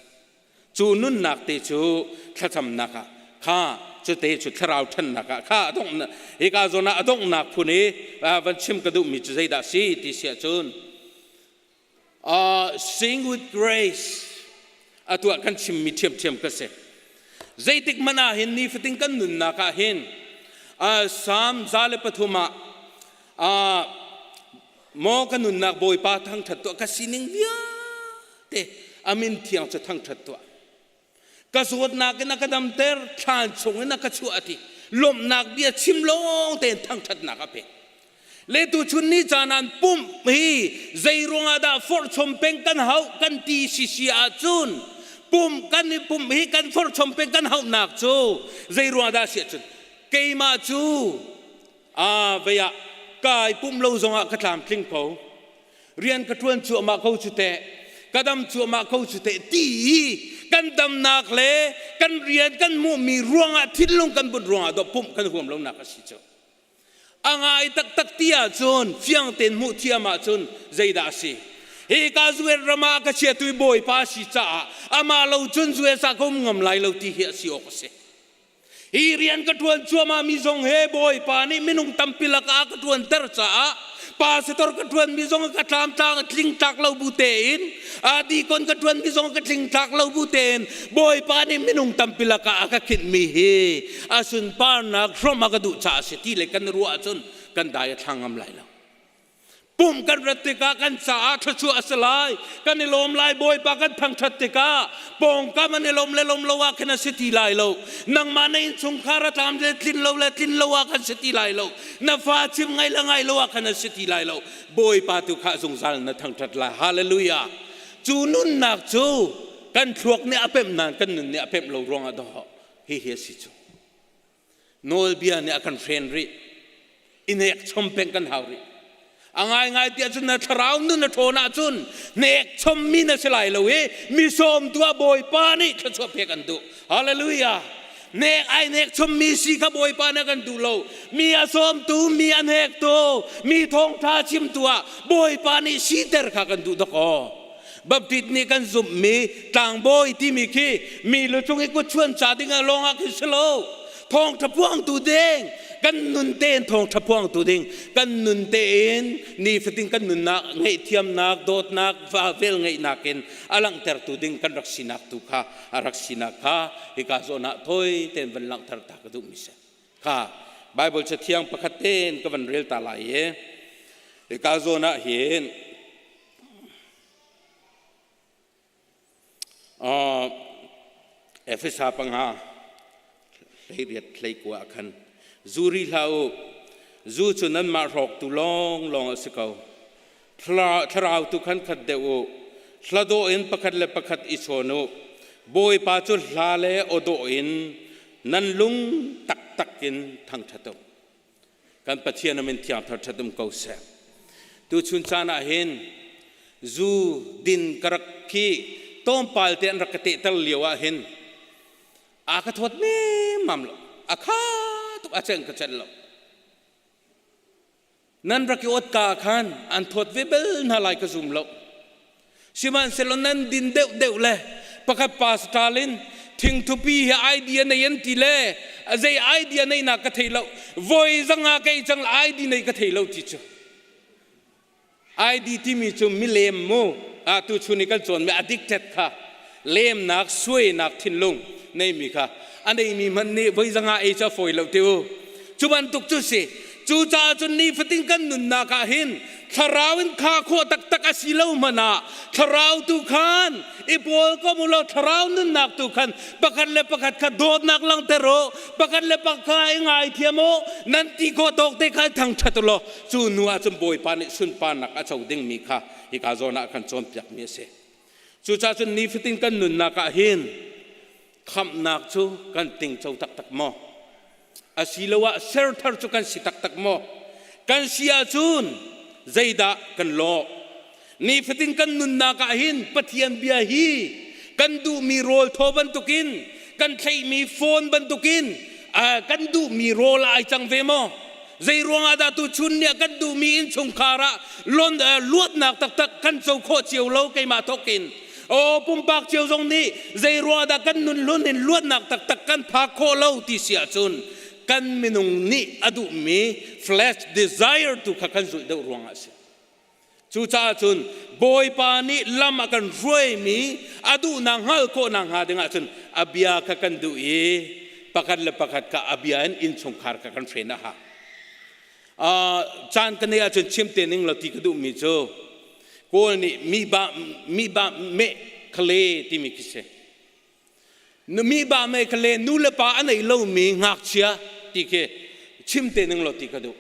cu nunnak te cu thlacamnak ah kha cu te cu thlarau ṭhannak ah kha a dongh hika zawn ah a donghnak phun i van chim ka duhmi cu zeidah si ti si ahcun Sing with grace atu ah kan chimmi ṭhiamṭhiam ka si. Zeitik hmanh ah hin nifatin kan nunnak ah hin Psalm 103 ah maw ka nunnak Bawipa thangṭhat tuah ka sining vialte a min thiang cu thangṭhat tuah. Ka zawtnak in a ka damter, thlan chung in a ka chuah a ti. Lawmhnak bia chim lawng tein thangṭhatnak a pek. Le tuchun ni caan an pumh hi zei ruangah dah forhchom peng kan hauh kan ti sisi ahcun pumh kan i pumh hi kan forhchom peng kan hauhnak cu zei ruangah dah si ahcun keimah cu a vei ah kai pumh lo zongah ka tlamtling ko rian ka ṭuan cuahmah ko cu teh ka dam cuahmah ko cu teh ti i kan damnak le kan rian kan hmuhmi ruangah thinlung kan but ruangah dawh pumh kan huam lonak a si cu a ngai taktak ti ahcun fiang tein hmuh thiam ahcun zeidah a si hi ka zuet ram ah ka chiatu i bawipa si caah amah lo cun zuet sa ka um ngam lai lo ti hi a si awk a si Hi rian ka ṭuan cuahmah mi zong he Bawipa nih minung tampi lakah a ka ṭuanter caah pastor ka ṭuanmi zong ka tlamtlang a tling tlak lo bu tein dikon ka ṭuanmi zong ka tling tlak lo bu tein Bawipa nih minung tampi lakah a ka khinhmi hi a sunparnak hrawm a ka duh caah a si ti le kan ruah ahcun kan dai a thlang ngam lai lo. Pumh kan rat tikah kan caah thluachuah a si lai. Kan i lawm lai Bawipa kan thangṭhat tikah pawngkam an i lawm le lawm lo ah khin a si ti lai lo. Nangmah na innchungkhar a tlam le tlin lo le tlin lo ah khan si ti lai lo. Na fa chim ngai le ngai lo ah khan a si ti lai lo. Bawipa tu kha zungzal na thangṭhat lai. Hallelujah. Cu nunnak cu kan thluak nih a pemh nain kan nun nih a pemh lo ruangah dawh hihi a si cu. Nawlbia nih a kan hren rih. I nek chom peng kan hau rih. A ngaingai tiah cun na thlarau nun a ṭhawn ahcun hnek chommi na si lai lo i mi sawmtu ah Bawipa nih thluachuah pek an duh. Hallelujah. Nek ai nek chommi si kha Bawipa nih a kan duh lo. Mi a sawmtu, mi a hnektu, mi thawngṭha chimtu ah Bawipa nih siter kha kan duh dawkaw. Baptist nih kan zumhmi tlangbawi timi khi mi lucung i kutchuan ca ding ah lawng ah khin si lo. Thawngṭha puangtu ding, kan nun tein thawngṭha puangtu ding, kan nun tein nifatin kan nunnak ngaihthiamnak, dawtnak, vel ngeihnak in a langhtertu ding kan rak sinak tu kha a rak sinak kha hika zawn ah thawi tein van langhter ta ka duhmi si. Kha Bible cathiang pakhat tein ka van rel ta lai i hika zawn ah hin Efesa panga hleiriat hleikua ah khan zu ri hlah u zu cu nanmah hrawktu lawnglawng a si ko thlarau tu khan khat deuh u hla dawh in pakhat le pakhat i chawn u Bawipa cu hla le aw dawh in nan lung taktak. taktak in thangṭhat u. Kan Pathian a min thiang thangṭhat um ko seh. Tuchun caan ah hin zu din ka rak khi tlawmpal te an rak ka tehter lio ah hin a ka thawt nemmam lo. A kha tuk a ceng ka celh lo. Nan rak i ot ka khan an thawt ve bel hna lai ka zum lo. Sihmanhsehlaw nan din deuhdeuh le pakhat pa Stalin thingthupi hi idea nei an ti le zei idea nei nak ka thei lo. Voi zanga kei cang ID nei ka thei lo ti cu. ID timi cu milem mu ah tu chun i kan cawn mi addicted kha lemnak suainak thinlung neimi kha a neimi hmanh nih voi zanga ei cu a fawi lo ti u. Cu bantuk cu si. Cucaah cun nifatin kan nunnak ah hin thlarau in kha khawh taktak a si lo hmanh ah thlarau tu khan i pawl ko mu law thlarau nunnak tu khan pakhat le pakhat kha dawtnak langhter u pakhat le pakhat i ngaithiam u nan ti khawh tawk te kha thangṭhat u law cu hnu ah cun Bawipa nih sunparnak a co dingmi kha hika zawn ah kan cawnpiakmi a si. Cucaah cun nifatin kan nunnak ah hin khamhnak cu kan tingco taktak maw? Asiloah serthar cu kan si taktak maw? Kan si ahcun zeidah kan lawh? Nifatin kan nunnak ah hin Pathian bia hi kan duhmi rawl thaw bantukin kan thlaihmi phone bantukin kan duhmi rawl ah ai cang ve maw? Zei ruangah dah tuchun ni ah kan duhmi innchungkhar ah lon, luatnak taktak kan co khawh cio lo keimah thawk in aw pumpak cio zong nih zei ruangah dah kan nun hlun in luatnak taktak kan phak khawh lo ti si ahcun kan minung nih a duhmi flesh desire tu kha kan zulh deuh ruangah a si. Cucaah cun Bawipa nih lam a kan hruaimi a duhnak hngalh khawhnak hnga dingah cun a bia kha kan duh i pakhat le pakhat kha a bia in innchungkhar kha kan hren a hau. Caan ka neih ahcun chim te ning law ti ka duhmi cu Kawl nih mi ba mi ba meh khale timi khi si. Mi ba meh khale nu le pa a nei lomi ngakchia ti khi chim te ning law ti ka duh.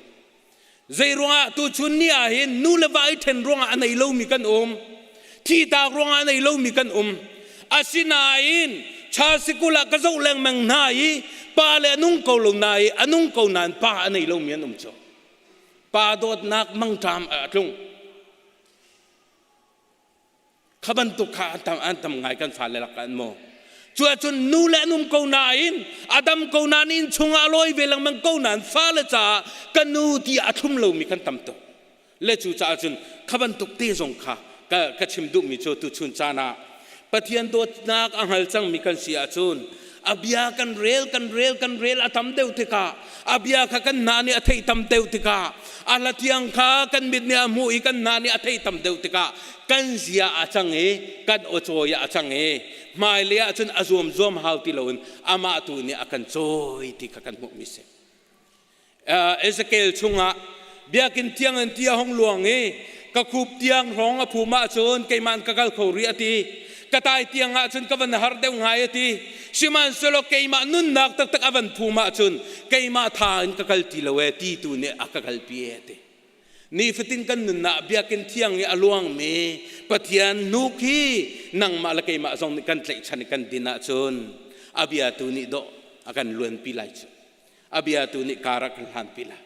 Zei ruangah tuchun ni ah hin nu le va i ṭhen ruangah a nei lomi kan um. Thihtak ruangah a nei lomi kan um. Asinain cha sikul ah ka zoh lengmang hna i pa le a nung ko lo na i a nung ko nain pa a nei lomi an um cu. Pa dawtnak mangṭam a tlung. Kha bantuk kha an tam, an tam ngai kan fale lakah an maw. Cu ahcun nu le an um ko nain a dam ko nain inn chungah a lawi ve lengmang ko nain fale caah ka nu ti a thlum lomi kan tam tuk. Le cu caah cun kha bantuk te zong kha ka, ka chim duhmi cu tuchun caan ah Pathian dawtnak a hngal cangmi kan si ahcun a bia kan rel kan rel kan rel a tam deuh tikah a bia kha kan hna nih a theih tam deuh tikah a hla thiang kha kan mit nih a hmuh i kan hna nih a theih tam deuh tikah kan zia a cang i kan awcawi a cang i hmailei ah cun a zuam zuam hau ti loin amah tu nih a kan cawi ti kha kan hmuhmi si. Ezekiel chungah biakinn tiang in ti a hung luang i ka khup tiang hrawng a phum ahcun keimah ka kal kho rih a ti. Ka tai tiang ahcun ka van har deuh ngai a ti. Sihmanhsehlaw keimah nunnak taktak a van phum ahcun keimah tha in ka kal ti lo ee ti tu nih a ka kalpi ee a ti. Nifatin kan nunnak biakinn thiang i a luangmi Pathian hnuk hi nangmah le keimah zong nih kan tlaihchan i kan din ahcun a bia tu nih dawh a kan luanpi lai cu. A bia tu nih kar a kan hlanpi lai.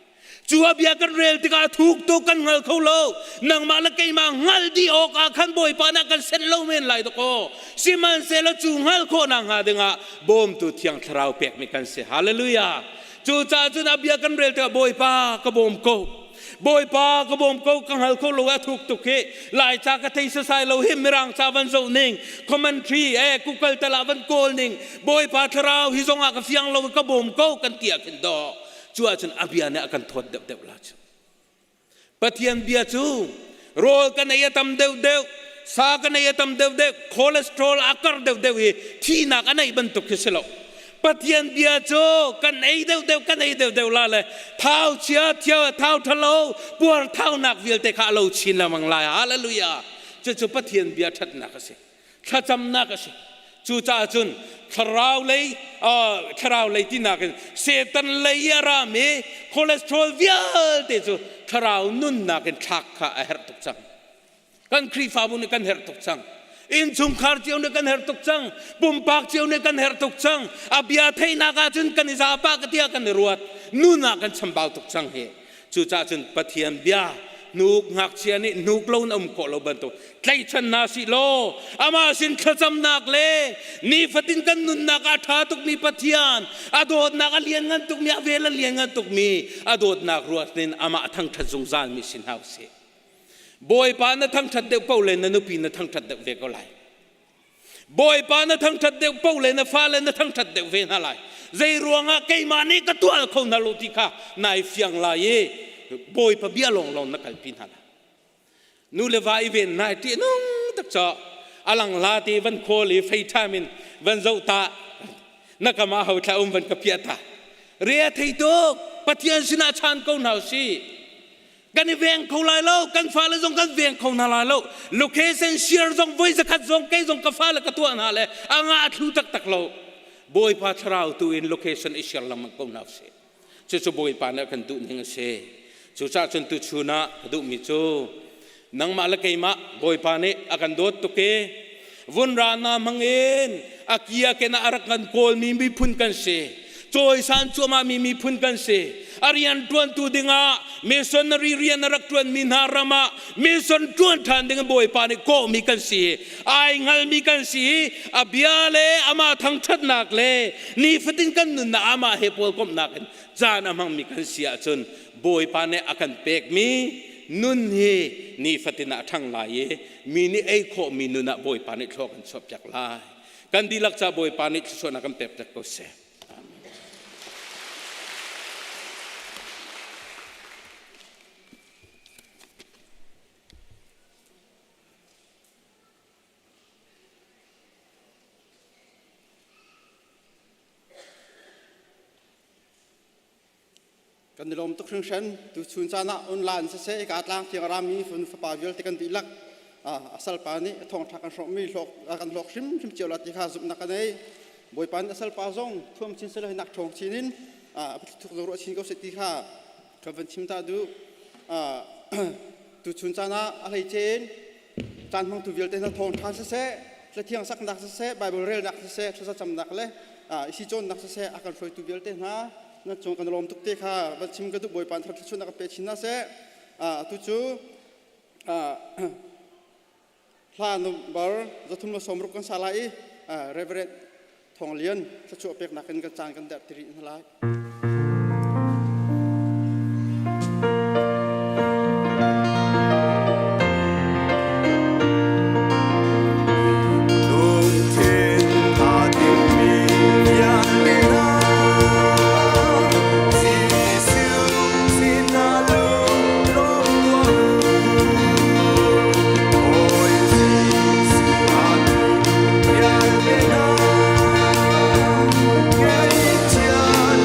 Cu a bia kan rel tikah a thuk tuk kan hngal kho lo. Nangmah le keimah hngalh dih awkah khan Bawipa nih a kan senh lo men lai dakaw. Sihmanhsehlaw cu hngalh khawhnak hnga dingah bawmtu Thiang Thlarau pekmi kan si. Hallelujah. Cucaah cun a bia kan rel tikah Bawipa ka bawm ko. Bawipa ka bawm ko ka hngal kho lo a thuk tuk hi Laica ka thei sasai lo hi Mirang ca van zoh ning commentary eh Google tal ah van kawl ning Bawipa thlarau hi zong ah ka fiang lo ka bawm ko kan ti ah khin dawh cu ahcun a bia nih a kan thawt deuh deuh la cu Pathian bia cu rawl kan ei a tam deuh deuh sa kan ei a tam deuh deuh cholesterol a kar deuh deuh i thihnak a neih bantuk khi si lo Pathian bia cu kan ei deuhdeuh kan ei deuhdeuh la le thau chia thio thau thalo puar thaunak vialte kha a lo chin lengmang lai hallelujah cucu Pathian bia ṭhatnak a si thlacamnak a si cucaah cun thlarau lei thlarau lei tinak in Satan lei a rami cholesterol vialte cu thlarau nunnak in thlak kha a herh tuk cang kan Khrihfabu nih kan herh tuk cang. Innchungkhar cio nih kan herh tuk cang. Pumpak cio nih kan herh tuk cang. A bia theihnak ahcun kan i zapa ka tiah kan i ruat. Nun ah kan chambau tuk cang hi. Cucaah cun Pathian bia hnuk ngakchia nih hnuk lo in um khawh lo bantuk tlaichan hna sih law amah sin thlacamnak le nifatin kan nunnak ah ṭha tukmi Pathian a dawtnak a lianngan tukmi a vel a lianngan tukmi a dawtnak ruat in amah thangṭhat zungzal mi si hna usih. Bawipa na thangṭhat deuh paoh le na nupi na thangṭhat deuh ve ko lai. Bawipa na thangṭhat deuh paoh le na fale na thangṭhat deuh ve hna lai. Zei ruangah keimah nih ka tuah kho hna lo ti kha nai fiang lai i Bawipa bia lawnglawng na kalpi hna lai. Nu le va i ven hna i ṭih nung tak caw alang hla te van khawl i fei ṭham in van zoh ta na kam ah ho thla um van ka piah ta re a thei tuk Pathian sinah chan ko hna usih kan i veng kho lai lo kan fale zong kan veng kho hna lai lo location share zong voi zakhat zong kei zong ka fale ka tuah hna le a nga a thlu taktak lo bawipa thlarau tu in location i share lengmang ko hna usih cucu bawipa nih a kan duh ning a si cucaah cun tuchun ah ka duhmi cu nangmah le keimah bawipa nih a kan dawt tuk i vunra na hmangin a kia ken ah a rak kan kawlmi miphun kan si cawisan cuahmah mi miphun kan si a rian ṭuantu dingah missionary rian a rak ṭuanmi hna ram ah mission ṭuan ṭhan ding bawipa nih kawhmi kan si ai hngalmi kan si a bia le amah thangṭhatnak le nifatin kan nunnak amah he pawlkomhnak in caan a hmangmi kan si ahcun bawipa nih a kan pekmi nun hi nifatin ah a ṭhang lai i mi nih ei khawhmi nun ah Bawipa nih thlua kan chuahpiak lai. Kan dihlak ca Bawipa nih thluachuahnak kan pekpiak ko seh. Kan i lawm tuk hringhran. Tuchun caan ah online siseh ka tlang thiang rami fun fapa vialte kan dihlak a salpa nih thawngṭha kan hrawmmi hlawk kan hlawk hrimhrim cio la ti kha zumhnak ka nei. Bawipa nih a salpa zong thuam chin selaw nak ṭhawng chin in a thuk zo ruah chin ko seh ti kha ka van chim ta duh. Tuchun caan ah a hleice in caan hmangtu vialte hna thawngṭha siseh, hlathiang saknak siseh, Bible relnak siseh, thlacamnak le isi cawnnak siseh a kan hruaitu vialte hna nan cung kan lawm tuk te kha van chim ka duh Bawipa thar thluachuahnak ka pe chin hna seh. Atu cu hla number 360 kan sa lai i Reverend Thawng Lian thluachuah peknak in kan caan kan derh ti rih hna lai. Lungthin aa timmi vialte hna, Jesuh sinah lunglawm tuah u. Bawi Jesuh aa vialte hna, ngaihchiat.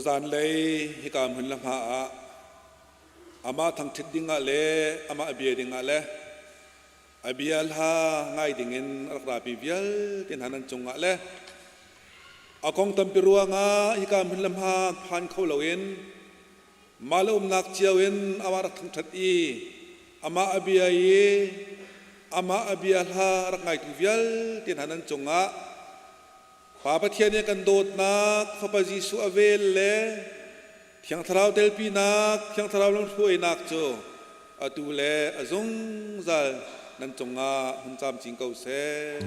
Tuzan lei hika hmun le hma ah amah thangṭhit dingah le amah bia dingah le a bia hla ngai dingin a rak rapi vialte hna nan cungah le a kong tampi ruangah hika hmun le hma phan kho loin mah le umnak cio in amah rak thangṭhat i amah a bia i amah a bia hla rak ngaitu vialte hna nan cungah Pa Pathian i kan dawtnak, Fapa Jesuh a vel le Thiang Thlarau telpinak, Thiang Thlarau lamhruainak cu atu le a zungzal nan cungah hun camcin ko seh.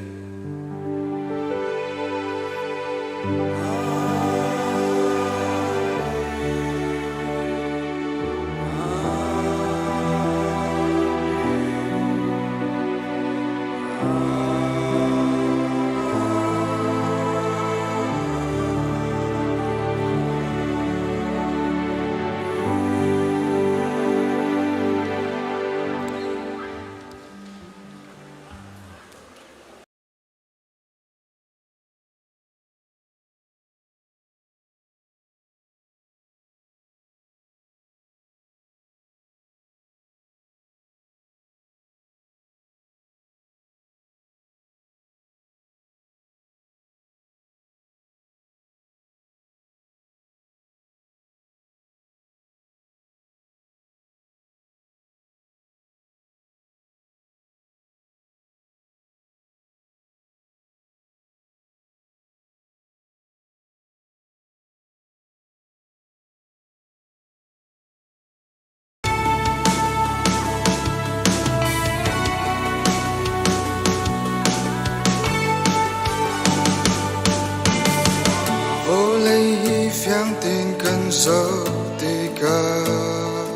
Vawlei hi fiang tein kan zoh tikah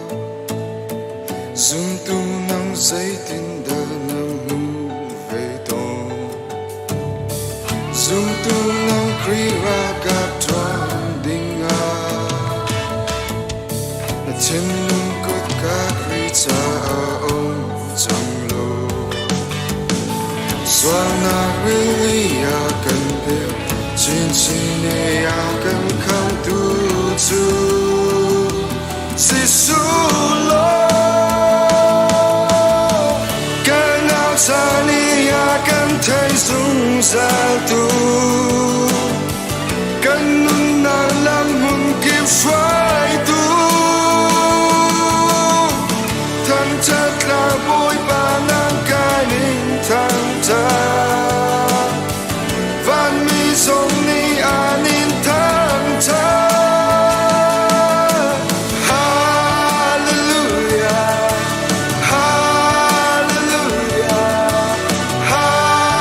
zumtu nang zeitindah na hmuh ve tawn? Zumtu nang Khrih ralkap ṭuan dingah Na thinlung kutka Khrih caah um cang law Sualnak rili a kan pek chinchin i a kan khamtu cu Jesuh law kan au caan i a kan thei zungzal tu kan nunnak lam hmun kip hruai.